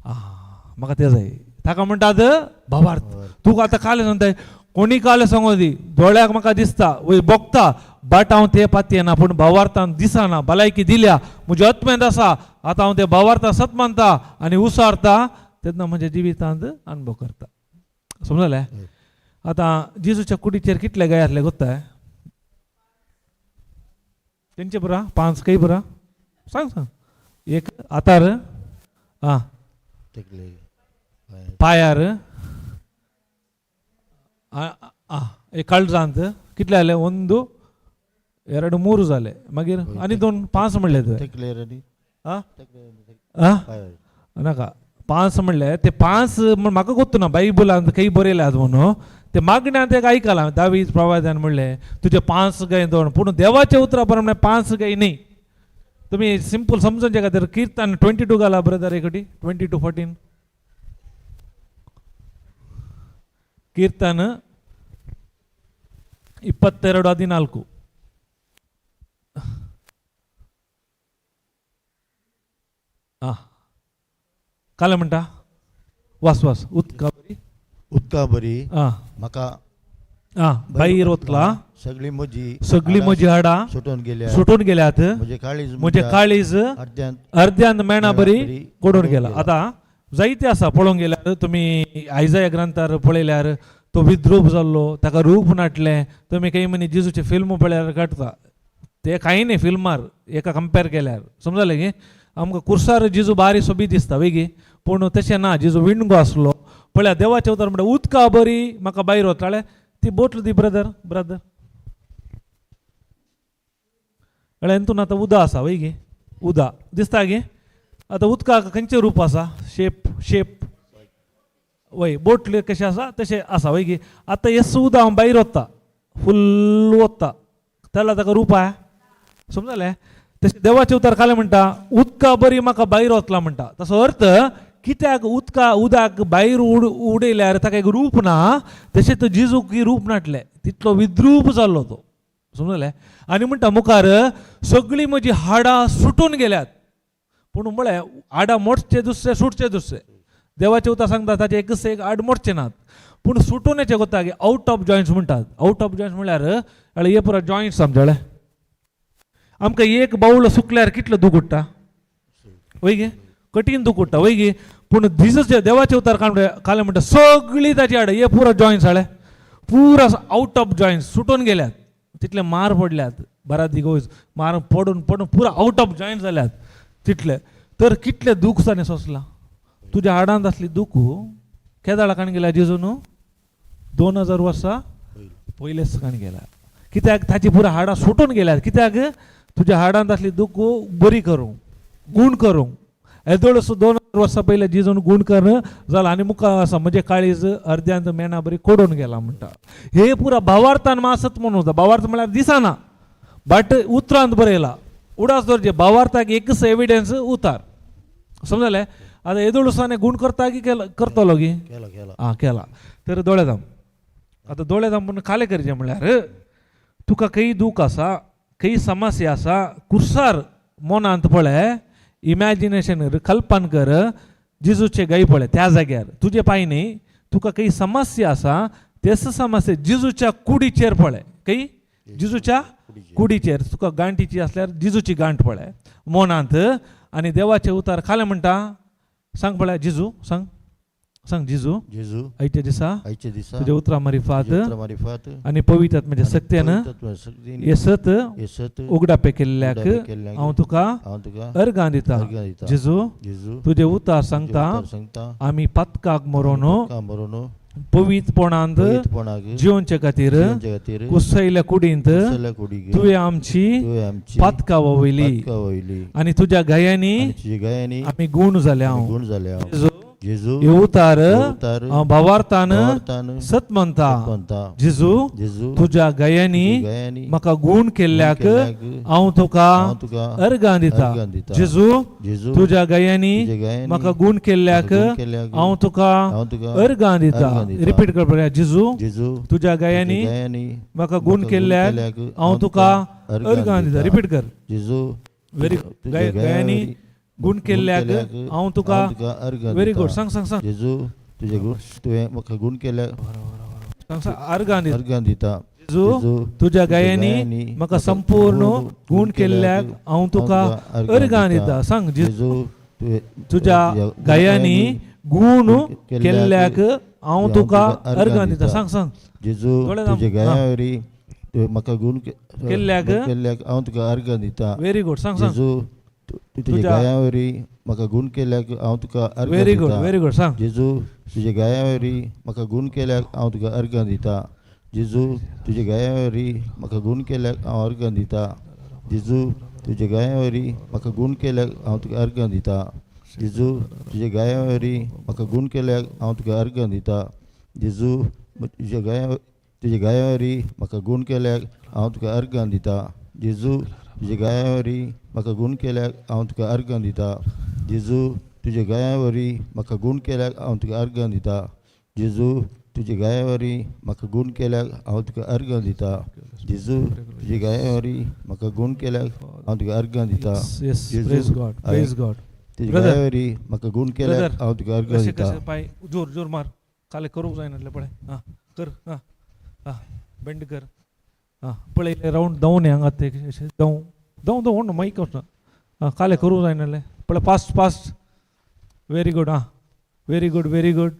आं म्हाका तें जाय ताका म्हणटात भावार्थ. तुका आतां कालें सांगताय कोणी कालें सांगो दी दोळ्याक म्हाका दिसता वय बोगता बट हांव तें पातयेना पूण भावार्थान दिसना भलायकी दिल्या म्हज्या आत्म्यांत आसा आतां हांव तें भावार्थान सत मानता आनी उसारता तेन्ना म्हज्या जिवितांत अनुभव करता. समजलें? हय. आतां जेजूच्या कुडीचेर कितले गाय आसले गोत्ताय तेंचे पुरा 5 काही पुरा सांग सांग एक आतार आं तेकले पांय. पायार एक काळजांत कितले जाले 1 2 3 जाले मागीर आनी 2 5 म्हणले तुवें. तेकलेर आनी आं तेकलेर आनी आं पांयार. नाका 5 म्हणले ते 5 म्हण म्हाका गोत्तू ना बायबलांत खंय बरयल्यात म्हणून ते मागण्यांत एक आयकलां दावीद प्रवाद्यान म्हणलें तुजे 5 गाय 2 पूण देवाच्या उतरा प्रमाणे 5 गाय न्ही. तुमी सिंपल समजूनचे खातीर किर्तन 22 घाला ब्रदर एकटी 22:14 कीರ್ತन 22:14. आं कालें म्हणटा वास वास उदका बरी. उदका बरी आं म्हाका आं भायर वतला सगळी म्हजी सगळी म्हजी हाडां सुटून गेल्या सुटून गेल्यात म्हजे काळीज म्हजें काळीज अर्द्यान अर्द्यान मेणा बरी कोडून गेला. गेला. आतां जायते आसा पळोवंक गेल्यार तुमी आयजया ग्रंथार पळयल्यार तो विद्रूप जाल्लो ताका रूप नाटलें. तुमी काही म्हणी जेजूचे फिल्म पळयल्यार काडटा ते कांय न्ही फिल्मार एका कंपेर केल्यार समजलें गी. आमकां कुर्सार जेजू बारी सोबीत दिसता वय गी पूण तशें ना. जेजू विणगो आसलो पळया देवाचे उतर म्हणटा उदका बरी म्हाका भायर वताले ती बोटल दी ब्रदर ब्रदर कळ्ळें. हितून आतां उदक आसा वय गे उदक दिसता गे. आतां उदकाक खंयचें रूप आसा शेप शेप वय बोटले कशें आसा तशें आसा वय गे. आतां हें उदक हांव भायर वता फुल्ल वता तेला ताका रूप आहा समजलें. तशें देवाचें उतर कालें म्हणटा उदका बरी म्हाका भायर वतला म्हणटा. ताचो अर्थ कित्याक उदका उदक भायर उडयल्यार ताका एक रूप ना तशें तो जेजूक रूप नाटलें तितलो विद्रूप जाल्लो तो समजलें. आनी म्हणटा मुखार सगळीं म्हजी हाडां सुटून गेल्यात पूण म्हळें हाडां मोडचे दुसरे सुटचे दुसरे देवाचें उतर सांगता ताचे एकच एक हाड मोडचे नात पूण सुटून येचे कोता आउट ऑफ जॉयंट्स म्हणटात. आउट ऑफ जॉयंट्स म्हणल्यार हे पुरो जॉयंट्स आमचे. आमकां एक बावलो सुकल्यार कितलो दुखुट्टा वय गे, कठीण दुखुट्टा वय गे. पूण जिजूचे देवाचे उतार काले म्हणटा सगळी ताची हाडां हे पुरा जॉयंट्स हाडले पुरा आउट ऑफ जॉयंट्स सुटून गेल्यात, तितले मार पडल्यात बरात दिगोज मार पडून पडून पुरा आउट ऑफ जॉयंट जाल्यात तितले. तर कितले दूख ताणें सोंसला. तुज्या हाडांत आसली दूख केदाळा काण गेल्या जेजून 2000 वर्सां पयलेच काण गेला. कित्याक ताची पुरा हाडां सुटून गेल्यात. कित्याक तुज्या हाडांत आसली दूख बरी करूंक, गूण करूंक. येदोळसो 2000 वर्सां पयलें जेजून गूण कर जाला आनी मुखार आसा म्हणजे काळीज अर्द्यांत मेणा बरी कोडून गेला म्हणटा. हे पुरा भावार्थान मासत म्हणून वता. भावार्थ म्हळ्यार दिसना बट उतरांत बरयला. उडास दवरचे भावार्थाक एकच एविडन्स उतार. समजलें? आतां येदोळसाने गूण करता की केला करतलो की केला केला. आं केला. तर दोळे धांप. आतां दोळे धांप म्हणून खालें करचें म्हळ्यार तुका खंय दूख आसा, खंय समस्या आसा, कुर्सार मनांत पळय, इमॅजिनेशन कर, कल्पन कर, जिजूचे गाय पळय त्या जाग्यार तुजे पांय न्ही, तुका खंय समस्या आसा तेच समस्या जिजूच्या कुडीचेर पळय. खंय? जिजूच्या कुडीचेर. तुका गांठीची आसल्यार जिजूची गांठ पळय मनांत आनी देवाचे उतार खालें म्हणटा. सांग पळय जिजू, सांग सांग जिजू, जेजू, आयच्या दिसा आयच्या दिसा तुज्या उतरां मारिफात तुज्या उतरां मारिफात आनी पवित्र आत्म्याच्या सक्त्यान पवित्र शक्तीन हे सत हे सत उगडापे केल्ल्याक उगडापे केल्ल्याक हांव तुका हांव तुका अर्गां दिता. अर्घां दिता. जेजू, जेजू, तुजे उतार तुजें सांगता उतर सांगता आमी पातकाक मरोन काम मरोन पवित्रपणांत पवित्रपणाक जिवनचे खातीर जिवनचे खातीर कुसयल्या कुडींत कुसयल्या कुडीक तुवें आमची तुवें आमची पातकां वयली पातकां वयली आनी तुज्या गायांनी आनी तुज्या गायांनी आमी गूण जाले. आमी हांव गूण जाले. हांव जेजू, जेजू, हे उतार हे उतार हांव भावार्थान भावार्थान सत म्हणता. सत म्हणता. जेजू, जेजू, तुज्या गायांनी तुज्या गायांनी म्हाका गूण केल्ल्याक केल्ल्याक हांव तुका हांव तुका अर्गां दिता. अर्घां दिता. जेजू, जेजू, तुज्या गायांनी तुज्या गायांनी म्हाका गूण केल्ल्याक म्हाका गूण केल्ल्याक हांव तुका हांव तुका अर्गां दिता. अर्घां दिता. रिपीट कर पळया. जेजू, जेजू, तुज्या गायांनी तुज्या गायांनी म्हाका गूण केल्ल्याक हांव तुका अर्गां दिता. रिपीट कर. जेजू, व्हेरी तुज्या गायांनी गूण केल्ल्याक हांव तुका अर्घां व्हेरी दिता. गुड. सांग सांग सांग. जेजू, तुजे गुण तुवें म्हाका गूण केल्याक सांग सांग अर्गां दिता. अर्घां दिता. जेजू, तुज्या गायांनी म्हाका संपूर्ण गूण केल्ल्याक हांव तुका अर्गां दिता. सांग. जेजू, जेजू, तुज्या गायांनी गूण केल्ल्याक हांव तुका अर्गां दिता. सांग सांग. जेजू, दोळे धांप. तुज्या गायांवरी तुवें म्हाका गूण केल्ल्याक केल्ल्याक हांव तुका अर्घां दिता. Very good. सांग सांग. जेजू, तुज्या तुज्या गायांवरी म्हाका गूण केल्ल्याक हांव तुका अर्घां व्हेरी गुड. दिता. Very good. सांग. जेजू, तुज्या गायांवरी म्हाका गूण केल्याक हांव तुका अर्घां दिता. जेजू, तुज्या गायांवरी म्हाका गूण केल्याक हांव अर्घां दिता. जेजू, तुज्या गायांवरी म्हाका गूण केल्याक हांव तुका अर्घां दिता. जेजू, तुज्या गायांवरी म्हाका गूण केल्याक हांव तुका अर्घां दिता. जेजू, तुज्या गायांवरी म्हाका गूण केल्याक हांव तुका अर्घां दिता. जेजू, तुज्या गायांवरी म्हाका गूण केल्याक हांव तुका अर्घां दिता. जेजू, तुज्या गायांवरी म्हाका गूण केल्याक हांव तुका अर्घां दिता. जेजू, तुज्या गायांवरी म्हाका गूण केल्याक हांव तुका अर्घां दिता. जेजू, तुज्या गायांवरी म्हाका गूण केल्याक हांव तुका अर्घां दिता. येस, जेजू, प्रेज गॉड, प्रेज गॉड. तुज्या Brother. गायांवरी म्हाका गूण केल्याक Brother. हांव तुका अर्घां कशें दिता. कशें पांय जोर जोर मार. काले करूंक जायना पळय. आं कर. आं आं बेंड कर. आं पळय रावंड धांवून हांगा ते अशें धांव धांव धांव व्हड माईक वचना. आं काले करूंक जायना पळय. Fast fast. Very good. आं very good, very good,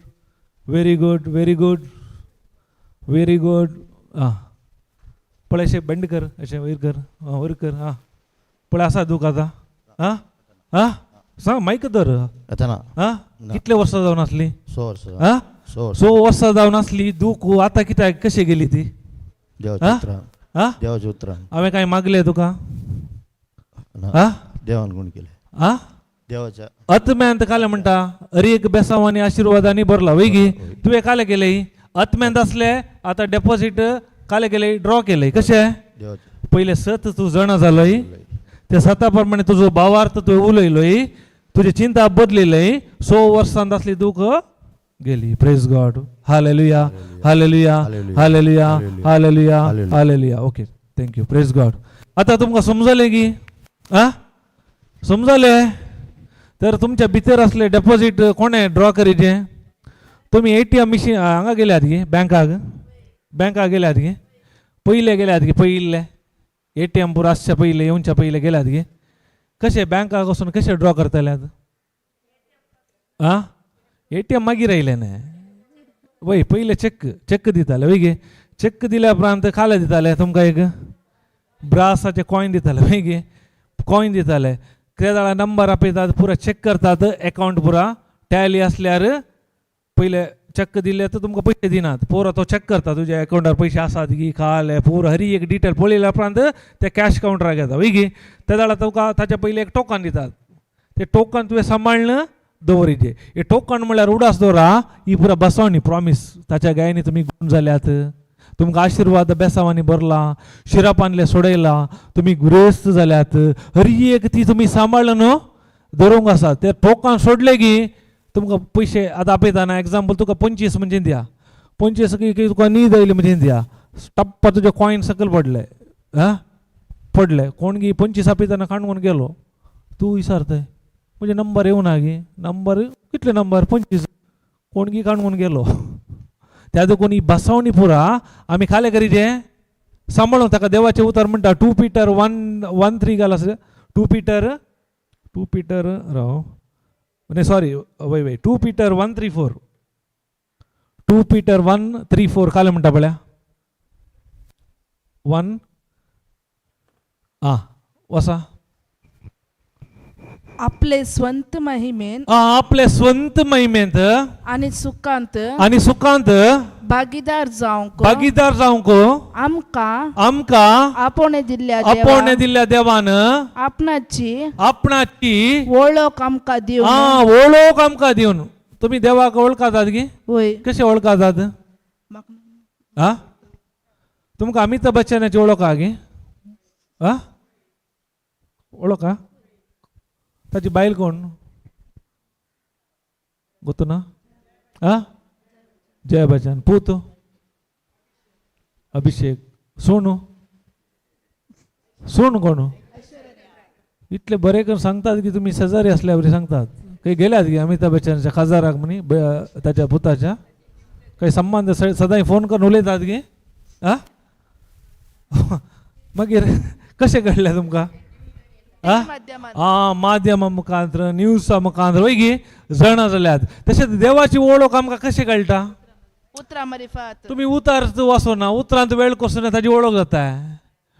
very good, very good, very good. आं पळय अशें बेंड कर, अशें वयर कर. आं वयर कर. आं पळय आसा दूख आतां. आं आं सांग मायक धर. आतां ना. आं ना. कितले वर्सां जावन आसली? 100 वर्सां. आं 100 वर्सां. 100 वर्सां जावन आसली दूख आतां कित्याक कशी गेली ती? देवाच्या आं? उतरान. आं देवाच्या उतरान. हांवें कांय मागलें तुका? ना. आं देवान गूण केलें. आं देवाच्या आत्म्यांत कालें म्हणटा अरे एक बेसांव आनी आशिर्वादांनी भरला वय गी. तुवें कालें केलें आत्म्यांत आसलें आतां डेपोजीट कालें केलें ड्रॉ केलें कशें? देवाच्या पयलें सत तूं जाणा जालोय, त्या सता प्रमाणे तुजो भावार्थ तुवें उलयलोय, तुजी चिंता बदलिलय, 100 वर्सांत आसली दूख गेली. Praise God. Hallelujah, hallelujah, hallelujah, hallelujah, hallelujah. Okay, thank you. Praise God. आतां तुमकां समजलें की? आं समजलें? तर तुमच्या भितर असले डेपोजीट कोणें ड्रॉ करीचें? तुमी एटीएम मिशीन हांगा गेल्यात की बँकाक? बँकाक गेल्यात की पयले गेल्यात की पयिल्ले? एटीएम पुरा आसच्या पयले येवच्या पयले गेल्यात गे? कशे बँकाक वचून कशे ड्रॉ करतल्यात? आं, एटीएम मागीर आयलें न्ही. वय, पयले चॅक चॅक दिताले. वय गे? चॅक दिल्या उपरांत खाले दिताले तुमकां, एक ब्रासाचे कॉयन दिताले. वय गे? कॉयन दिताले. कितें जाल्यार नंबर आपयतात, पुरा चॅक करतात, एकावंट पुरा टॅली आसल्यार पयले चॅक दिले तर तुमकां पयशे दिनात. पुरो तो चॅक करता, तुज्या एकावंटार पयशे आसात की खाले, पुरो हरी एक डिटेल पळयल्या उपरांत ते कॅश कावंटराक येता. वय गे? ते जाल्यार तुका ताच्या पयलीं एक टोकन दितात. ते टोकन तुवें सांबाळ्ळें दवरिचें. हे टोकन म्हणल्यार उडास दवरा, ही पुरा बसवणी प्रॉमीस. ताच्या गायनी तुमी गुण जाल्यात, तुमकां आशिर्वाद बेसावांनी भरला, शिरापानले सोडयला, तुमी गुरेस्त जाल्यात. हरी एक ती तुमी सांबाळ्ळें न्हू दवरूंक आसा. ते टोकन सोडले की तुमकां पयशे आतां आपयता ना. एग्जाम्पल, तुका 25 म्हणजे दिया, 25 की तुका न्हीद आयली म्हणजे दिया, टप्पा तुजे कॉयन सकयल पडले. आं, पडले. कोण गी 25 आपयतना काणकोण गेलो. तूं विचारतय, म्हणजे नंबर येवना गी? नंबर कितले? नंबर 25. कोण गी काणकोण गेलो. त्या देखून ही बसवणी पुरा आमी खाले करीचे सांबाळून. ताका देवाचें उतर म्हणटा, 2 Peter 1:1-3 घाल आसा. 2 पीटर, 2 पीटर, राव, न्ही, सॉरी, वय वय, 2 Peter 1:3-4, 2 Peter 1:3-4. खाले म्हणटा पळया वन. आं, वसा. आपले स्वंत महिमेन आपले स्वंत महिमेंत आनी सुखांत आनी सुखांत भागीदार जावंक भागीदार जावंक आमकां आमकां आपोवणें दिल्ल्या आपोवणें देवा दिल्ल्या देवान आपणाची आपणाची वळख आमकां दिवन. आ, वळख आमकां दिवन. तुमी देवाक वळखातात गी? वय. कशें वळखातात? आ, तुमकां अमिताभ बच्चनाची वळख आहा गी? आ, वळख आहा? ताची बायल कोण गोतू ना? आ, जया बच्चन. पूत अभिषेक. सोनू, सोनू कोण? इतले बरे करून सांगतात की तुमी शेजारी असल्या वरी सांगतात. काही गेल्यात की अमिताभ बच्चनच्या खाजाराक म्हणी ताच्या पुताच्या काही संबंध? सदांय फोन करून उलयतात की? आ, मागीर कशें कळ्ळें तुमकां? आ? माध्यमात. आ, माध्यमा मुखांत्र, न्यूजा मुखांत्र. वय गी? जाणा जाल्यात. तशेंच देवाची वळख आमकां कशें कळटा? उतरां मारिफात. तुमी उतार वाचोना, उतरांत वेळ कसो ताची वळख जाता.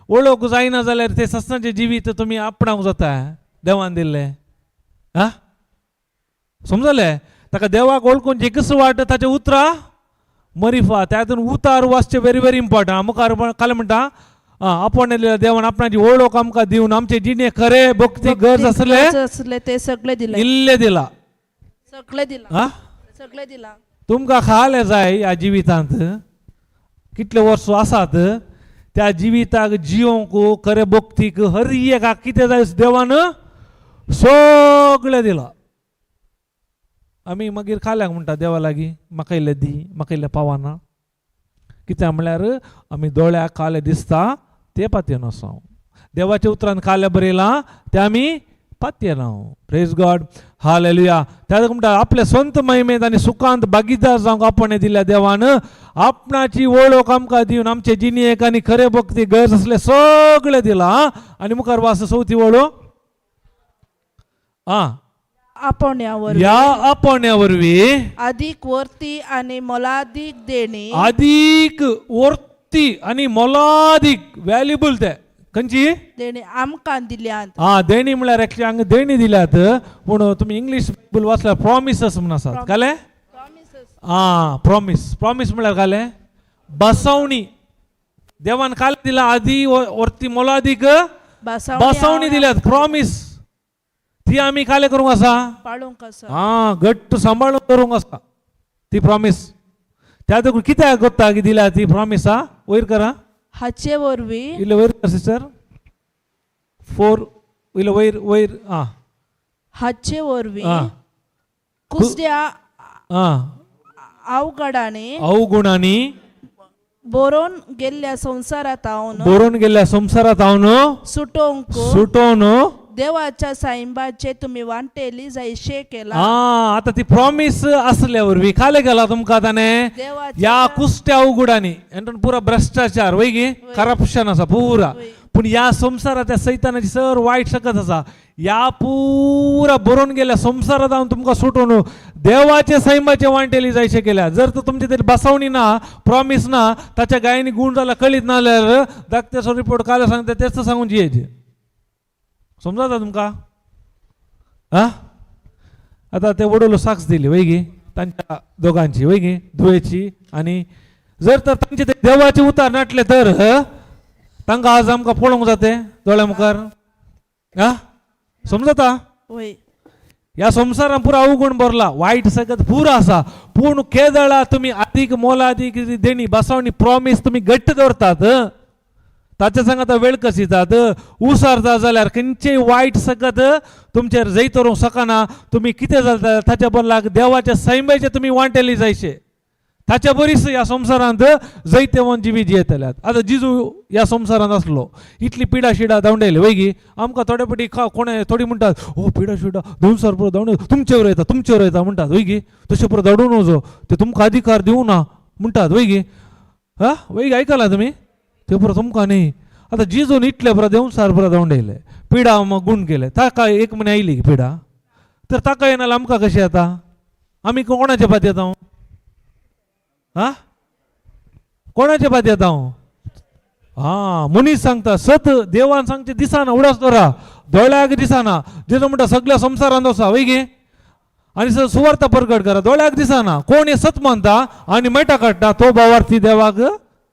वळख जायना जाल्यार ते सस्नाचें जिवीत तुमी आपणावंक जाता देवान दिल्लें. आ, समजलें? ताका देवाक वळखून एकच वाट, ताचें उतरां मरिफा. त्यातून उतार वाचचें व्हेरी व्हेरी इम्पॉर्टंट. मुखार काल म्हणटा, आपण देवान आपणाची वळख आमकां दिवन आमचे जिणे खरे भक्ती गरज आसले गरज आसले ते सगळे दिले. इल्ले दिला. सगळे दिला. आ. सगळे दिला. तुमकां खाले जाय ह्या जिवितांत कितले वर्स आसात त्या जिविताक जियोंक खरे भक्तीक हर एकाक कितें जाय देवान सगळें दिलां. आमी मागीर खाल्याक म्हणटा देवा लागीं, म्हाका इल्लें दी, म्हाका इल्लें पावना. कित्याक म्हणल्यार आमी दोळ्याक काले दिसता ते पातयेन आसा. देवाच्या उतरान काले बरयलां तें आमी पातयेना. Praise God, hallelujah. त्या म्हणटा, आपले स्वंत महिमेंत आनी सुखांत भागीदार जावंक आपण दिल्या देवान आपणाची वळख आमकां दिवन आमचे जिणेक आनी खरे भक्ती गरज आसले सगळें दिलां. आनी मुखार वास चवथी वळख. आं. आपोवण्या ह्या आपोवण्या वरवीं अधिक वर्ती आणि मोलादीक देणी. अधिक वर्ती आनी मोलादीक, व्हॅल्युबल ते खंयची? देणी आमकां दिल्यात. हा, देणी म्हळ्यार एक्चुअली हांगा देणी दिल्यात, पूण तुमी इंग्लीश बायबल वाचल्यार प्रॉमिसस म्हणून आसात. काले? हा, प्रॉमीस. प्रॉमीस म्हळ्यार काले बसवणी. देवान काल दिला आदी वर्ती मोलादीक बसवणी दिल्यात, प्रॉमीस. ती आमी काले करूंक आसा? पाळूंक आसा. हा, घट्ट सांबाळून करूंक आसा ती प्रॉमीस. त्या देखून कित्याक कोत्ता की दिल्या ती प्रॉमीस? हा, वयर करा. हाचे वरवीं इल्ले वयर कर सिस्टर, 4 इल्ले वयर वयर. आं. हाचे वरवीं आं. कुसड्या आं. अवघडांनी अवगुणांनी बरोवन गेल्ल्या संवसारांत हांव बरोवन गेल्ल्या संवसारांत हांव सुटोवंक सुटोवन देवाच्या साईबाचे तुमी वांटेली जायशे केला. हा, आता ती प्रॉमीस असल्या वरवीं खाले गेला तुमकां ताणें देवाच्या या कुसट्या अवगुडांनी. एंटून पुरा भ्रष्टाचार वय गी, करप्शन आसा पुरा. पूण ह्या संवसारांत त्या सैतानाची सर वायट शकत आसा. ह्या पुरा बरोवन गेल्या संवसारांत हांव तुमकां सुटोवन देवाचे सैमाचे वांटेली जायशे केल्या. जर तर तुमचे तरी बसवणी ना, प्रॉमीस ना, ताच्या गायनी गूण जाला कळीत ना जाल्यार धाकट्याचो रिपोर्ट काल सांगता तेच सांगून जियेचे. समजाता तुमकां? आं, आतां ते वडोलो साक्ष दिली वय गी तांच्या दोगांची वय गी, धुवेची. आनी जर तर तांचे ते देवाचे उतार नाटले तर तांकां आज आमकां पळोवंक जाते दोळ्या मुखार. आं, समजता? वय. ह्या संवसारान पुरा अवगुण भरला, वायट सगळं पुरो आसा. पूण केदळा तुमी आदीक मोलादीक देणी बसवणी प्रॉमीस तुमी घट्ट दवरतात, ताच्या संग आतां वेळ कसितात उसरता जाल्यार खंयचेय वायट सकत तुमचेर जैत व्हरूंक शकना. तुमी कितें जाता ताच्या बदलाक देवाच्या सैमाचे तुमी वांटेली जायशे, ताच्या बरीच ह्या संवसारांत जैतेवन जिवी जियेतल्यात. आतां जिजू ह्या संवसारांत आसलो, इतली पिडा शिडा धांवडायली वय गी. आमकां थोडे फावटी कोणे थोडी म्हणटात, ओ पिडा शिडा दोन पुरो धांवडे तुमचेवर येता, तुमचेवर येता म्हणटात वय गी. तशें पुरो धाडून वचो, ते तुमकां अधिकार दिवं ना म्हणटात वय गी. हा वय गी, आयकलां तुमी? ते पुरो तुमकां न्ही. आतां जिजून इतले पुरो देंवसार पुरो धांवडायले, पिडा गुण केले, ताका एक म्हयने आयली पिडा तर ताका येना, आमकां कशें येता? आमी कोणाच्या पात येता? हा, कोणाच्या पात येता? हा, मनीस सांगता सत देवान सांगचे दिसाना, उडास दवरा दोळ्याक दिसाना. जेजू म्हणटा सगळ्या संवसारांत आसा वय गे, आनी सुवार्थ परगट करा, दोळ्याक दिसाना. कोण हे सत मानता आनी मेटा काडटा तो भावार्थी देवाक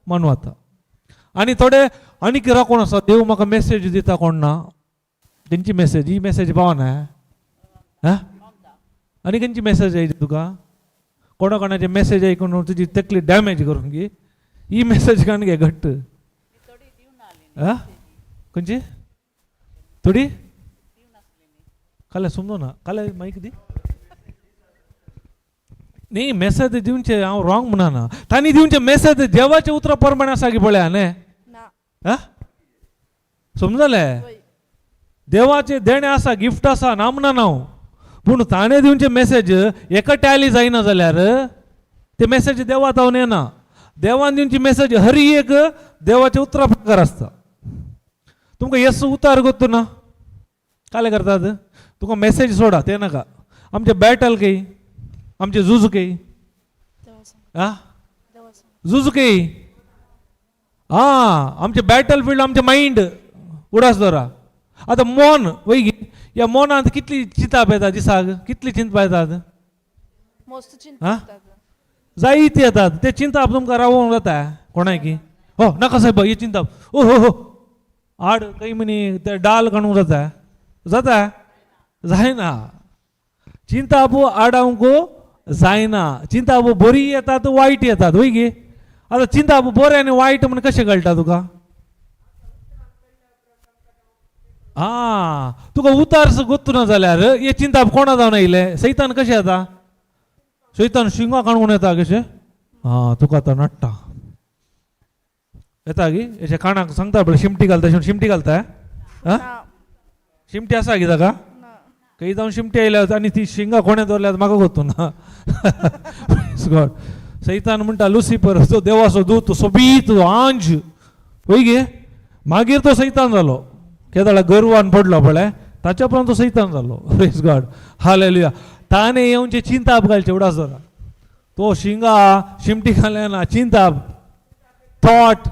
मानवता. आनी थोडे आनी कितें कोण आसा, देव म्हाका मेसेज दिता कोण ना, तेंची मेसेज ही मेसेज पावना. हा, आनी खंयची मेसेज आयली तुका? कोणा कोणाचे मेसेज आयकून तुजी तकली डॅमेज करून गी ही मेसेज काण घे घट्ट. हा, खंयची थोडी काल समजो ना, काल मायक दी न्ही. मेसेज दिवचे हांव रॉंग म्हणना, तांणी दिवचे मेसेज देवाचे उतरां प्रमाणे आसा की पळया न्ही. ना. हा, समजलें? वय. देवाचे देणें आसा, गिफ्ट आसा, ना म्हणना हांव, पूण ताणें दिवचे मेसेज एका टॅली जायना जाल्यार ते मेसेज देवा जावन येना. देवान दिवची मेसेज हर एक देवाचे उतरा प्रकार आसता. तुमकां येस उतार गोत्तू ना काले करतात, तुका मेसेज सोडा ते नाका. आमचे बॅटल काही, आमचे झूज काही, देवा सांग, आ देवा सांग. झूज काही, हा आमचे बॅटल फिल्ड आमचे मायंड उडास दवरा. आतां मोन वय गी, ह्या मोनांत कितली चिंताप येता दिसाक, कितली चिंतपा येतात? मस्त हा? चिंता येतात. जायती येतात. ते चिंताप तुमकां रावोंक जाता कोणाय की हो नाका साहेब हे चिंताप, ओ हो हो आड काही म्हणी ते डाल काडूंक जाता, जाता जायना. चिंताप आडावंक जायना. चिंताप बरी येतात, वायट येतात वय गी. आतां चिंताप बरें आनी वायट म्हण कशें कळटा तुका? आं, तुका उतार गोत्तू ना जाल्यार हे चिंताप कोणा जावन आयले? सैतान कशें येता? सैतान शिंगा काडून येता कशें? आं, तुका आतां नडटा येता गी, अशें काणाक सांगता पळय, शिमटी घालता, शिमटी घालता. आं, ना. शिमटी आसा गी ताका? ना. खंय जावन शिमटी आयल्या आनी ती शिंगा कोणें दवरल्यात म्हाका गोत्तू ना. गॉड, सैतान म्हणटा लुसिफर तो देवाचो दूत, सोबीत आंज वय गे, मागीर तो सैतान जालो. केदळा गर्वान पडलो पळय, ताच्या उपरांत तो सैतान जालो. Praise God, hallelujah. ताणें येवचे चिंताप घालचे उडास दवरा. तो शिंगा शिमटी घालना ना, चिंताप थॉट.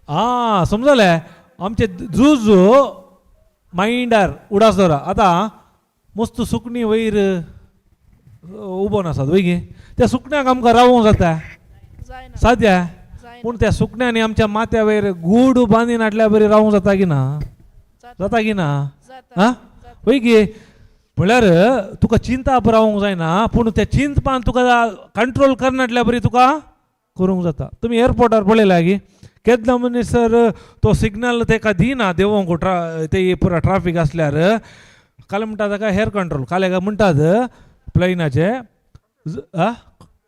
आं, समजलें? आमचे झूज मायंडार उडास दवरा. आतां मस्त सुकणीं वयर उबोन आसात वय गे, त्या सुकण्याक आमकां रावोंक जाता? जायना. साद्या जायना. पूण त्या सुकण्यांनी आमच्या माथ्या वयर गूड बांदीन हाडल्या बरी रावूंक जाता की ना? जाता की ना? जाता. आं, वय गे, म्हळ्यार तुका चिंताप रावूंक जायना, पूण त्या चिंतपान तुका कंट्रोल करनाटल्या बरी तुका करूंक जाता. तुमी एअरपोर्टार पळयला गी, केन्ना मनीस सर तो सिग्नल तेका दिना देंवोंक, ते पुरा ट्राफीक आसल्यार काल म्हणटा ताका हेर कंट्रोल काल हेका म्हणटात प्लेनाचे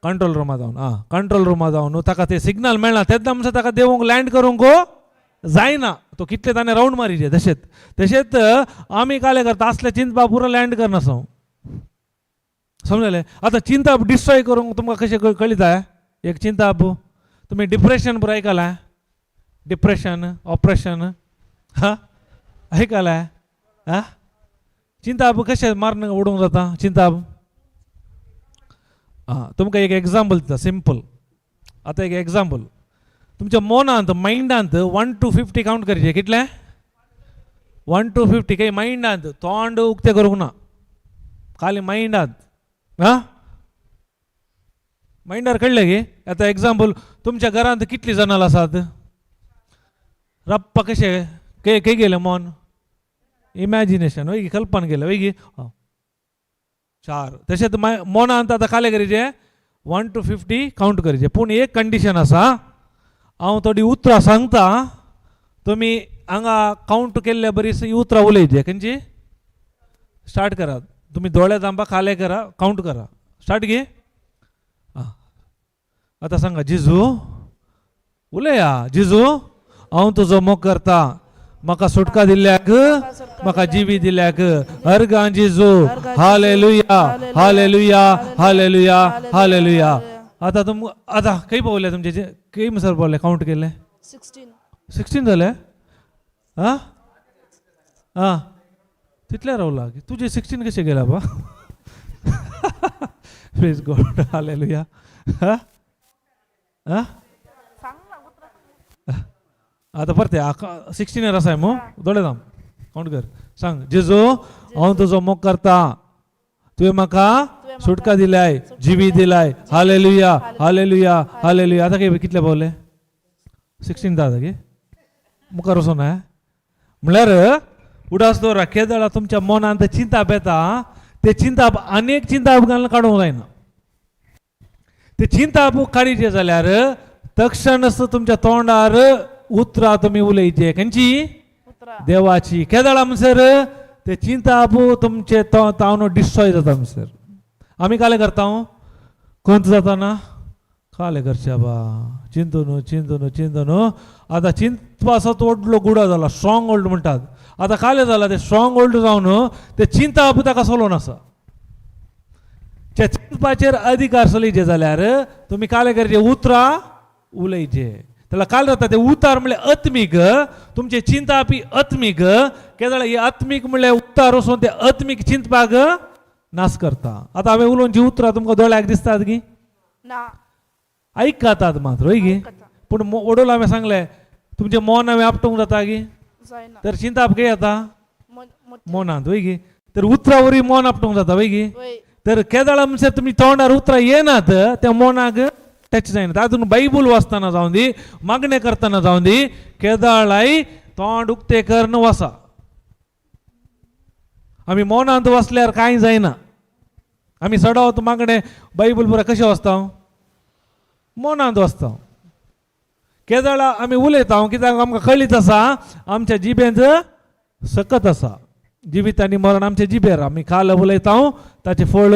कंट्रोल रुमा जावन, आं कंट्रोल रुमा जावन ताका ते सिग्नल मेळना तेन्ना म्हणसर ताका देंवोंक लँड करूंक जायना. तो कितले ताणें रावंड मारीचे. तशेंच तशेंच आमी काले करता असले चिंतपा पुरो लँड करनासो. समजलें? आतां चिंताप डिस्ट्रॉय करूंक तुमकां कशें कळीत एक चिंताप तुमी डिप्रेशन पुरो आयकलां? Depression, operation. हा आयकलाय? हा चिंताप कशें मारून उडोवंक जाता चिंताप? आं, तुमकां एक एग्जाम्पल दिता सिंपल. आतां एक एग्जाम्पल, तुमच्या मनांत, मायंडांत 1 to 50 count करचें. कितलें? 1 to 50. काही मायंडांत, तोंड उक्तें करूंक ना, खाली मायंडांत. आं, मायंडार कळ्ळें गे? आतां एग्जाम्पल, तुमच्या घरांत कितलीं जाणां आसात? रप्पा कशें खंय खंय गेलें मन? इमॅजिनेशन वय, कल्पना गेलें वय. 4. तशेंच मनांत आतां कालें करीचें, 1 to 50 count करचें. पूण एक कंडिशन आसा, हांव थोडीं उतरां सांगता, तुमी हांगा कावंट केल्ल्या बरी ही उतरां उलयचे. खंयची? स्टार्ट करात. तुमी दोळे धांपा, काले करा, कावंट करा. स्टार्ट गे. आं, आतां सांगा, जिजू, उलया, जिजू हांव तुजो मोग करता, म्हाका सुटका दिल्ल्याक, म्हाका जिवी दिल्याक अर्गां जिजू. Hallelujah, hallelujah, hallelujah, hallelujah. आतां तुम आतां खंय पावले? तुमचे खंय म्हणसर पावले? कावंट केले? 16. 16 जाले? आं आं, तितले रावला? तुजे 16 कशे गेले बा? Praise God, hallelujah. हा हा, आतां परते 16 आसाय मू? दोळे धाम, कावंट कर, सांग, जेजू हांव तुजो मोग करता, तुवें म्हाका सुटका दिलाय, जिवी दिलाय. Hallelujah, hallelujah, hallelujah. आतां कितले पावले? 16 जाता गे? मुखार वचोन म्हणल्यार उडास दवरा, केदळा तुमच्या मनांत चिंताप येता, ते चिंताप अनेक चिंताप घालून काडूंक जायना. ते चिंताप काडीचे जाल्यार तक्षणच तुमच्या तोंडार उतरां तुमी उलयचे. खंयची? देवाची. केदळा म्हणसर ते चिंताप तुमचे तावन डिस्ट्रॉय जाता म्हणसर. आमी कालें करता, खंत जाता ना, कालें करचे बा, चिंतून चिंतून चिंतून. आतां चिंतपाचो तो व्हडलो गुडो जाला, स्ट्रॉंग होल्ड म्हणटात. आतां कालें जाला, ते स्ट्रॉंग होल्ड जावन ते चिंताप ताका सोलोवन आसा. त्या चिंतपाचेर अधिकार चलयचे जाल्यार तुमी कालें करचे, उतरां उलयचे. त्याला काल जाता ते उतार म्हणल्यार आत्मीक, तुमचे चिंताप ही आत्मीक. केदळा ही आत्मीक म्हणल्यार उतार वचून ते आत्मीक चिंतपाक नाश करता. आतां हांवें उलोवन जी उतरां तुमकां दोळ्याक दिसतात की ना? आयकतात मात्र, हय गी? पूण वडोल हांवें सांगलें, तुमचें मन हांवें आपटूंक जाता की? जायना. तर चिंताप खंय येता? मनांत, वय गी? तर उतरां वरवीं मन आपटूंक जाता, वय गी? वय. तर केदळा म्हणसर तुमी तोंडार उतरां येनात, त्या मनाक टच जायना. तातूंत बायबल वाचतना जावं दी, मागणें करतना जावं दी, केदळाय तोंड उक्तें करून वाचा. आमी मनांत वाचल्यार कांय जायना. आमी चडावत मागणें बायबल पुरा कशें वाचता? मनांत वाचता. केदळा आमी उलयता, कित्याक आमकां कळीत आसा, आमच्या जिबेंत सकत आसा. जिवीत आनी मरण आमच्या जिबेर. आमी काल उलयता ताचें फळ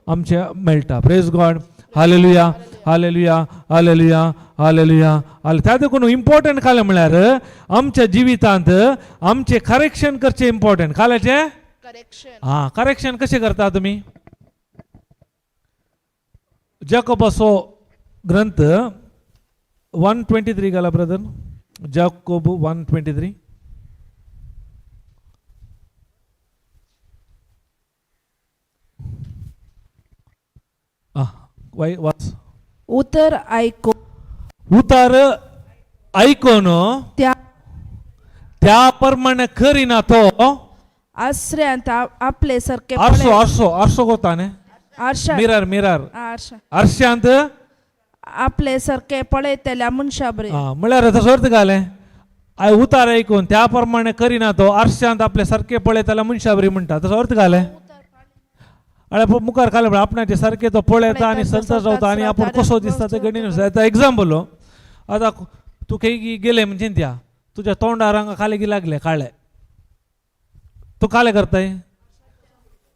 आमचें मेळटा. Praise God, hallelujah, hallelujah, hallelujah, hallelujah. हाले त्या देखून इम्पॉर्टंट कालें म्हळ्यार आमच्या जिवितांत आमचें करेक्शन करचें इम्पॉर्टंट. काल्याचें? करेक्शन. हां, करेक्शन कशें करता तुमी? जाकोबाचो ग्रंथ 1:23 घाला ब्रदर. जाकोब 1:23. आं, वाय वाच. उतर आयको उतार आयकोन त्या त्या प्रमाणे करिना तो आसऱ्यांत आपले सारके आरसो, आरसो, आरसो कोता न्ही? आरशा. Mirror, mirror. आरशा. आरशांत आपले सारके पळयतल्या मनशा बरे. आं, म्हळ्यार तसो अर्थ घालें I, उतार आयकून त्या प्रमाणे करिना तो आरशांत आपले सारके पळयताल्या मनशा बरी म्हणटा. तसो अर्थ घालें. आनी मुखार घालें म्हळ्यार आपणाचे सारके तो पळयता आनी सलता रावता आनी आपूण कसो दिसता ते गणीन. आतां एग्जाम्पल, आतां तूं खंय गेले म्हणजे त्या तुज्या तोंडार हांगा काले लागले काळे, तूं काले करताय?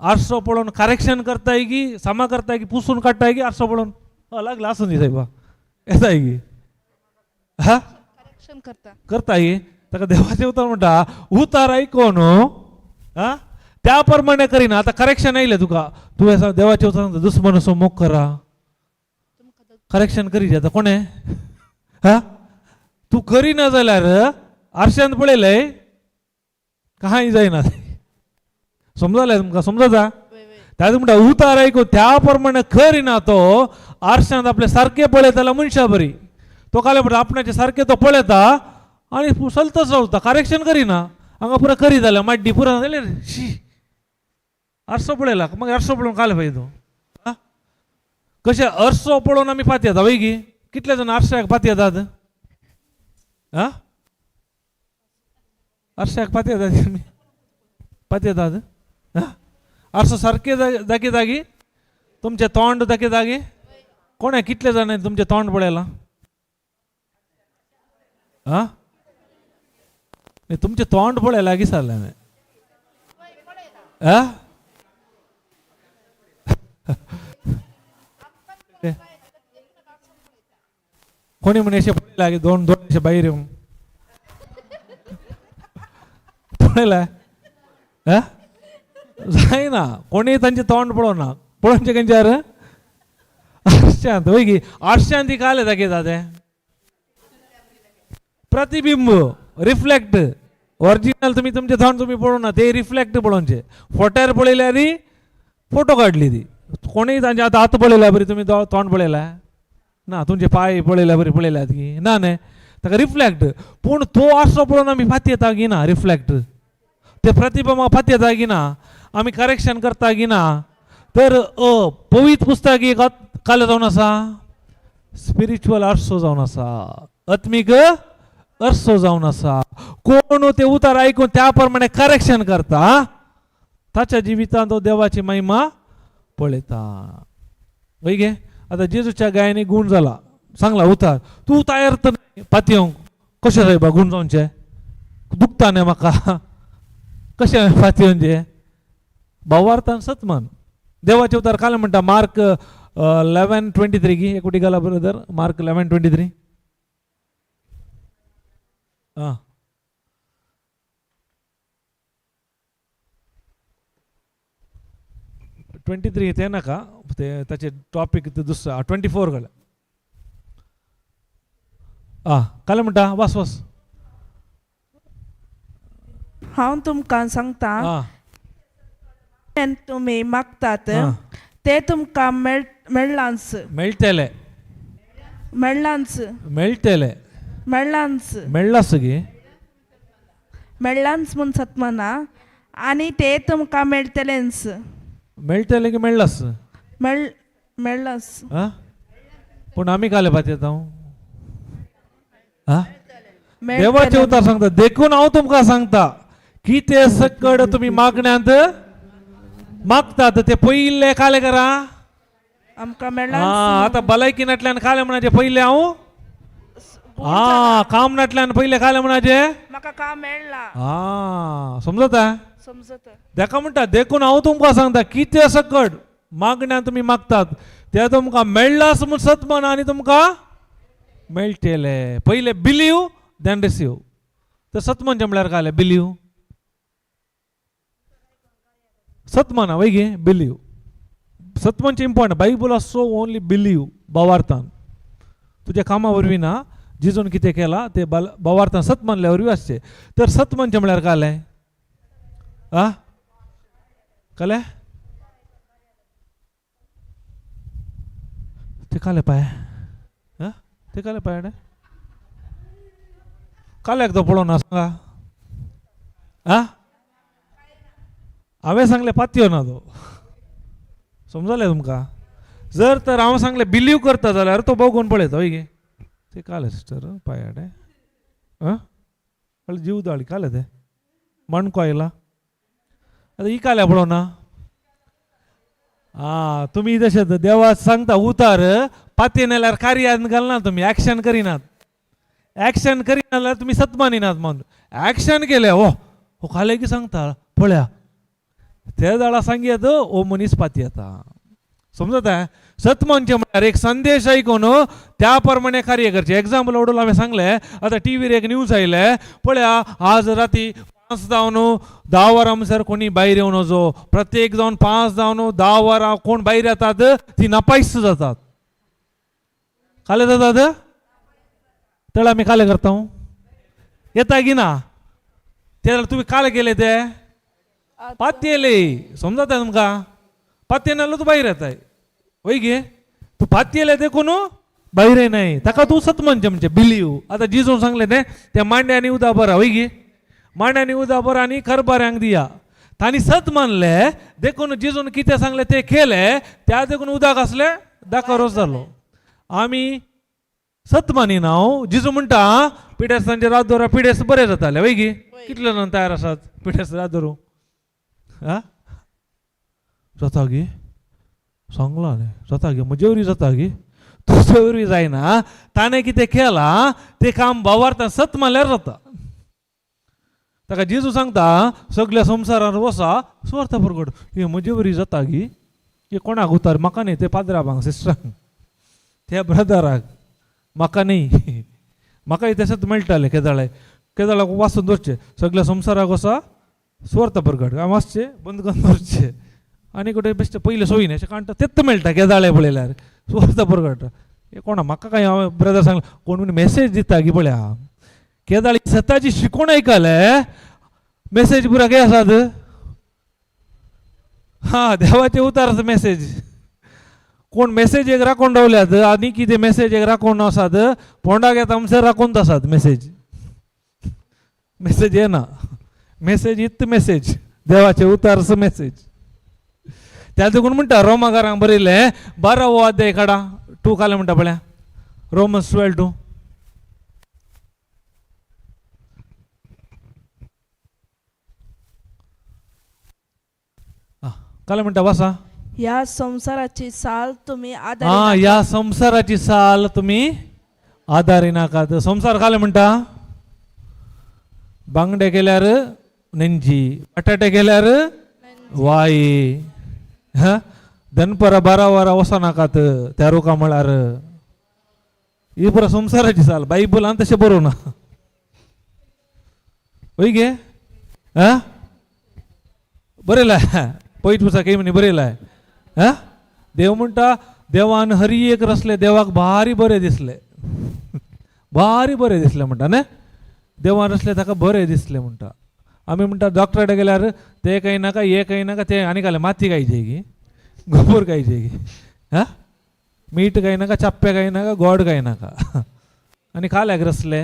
आरसो पळोवन करेक्शन करताय की सामा करताय की पुसून काडटाय की आरसो पळोवन लागला आसूं दी सायबा येताय की? हा, करेक्शन करता. करताय. ताका देवाचें उतर म्हणटा, उतार आयकोन हा त्या प्रमाणे करिना. आतां करेक्शन आयलें तुका, तुवें देवाचें उतर सांगता, दुस्मन असो मोग करा, करेक्शन करीत. आतां कोणें? हा, तूं करिना जाल्यार आरशांत पळयलें कांय जायना. समजलें तुमकां? समजता? ताका म्हणटा उतार आयकून त्या प्रमाणे करिना तो आरशांत आपले सारकें पळयतालो मनशा बरी. तो काले म्हणटा आपणाचे सारकें तो पळयता आनी चलतच रावता, करेक्शन करिना. हांगा पुरा करी जाल्या माड्डी पुरा जाल्यार शी आरसो पळयला, मागीर आरसो पळोवन काले पळय तूं. आं कशें आरसो पळोवन आमी पाती येता वय गी? कितले जाण आरशाक पाती येतात? आं आरशाक पाती येतात आमी? पाती येतात? आं आरसो सारके जागे जागी तुमचें तोंड जागे जागी कोणें कितले जाण तुमचें तोंड पळयलां? आं तुमचें तोंड पळयलां लागीं सरलें हांवें. आं कोणी म्हण अशें पळयलां की दोन दोन अशें भायर येवन पळयलां? आं जायना, कोणीय तांचें तोंड पळोवना. पळोवचें खंयच्यार? आरशांत वय की? आरशांत ती काले दाखयता तें प्रतिबिंब, रिफ्लेक्ट. ओरिजिनल तुमी तुमचें तोंड तुमी पळोवना, ते रिफ्लेक्ट पळोवचें. फोट्यार पळयल्यार फोटो काडली ती. कोणीय तांचे आतां आतां पळयल्या बरी तुमी तोंड पळयला ना, तुमचे पांय पळयल्या बरी पळयल्यात की ना न्ही, ताका रिफ्लेक्ट. पूण तो आरसो पळोवन आमी फाती येता की ना? रिफ्लेक्ट ते प्रतिबिंब फाती येता की ना? आमी करेक्शन करता की ना? तर पवित्र पुस्तक एक काले जावन आसा, स्पिरिच्युअल आरसो जावन आसा, आत्मीक आरसो जावन आसा. कोण ते उतार आयकून त्या प्रमाणे करेक्शन करता ताच्या जिवितांत तो देवाची महिमा पळयता. वय गे? आतां जेजूच्या गायांनी गूण जाला सांगला उतार, तूं तयार तर पातयेवंक कशें जाय बा गूण जावचें? दुखता न्ही म्हाका, कशें पातयेवचें? भावार्थान सतमान देवाचे उतार काल म्हणटा मार्क 11:23 की एक कुटी घाला ब्रदर, मार्क 11:23. आं 23 ते नाका, ते ताचे टॉपीक ते दुसरो 24 घाल. आं काल म्हणटा वास वास. हांव तुमकां सांगता आं तुमी मागतात आं. ते तुमकां मेळ्ळांच. मेळटले. मेळ्ळांच. मेळटले. मेळ्ळांच. मेळ्ळास गे? मेळ्ळांच म्हूण सतमना आनी ते तुमकां मेळटलेंच. मेळटले की मेळ्ळास? मेळ्ळास. आं पूण आमी काले पाती येता? आं देवाचे उतार सांगता, देखून हांव तुमकां सांगता की ते सकड तुमी मागण्यांत मागतात ते पयले काले करा आमकां आं मेळ्ळांच. आतां भलायकी नाटल्यान काले म्हणाचे पयले हांव, आं काम नाटल्यान पयले काले म्हणाचे म्हाका काम मेळ्ळां. आं समजता? समजता. तेका म्हणटा देखून हांव तुमकां सांगता कितें सकट मागण्या तुमी मागतात ते तुमकां मेळ्ळास म्हूण सत म्हण आनी तुमकां मेळटले. पयले बिलीव देन रिसीव. तर सत म्हणचें म्हळ्यार कालें बिलीव सत म्हणा वय गे? बिलीव सत म्हणचें इम्पॉर्टंट. बायबल आसो ओनली बिलीव भावार्थान तुज्या कामा वरवीं ना, जिजून कितें केलां तें भावार्थान सत म्हणल्या वरवीं आसचें. तर सत म्हणचें म्हळ्यार कालें? आं कालें ते काले पांय? आं ते काले पांय काल्याक तो पळोवना सांगा. आं हांवें सांगलें पातयो ना तो, समजलें तुमकां? जर तर हांव सांगलें बिलीव करता जाल्यार तो बघून पळयता हय गे? ते काले सिस्टर पांयाडे आं कळ्ळें जीव दाळी काले ते माणको आयला आतां ही काल्या पळोवना. आं तुमी तशें देवा सांगता उतार पातयेन जाल्यार कार्यान घालना तुमी, एक्शन करिनात. एक्शन करिना जाल्यार तुमी सत मानिनात म्हूण एक्शन केलें हो हो काले की सांगता पळया ते जाणा सांगयत हो मनीस पातयेता. समजता? सत म्हणचें म्हळ्यार एक संदेश आयकून त्या प्रमाणे कार्य करचें. एग्जाम्पल ओडून हांवें सांगलें, आतां टिवीर एक न्यूज आयलें पळया आज राती 5 जावन 10 वरां म्हणसर कोणी भायर येवन वचो, प्रत्येक जावन 5 जावन 10 वरां कोण भायर येतात ती नापायस जातात. काले जातात? तळ आमी काले करता येता की ना? ते जाल्यार तुमी काले केले ते पातयेले समजता तुमकां? पातये नाल्यार तूं भायर येताय वय गे. तूं पातयेले देखून भायर येनाय. ताका तूं सत म्हणचें म्हणजे बिलीव. आतां जेजून सांगलें तें त्या मांड्यांनी उदक बरा वय गे, मांड्यांनी उदक बरा आनी करबाऱ्यांक दिया. तांणी सत मानले देखून जेजून कितें सांगलें तें केलें, त्या देखून उदक आसलें दाखो जालो. आमी सत मानिना. जेजू म्हणटा पिडेस्तांचे रात दवरा, पिडेस्त बरें जाताले वय गी. कितले जाण तयार आसात पिडेस्त रात दवरूं? आ जाता गी? सांगलां न्ही जाता गी, म्हजे वरवीं जाता गी, तुजे वरवीं जायना. ताणें कितें केलां तें काम भावार्थान सत मानल्यार जाता. ताका जेजू सांगता सगल्या संवसारान वसा सुवार्थ परगट. हे म्हजे वरवीं जाता गी? हे कोणाक उतार? म्हाका न्ही, ते पाद्राबांक, सिस्टरांक, त्या ब्रदराक, म्हाका न्ही. म्हाकाय तशेंच मेळटालें केदाळे केदाळाक वाचून दवरचें सगल्या संवसाराक वसा सुवार्थ परगट. हांवें वाचचें बंद करून दवरचें आनी कुठे बेश्टें पयलें सोयीन अशें काणटा तेत्त मेळटा केदाळे पळयल्यार सुवार्थ परगट. हे कोणा म्हाका काय हांवें ब्रदर सांगलें कोण म्हण मेसेज दिता की पळया केदाळी सताची शिकोण आयकले मेसेज पुरा काय आसात. हा देवाचे उतार आसा मेसेज. कोण मेसेज एक राखून रावल्यात आनी कितें मेसेज एक राखून आसात पोंडाक येता म्हणसर राखून आसात मेसेज. मेसेज येना, मेसेज इत्त मेसेज देवाचे उतार मेसेज. त्या देखून म्हणटा रोमाकारांक बरयलें 12वो अध्याय काडा 2 काले म्हणटा पळया रोमन्स 12:2. काले म्हणटा वासा. ह्या संवसाराची साल तुमी हा आदारी ह्या संवसाराची साल तुमी आदारी नाकात. संवसार काले म्हणटा बांगडे केल्यार नेंजी, बटाटे केल्यार वाई, दनपरा 12 वरां वचो नाकात त्या रुखा म्हळ्यार. ही पुरा संवसाराची साल बायबलान तशें बरोवना ना वय गे. हा बरयलां पयत पुसा काही म्हणी बरयलां. हा देव म्हणटा देवान हरी एक रसले देवाक भारी बरें दिसलें, भारी बरें दिसलें म्हणटा न्ही. देवान रसले ताका बरें दिसलें म्हणटा. आमी म्हणटा डॉक्टरा कडेन गेल्यार ते काही नाका हे काही नाका ते आनी घालें माती खायची की गोबर खायची की, हा मीठ काय नाका, चाप्पे काय नाका, गोड काय नाका आनी खाल्याक रसले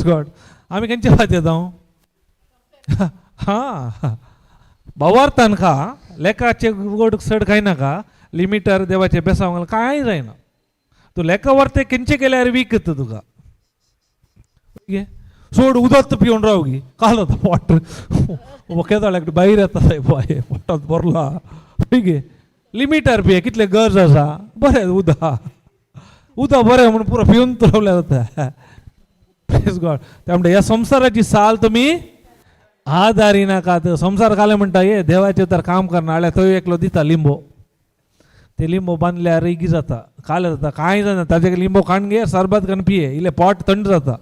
गॉड. आमी खंयचे भात येता? हां भावार्थान खा, लेखाचे गोड चड खायनाका, लिमिटर देवाचे बेसांव कांय जायना. तूं लेखा वरते खंयचे केल्यार वीक येता तुका. सोड उदक पिवन राव गी काल जाता पोट केदाळ भायर येता सायब पोटांत भरला गे. लिमिटार पिये कितले गरज आसा बरें उदक उदक बरें म्हणून पुरो पिवन रावल्यार जाता. प्रेज गॉड. त्या म्हणटा ह्या संवसाराची साल तुमी आदारी नाकात. संवसार काले म्हणटा ये देवाचें तर काम करना जाल्यार थंय एकलो दिता लिंबो, ते लिंबो बांदल्यार रिगी जाता काले जाता कांय जायना. ताजे लिंबो काडून घे सरबत करून पिये इल्लें पोट थंड जाता,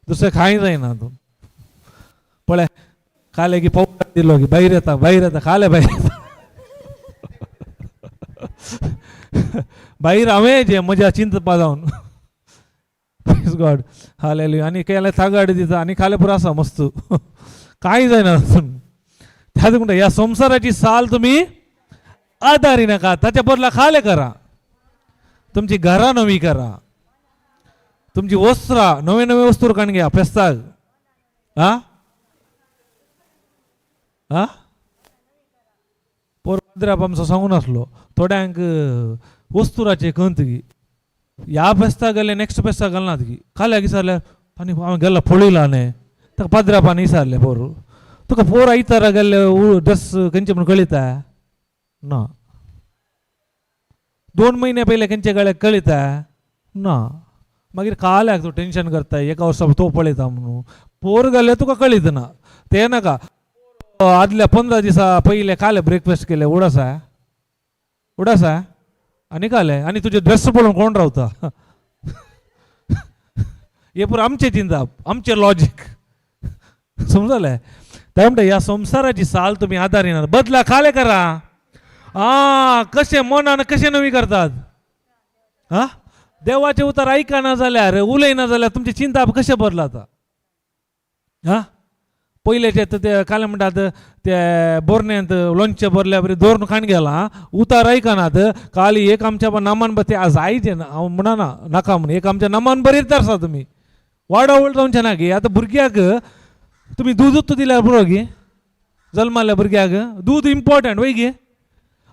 दुसरें कांय जायना. तूं पळय काले की पावस दिलो की भायर येता, भायर येता काले भायर येता. भायर हांवें जें म्हज्या चिंतपा जावन. प्रेज गॉड हालेलुया. आनी केले थागाड दिता आनी खाले पुरो आसा मस्त कांय जायना. त्या म्हणटा ह्या संवसाराची साल तुमी आदारी नाका, ताच्या बदला खाले करा, तुमची घरां नवी करा, तुमची वस्त्रां नवे नवे वस्तू काडून घ्या फेस्ताक. आ आ पोर पाद्राप आमचो सांगून आसलो थोड्यांक वस्तुराचे खंत की ह्या फेस्ताक गेले नेक्स्ट फेस्ताक घालनात की काल्याक विचारल्यार आनी हांवें गेल्लो पळयला न्ही ताका पाद्रापान विचारलें पोर तुका पोर आयतारा गेल्ले ड्रेस खंयचे म्हूण कळयता ना, 2 म्हयने पयले खंयचे गळ्याक कळयता ना, मागीर काल्याक तूं टेंशन करता एका वर्सा तो पळयता म्हणून पोर गेले तुका कळयत ना ते नाका. आदल्या 15 दिसा पयले काले ब्रेकफास्ट केले उडासा उडासा आनी काले आनी तुजे ड्रेस पळोवन कोण रावता? हे पुरो आमचें चिंतप आमचें लॉजीक समजलें. ते म्हणटा ह्या संवसाराची साल तुमी आदार येणार बदला खाले करा. आ कशें मनान कशें नवी करतात? आ देवाचें उतर आयकना जाल्यार, उलयना जाल्यार तुमचें चिंताप कशें बदलता? हा, पयलेचे ते काल म्हणटात ते बोरण्यांत लोणचें भरल्या बरी दवरून खाण गेला, उतार आयकनात. काल एक आमच्या नामान बरे ते जायचे ना, हांव म्हणना नाका म्हणून, एक आमच्या नामान बरें आसा तुमी वाडावळ जावचें ना गे. आतां भुरग्याक तुमी दूदूच दिल्यार पुरो गे, जल्माल्या भुरग्याक दूद इम्पॉर्टंट वय गे.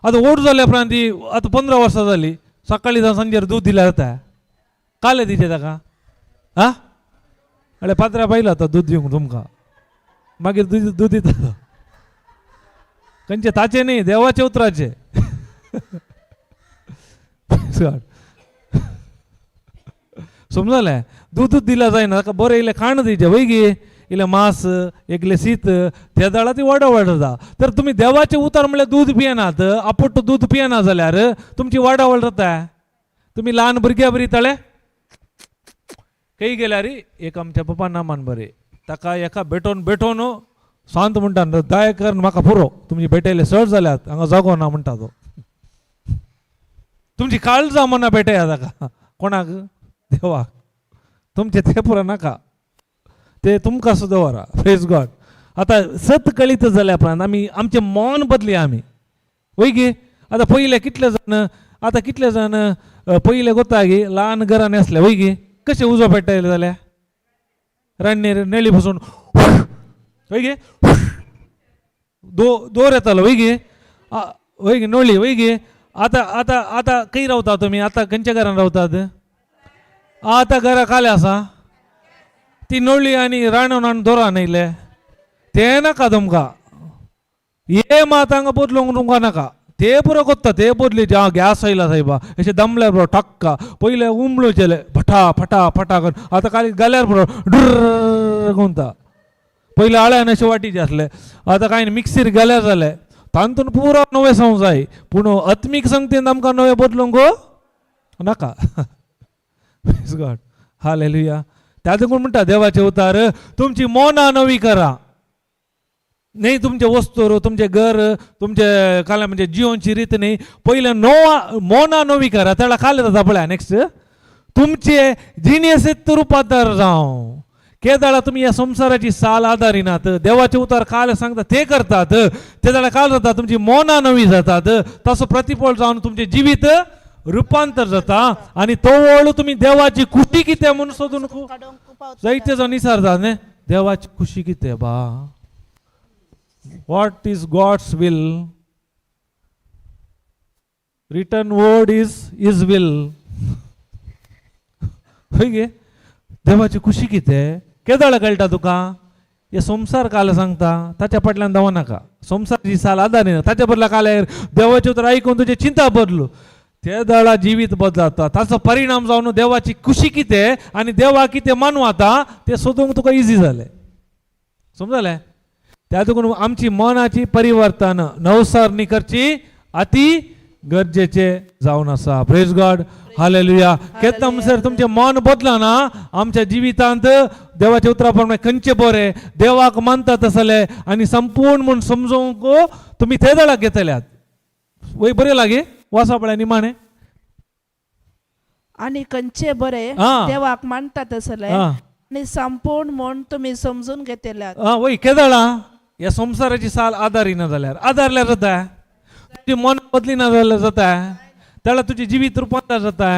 आतां व्हड जाल्या उपरांत ती आतां 15 वर्सां जाली, सकाळीं जावं सांजेर दूद दिल्यार जाता, कालें दिचें ताका. हा, म्हळ्यार पात्रा पायलो आतां दूद दिवंक तुमकां, मागीर दूद दूद दिता खंयचें ताचें न्ही, देवाचे उतराचें. समजलें? दूदच दिल्यार जायना, ताका बरें इल्लें खाण दिवचें वय गे, इल्लें मांस, एकलें शीत, ते दाळा ती वाडो जाता. तर तुमी देवाचें उतर म्हणल्यार दूद पियेनात, आपुट्ट दूद पियेना जाल्यार तुमची वाडावळ जाता. तुमी ल्हान भुरग्या बरी तळे खंय गेल्यार एक आमच्या पप्पा नामान बरें ताका एका भेटोवन भेटोवन शांत म्हणटा, दया कर म्हाका पुरो, तुमची भेटयले सड जाल्यात, हांगा जागो ना म्हणटा तो. तुमची काळजां मना भेटया ताका, कोणाक? देवाक. तुमचे ते पुरो नाका, ते तुमकां सुद्दां वरा. Praise God. आतां सत कळीत जाल्या उपरांत आमी आमचें मन बदली आमी वय गे. आतां पयले कितले जाण, आतां कितले जाण पयले गोता गे ल्हान घरांनी आसले वय गे, कशें उजो पेट्टायले जाल्यार रान्नीर नेळी बसून वय गे, दोर येतालो वय गे, वय गे नोळी वय गे. आतां आतां आतां खंय रावता तुमी? आतां खंयच्या घरान रावतात? आतां घरा काले आसा ती नोळी आनी रांडोन आनी दोरान येयले ते नाका तुमकां, हे मात हांगा बदलूंक तुमकां नाका, ते पुरो कोत्ता ते बदली. हा गॅस आयला सायबा, अशें दमल्यार पुरो टक्का, पयले उमलो चेले फटा फटा फटा करून, आतां खाली घाल्यार पुरो ड्र गुंता. पयले आळ्यान अशें वाटीचे आसले, आतां कांय मिक्सीर घाल्यार जालें. तातूंत पुरो नवें सांवक जाय, पूण आत्मीक संगतीन आमकां नवें बदलूंक नाका. गॉड, हालेलुया. त्या देखून म्हणटा देवाचे उतार तुमची मोना नवी करा, न्ही तुमचे वस्तूर, तुमचें घर, तुमचे काल म्हणजे जिवनची रीत न्ही, पयलें नोवा मोना नवी करा. तेळा खाली जाता पळया नेक्स्ट, तुमचे जिणेसेत रुपांतर जावं. केदाळा तुमी ह्या संवसाराची साल आदारिनात, देवाचे उतार काल सांगता ते करतात, ते जाल्यार काल जाता तुमची मोना नवी जातात, तसो प्रतिफळ जावन तुमचें जिवीत रुपांतर जाता आनी तवळ तुमी देवाची खुशी कितें म्हणून सोदून जायते जावन निसार जाता न्ही, देवाची खुशी कितें बा, what is God's will, written word is his will. हय गे, देवाची खुशी कितें केदळ कळटा तुका? हे संवसार काल सांगता ताच्या फाटल्यान धांव नाका, संवसाराची साल आदारी ना, ताच्या बदला काल्यार देवाचें उतर आयकून तुजें चिंता बदलू, ते दळा जिवीत बदलता, ताचो परिणाम जावन देवाची खुशी कितें आनी देवा कितें मानवता तें सोदूंक तुका इजी जालें. समजलें? त्या देखून आमची मनाची परिवर्तन नवसारणी करची अति गरजेचे जावन आसा. Praise God, hallelujah. केन्ना म्हणसर तुमचें मन बदलना आमच्या जिवितांत देवाच्या उतरा प्रमाणे खंयचें बरें देवाक मानतात आसले आनी संपूर्ण म्हूण समजूंक तुमी ते दळाक घेतल्यात वय बरें लागे वासा पळय निमाणें. आनी खंयचे बरे देवाक मानतात आसले आनी संपूर्ण म्हूण तुमी समजून घेतल्यात. आं वय केदळा ह्या संवसाराची साल आदारिना जाल्यार, आदारल्यार जाता, तुजी मन बदली ना जाल्यार जाता, त्याला तुजें जिवीत रुपांतर जाता,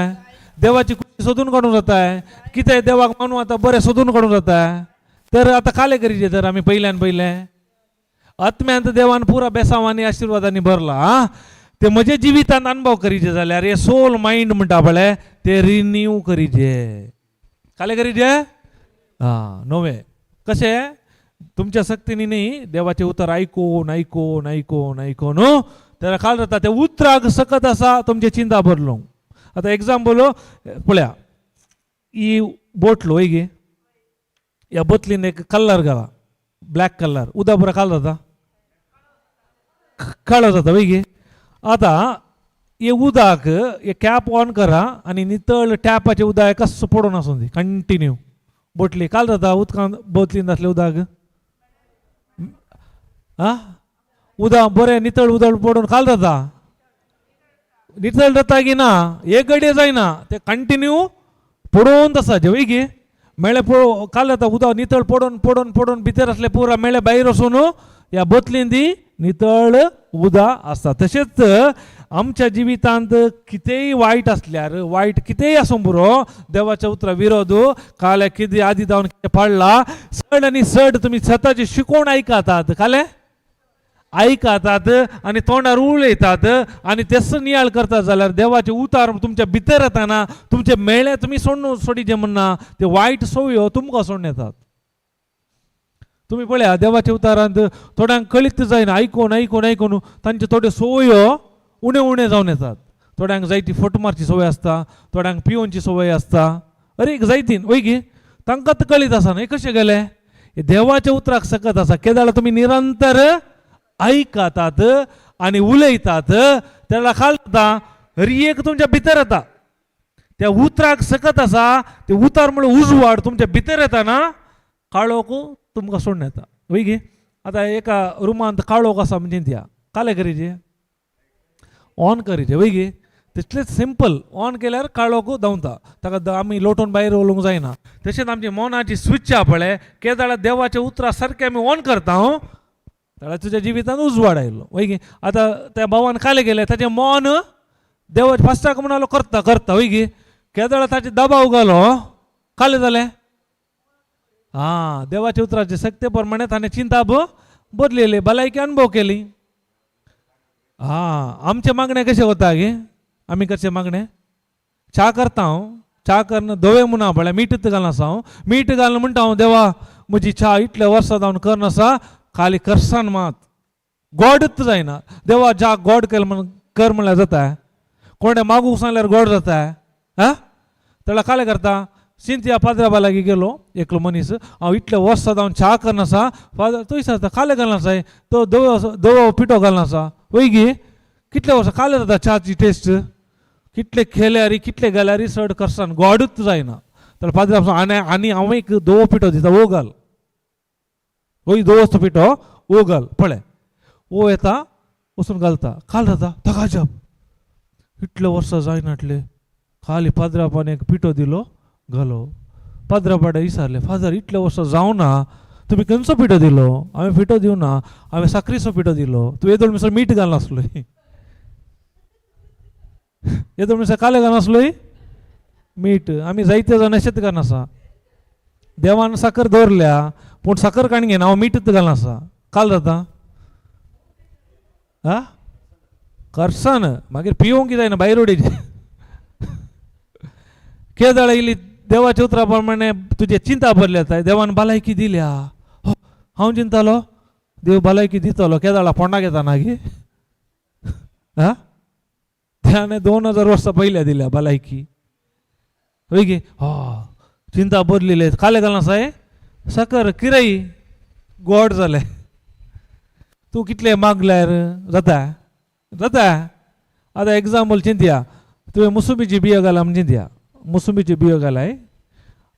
देवाची खुशी सोदून काडूंक जाता, कितें देवाक मानू आतां बरें सोदून काडूंक जाता. तर आतां कालें करीचें तर आमी पयल्यान पयलें आत्म्यांत देवान पुरा बेसांवांनी आशिर्वादांनी भरला. आं ते म्हज्या जिवितांत अनुभव करीचे जाल्यार हे सोल मायंड म्हणटा पळय ते रिन्यू करीचे, कालें करीचे आं नवें कशें तुमच्या सक्तीनी न्ही, देवाचें उतर आयकून आयकून आयकून आयकून तेन्ना काल जाता ते उतराक सकत आसा तुमचें चिंता बदलूंक. आतां एग्जाम्पल पळया, ही बोटलो वय गे, ह्या बोतलीन एक कलर घाला, ब्लॅक कलर, उदक बरो काल जाता काळो जाता वय गे. आतां हे उदक हे कॅप ऑन करा आनी नितळ टॅपाचें उदक कसो पडून आसूं दी कंटिन्यू, बोटली काल जाता उदकान बोतलीन आसलें उदक आं उदक बरें नितळ उदक पडून काल जाता नितळ जाता की ना, एक घडये जायना, ते कंटिन्यू पडोवन आसा जे वय गी मेळे पळो काल जाता उदक नितळ पडोवन पडोवन पडोवन भितर आसले पुरा मेळे भायर वचून ह्या बोतलीन ती नितळ उदक आसता. तशेंच आमच्या जिवितांत कितेंय वायट आसल्यार, वायट कितेंय आसूं पुरो, देवाच्या उतरा विरोध काल्या कितें आदी जावन कितें पडला, चड आनी चड तुमी स्वताची शिकोवण आयकतात, काले आयकतात आनी तोंडार उलयतात आनी तेच नियाळ करतात जाल्यार देवाचे उतार तुमच्या भितर येताना तुमचे मेळे तुमी सोडून सोडीचे म्हणना, ते वायट संवयो तुमकां सोडून येतात. तुमी पळया देवाच्या उतारांत थोड्यांक कळीत जायना, आयकून आयकून आयकून तांच्यो थोड्यो संवयो उणें उणें जावन येतात. थोड्यांक जायती फोटो मारची संवय आसता, थोड्यांक पिवनची संवय आसता, अरे एक जायतीन वय गी तांकां तर कळीत आसा न्हय कशें गेलें. देवाच्या उतराक सकत आसा केदाळा तुमी निरंतर आयकतात आनी उलयतात तेन्ना खाल जाता हरी एक तुमच्या भितर येता, त्या उतराक सकत आसा, ते उतार म्हणल्यार उजवाड तुमच्या भितर येता ना, काळोख तुमकां सोडून येता वय गी. आतां एका रुमांत काळोख आसा म्हणजे त्या काले करीचे ऑन करीचे वय गी, तितलेंच सिंपल, ऑन केल्यार काळोख धांवता, ताका आमी लोटून भायर उलोवंक जायना. तशेंच आमची मनाची स्विच आहा पळय, केदाळा देवाच्या उतरा सारकें आमी ऑन करता जाल्यार तुज्या जिवितांत उजवाड आयलो वय गी. आतां त्या भावान काले गेले, ताचें मन देवाच्या फास्टाक म्हणालो करता करता वय गी, केदाळा ताचे दबाव घालो काले जालें, आं देवाच्या उतराचे सक्ते प्रमाणे ताणें चिंता बदलेली, भलायकी अनुभव केली. आं आमचें मागणें कशें वता गे, आमी कशें मागणें च्या करता हांव, च्या करन धवें म्हणून पळय मीठ घालना आसा हांव, मीठ घालून म्हणटा हांव देवा म्हजी च्या इतल्या वर्सां जावन करनासा, खाली करसान मात गोडच जायना, देवा च्या गोड केल म्हण कर म्हणल्यार जाता, कोणें मागूंक सांगल्यार गोड जाता. आं तेन्ना कालें करता सिंतिया पाद्राबा लागीं गेलो एकलो मनीस, हांव इतले वर्सां जावन च्या करनासा, फादर तूं विचारता कालें घालनासाय, तो धवो धवो पिठो घालनासा वय गी, कितले वर्सां कालें जाता च्याची टेस्ट, कितले केल्यार कितले घाल्यार चड करसान गोडूच जायना. तर पाद्रा आनी आनी हांव एक धवो पिठो दिता वो घाल, वय धवो तो पिठो वो घाल, पळय वो येता वचून घालता, काल जाता ताका अजाप, इतले वर्सां जायनाटले खाली पाद्रापान एक पिठो दिलो घालो. पाद्रापाडे विचारले फादर इतले वर्सां जावना तुमी खंयचो पिठो दिलो, हांवें पिठो दिवना, हांवें साकरीचो पिठो दिलो, तूं येदोळ मिसळ मीठ घालनासलोय, येदोळ मिसळ कालें घालनासलोय मीठ. आमी जायते जाण अशेंच घालनासा, देवान साकर दवरल्या पूण साकर काण घेना, हांव मीठच घालनासा, काल जाता आ करसान मागीर पिवंक जायना भायर उडयचे. केदाळ येयली देवाच्या उतरा प्रमाणे तुजे चिंता भरल्या जाय, देवान भलायकी दिल्या, हांव चिंतालो देव भलायकी दितलो, केदाळा फोंडा घेता ना गी, हा त्याने 2000 वर्सां पयल्या दिल्या भलायकी वय गी, ह चिंता बदलिले काले घालनासाय साकर किरई गोड जालें, तूं कितलें मागल्यार जाता जाता. आतां एग्जाम्पल चिंतया, तुवें मुसुंबीची बियो घाला म्हण चिंतया, मुसुंबीची बियो घालाय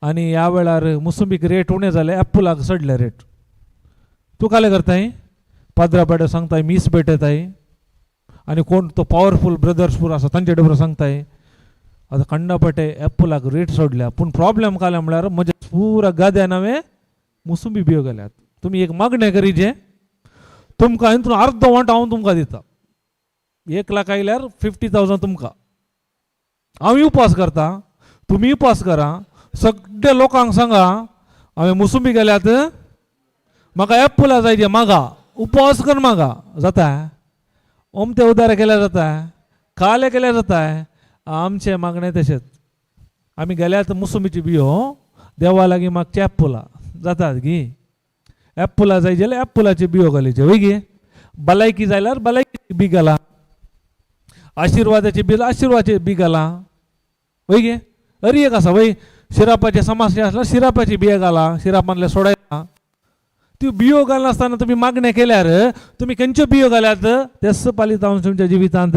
आनी ह्या वेळार मुसुंबीक रेट उणें जाले, एप्पलाक चडले रेट, तूं कालें करताय पाद्रा पाड्या सांगताय मीस भेटयताय आनी कोण तो पावरफूल ब्रदर्स पूर आसा तांचे बरोबर सांगताय आतां कंडापटे एप्पलाक रेट सोडल्या, पूण प्रॉब्लेम कालें म्हळ्यार म्हज्या पुरा गाद्यान हांवें मुसुंबी बियो घाल्यात, तुमी एक मागणें करीचे तुमकां हितून अर्दो वांटो हांव तुमकां दिता, 1 लाख आयल्यार 50,000 तुमकां, हांव उपास करता तुमी उपास करा, सगळ्या लोकांक सांगा हांवें मुसुंबी गेल्यात म्हाका एप्पलां जाय जे मागा उपवास कर मागा जाता, ओमते उदार केल्यार जाता, काले केल्यार जाता, आमचें मागणें तशेंच आमी गेल्यात मुसुंबीची बियो देवा लागीं मागचे एप्पलां जातात गी, एप्पलां जाय जाल्यार एप्पलाची बियो घालीचे वय गी, भलायकी जाय जाल्यार भलायकी बी घाला, आशिर्वादाची बी आशिर्वादाची बी घाला वय गे, अरी एक आसा वय शिरापाचे समस्या आसल्यार शिरापाची बियो घाला, शिरापांतले सोडयला, त्यो बियो घालनासतना तुमी मागणें केल्यार तुमी खंयच्यो बियो घाल्यात तेच पालितांव तुमच्या जिवितांत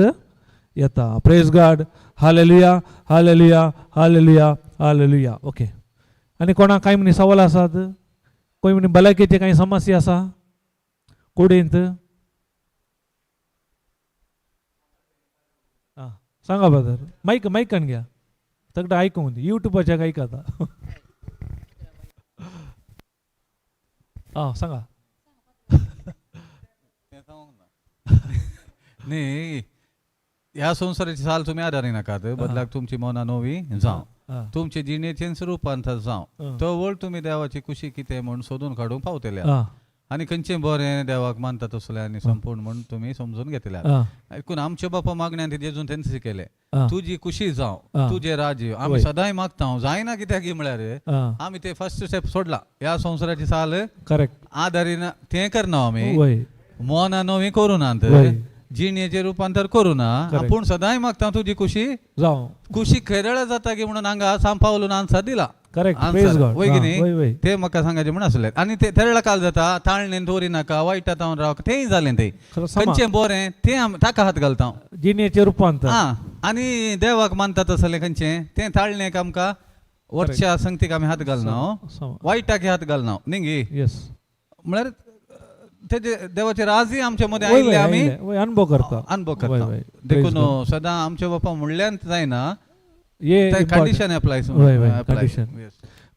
येता. Praise God, hallelujah, hallelujah, hallelujah, hallelujah. Okay, आनी कोणाक कांय म्हणी सवाल आसात, कोण म्हणी भलायकेचे कांय समस्या आसा कुडींत? आं सांगा फादर. मायक मायकान घ्या, सगळं आयकूंक दी, युट्यूबाच्या आयकता. आं सांगा. न्ही, ह्या संवसाराची साल तुमी आदारी नाकात, बदलाक तुमची मनां नवी जावं, तुमचे जिणेचेंच रुपांतर जावं, तवळ तुमी देवाची कुशी कितें म्हूण सोदून काडूंक पावतले आनी खंयचें बरें देवाक मानता तसलें आनी संपूर्ण म्हूण तुमी समजून घेतले. ऐकून आमचे बापा मागण्यान जेजून तेंच शिकयलें, तुजी कुशी जावं, तुजें राज्य. आमी सदांय मागता, जायना कित्याक म्हळ्यार आमी ते फर्स्ट स्टेप सोडला. ह्या संवसाराची साल करेक्ट आदारीन तें करना, आमी मनां नवी करूं नात, जिणेचें रुपांतर करूं ना, पूण सदांय मागता तुजी कुशी जावं. कुशी खेरळ जाता की म्हणून हांगा सांपावलून आन्सर दिला. करेक्ट, वय की न्ही? ते म्हाका सांगायचें म्हूण आसलें. आनी ते तेरळा काल जाता, ताळणेन दवरी नाका, वायटा तावन राव, तेंय जालें. तें खंयचें बरें तें ताका हात घालता, जिणेचें रुपांतर. आं, आनी देवाक मानता तसलें खंयचें तें ताळणेक आमकां वटच्या संगतीक आमी हात घालना, वायटाक हात घालना न्ही गी? म्हळ्यार तेजे देवाचे राजी आमच्या मदें आयिल्ले आमी अनुभव करता, अनुभव करता. देखून सदां आमच्या बापा म्हणल्यान जायना, कंडिशन अप्लाय. Condition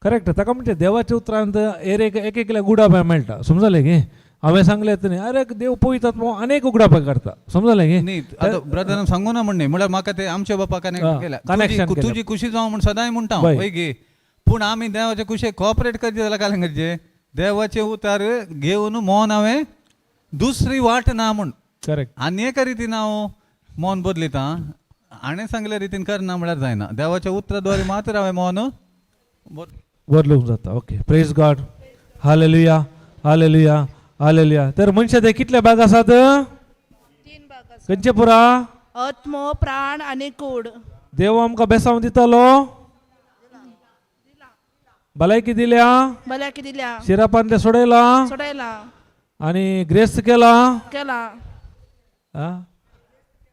correct. ताका म्हणजे देवाच्या उतरांत एक एकल्या गुडापाय मेळटा, समजलें की? हांवें सांगलें न्ही, अरे देव पळयतात अनेक उगडापाय काडटा, समजलें की? न्ही, आतां ब्रदरान सांगू ना म्हण न्ही, म्हळ्यार म्हाका ते आमच्या बापा कनेक्ट केल्या, तुजी कुशी जावं म्हूण सदांय म्हणटा वय गी, पूण आमी देवाचे कुशेक कॉपरेट करचे जाल्यार काय करचें? देवाचे उतार घेवन मन हांवें दुसरी वाट ना म्हूण. करेक्ट. आनी एका रितीन हांव मन बदलिता, हाणें सांगल्या रितीन करना म्हळ्यार जायना. देवाच्या उतरा द्वारे मात्र हांवें मन बदलूंक जाता. Okay, praise God, hallelujah, hallelujah, hallelujah. तर मनशा ते कितले भाग आसात? 3 भाग आसात. खंयचे पुरा? आत्मो, प्राण आनी कूड. देव आमकां बेसांव दितालो, भलायकी दिल्या, भलायकी दिल्या, शिरापांतले सोडयला, सोडयला, आनी ग्रेस्त केला, केला,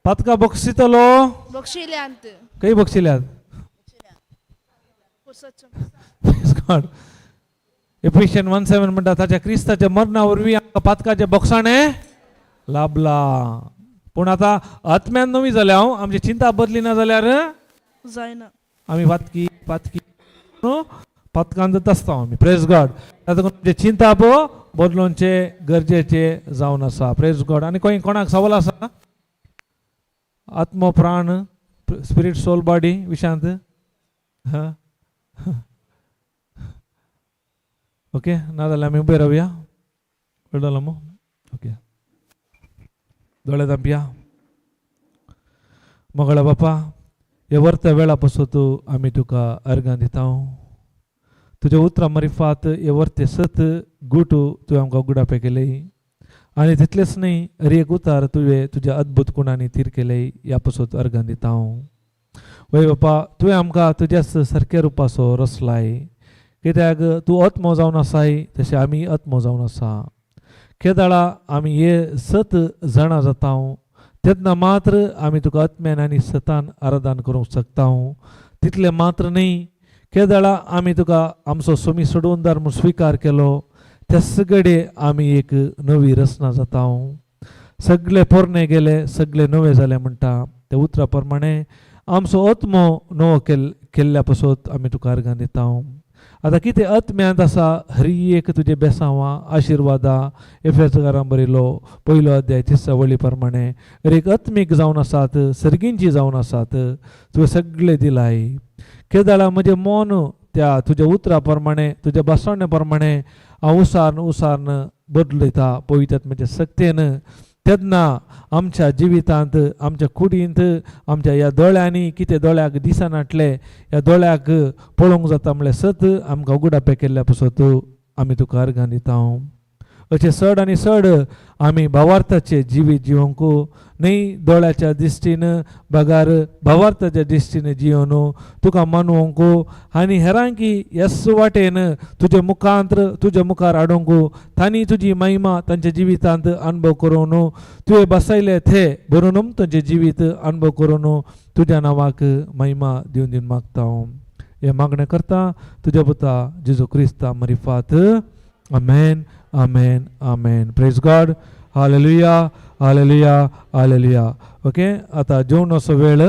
पातका बक्षितलो, बक्षिल्यांत. खंय बक्षिल्यात? एफिशियन 1:7 म्हणटा, ताच्या क्रिस्ताच्या मरणा वरवीं आमकां पातकाचें बक्षाणें लाभला. पूण आतां आत्म्यान नवी जाल्या, हांव आमची चिंता बदली ना जाल्यार जायना, आमी पातकी पातकी पातकान जाता आसता आमी. Praise God. आतां चिंता बदलोवचें गरजेचें जावन आसा. Praise God. आनी खंय कोणाक सवाल आसा आत्मो, प्राण, स्पिरीट, सोल, बॉडी विशांत? हां, ओके, ना जाल्यार आमी उबे रावया. कळटलो मू? ओके, दोळे धांपया. मंगळा बापा, हे वर्त वेळा पसून आमी तुका अर्गां दिता. तुज्या उतरां मरिफात हे वर्ते सत गुटू तुवें आमकां उगडापे केले, आनी तितलेंच न्ही, हर एक उतार तुवें तुज्या अद्भुत गुणांनी थीर केले, ह्या पसून अर्गां दिता. वय बापा, तुवें आमकां तुज्याच सारक्या रुपाचो रचलाय, कित्याक तूं आत्मो जावन आसाय तशें आमी आत्मो जावन आसा. केदाळा आमी हे सत जाणा जाता तेन्ना मात्र आमी तुका आत्म्यान आनी सतान आराधन करूंक शकता. तितलें मात्र न्ही, केदाळा आमी तुका आमचो सोमी सोडवणदार म्हूण स्विकार केलो त्या सगळे आमी एक नवी रचना जाता. सगळे पोरणे गेले, सगळे नवे जाले म्हणटा त्या उतरा प्रमाणे आमचो आत्मो नवो केल्ल्या पसत आमी तुका अर्गां दिता. आतां कितें आत्म्यांत आसा हरी एक तुजे बेसांवां आशिर्वादां एफेसकारां बरयलो 1 अध्याय 30 वळी प्रमाणे हर एक आत्मीक जावन आसात, सर्गींची जावन आसात, तुवें सगळें दिलाय. केदाळा म्हजें मन त्या तुज्या उतरा प्रमाणे तुज्या बसवणे प्रमाणे हांव उसार्न उसार्न बदलयता पवित्र म्हज्या सक्तेन, तेन्ना आमच्या जिवितांत, आमच्या कुडींत, आमच्या ह्या दोळ्यांनी कितें दोळ्याक दिसनाटलें ह्या दोळ्याक पळोवंक जाता म्हणल्यार सत आमकां उगडापे केल्ल्या पसत आमी तुका अर्गां दिता. अशें चड आनी चड आमी भावार्थाचे जिवीत जिवंक न्ही, दोळ्याच्या दिश्टीन बगार भावार्थाच्या दिश्टीन जिवन तुका मानवंक आनी हेरांकी येस वाटेन तुजे मुखांत्र तुज्या मुखार हाडूंक तांणी तुजी महिमा तांच्या जिवितांत अनुभव करून तुवें बसयले ते बरोवन तांचें जिवीत अनुभव करून तुज्या नांवाक महिमा दिवन दिवन मागता. हें मागणें करता तुज्या पुता जेजू क्रिस्ता मरिफात. Amen, amen, amen. Praise God. Hallelujah, hallelujah, hallelujah. Okay, आतां जेवणाचो वेळ.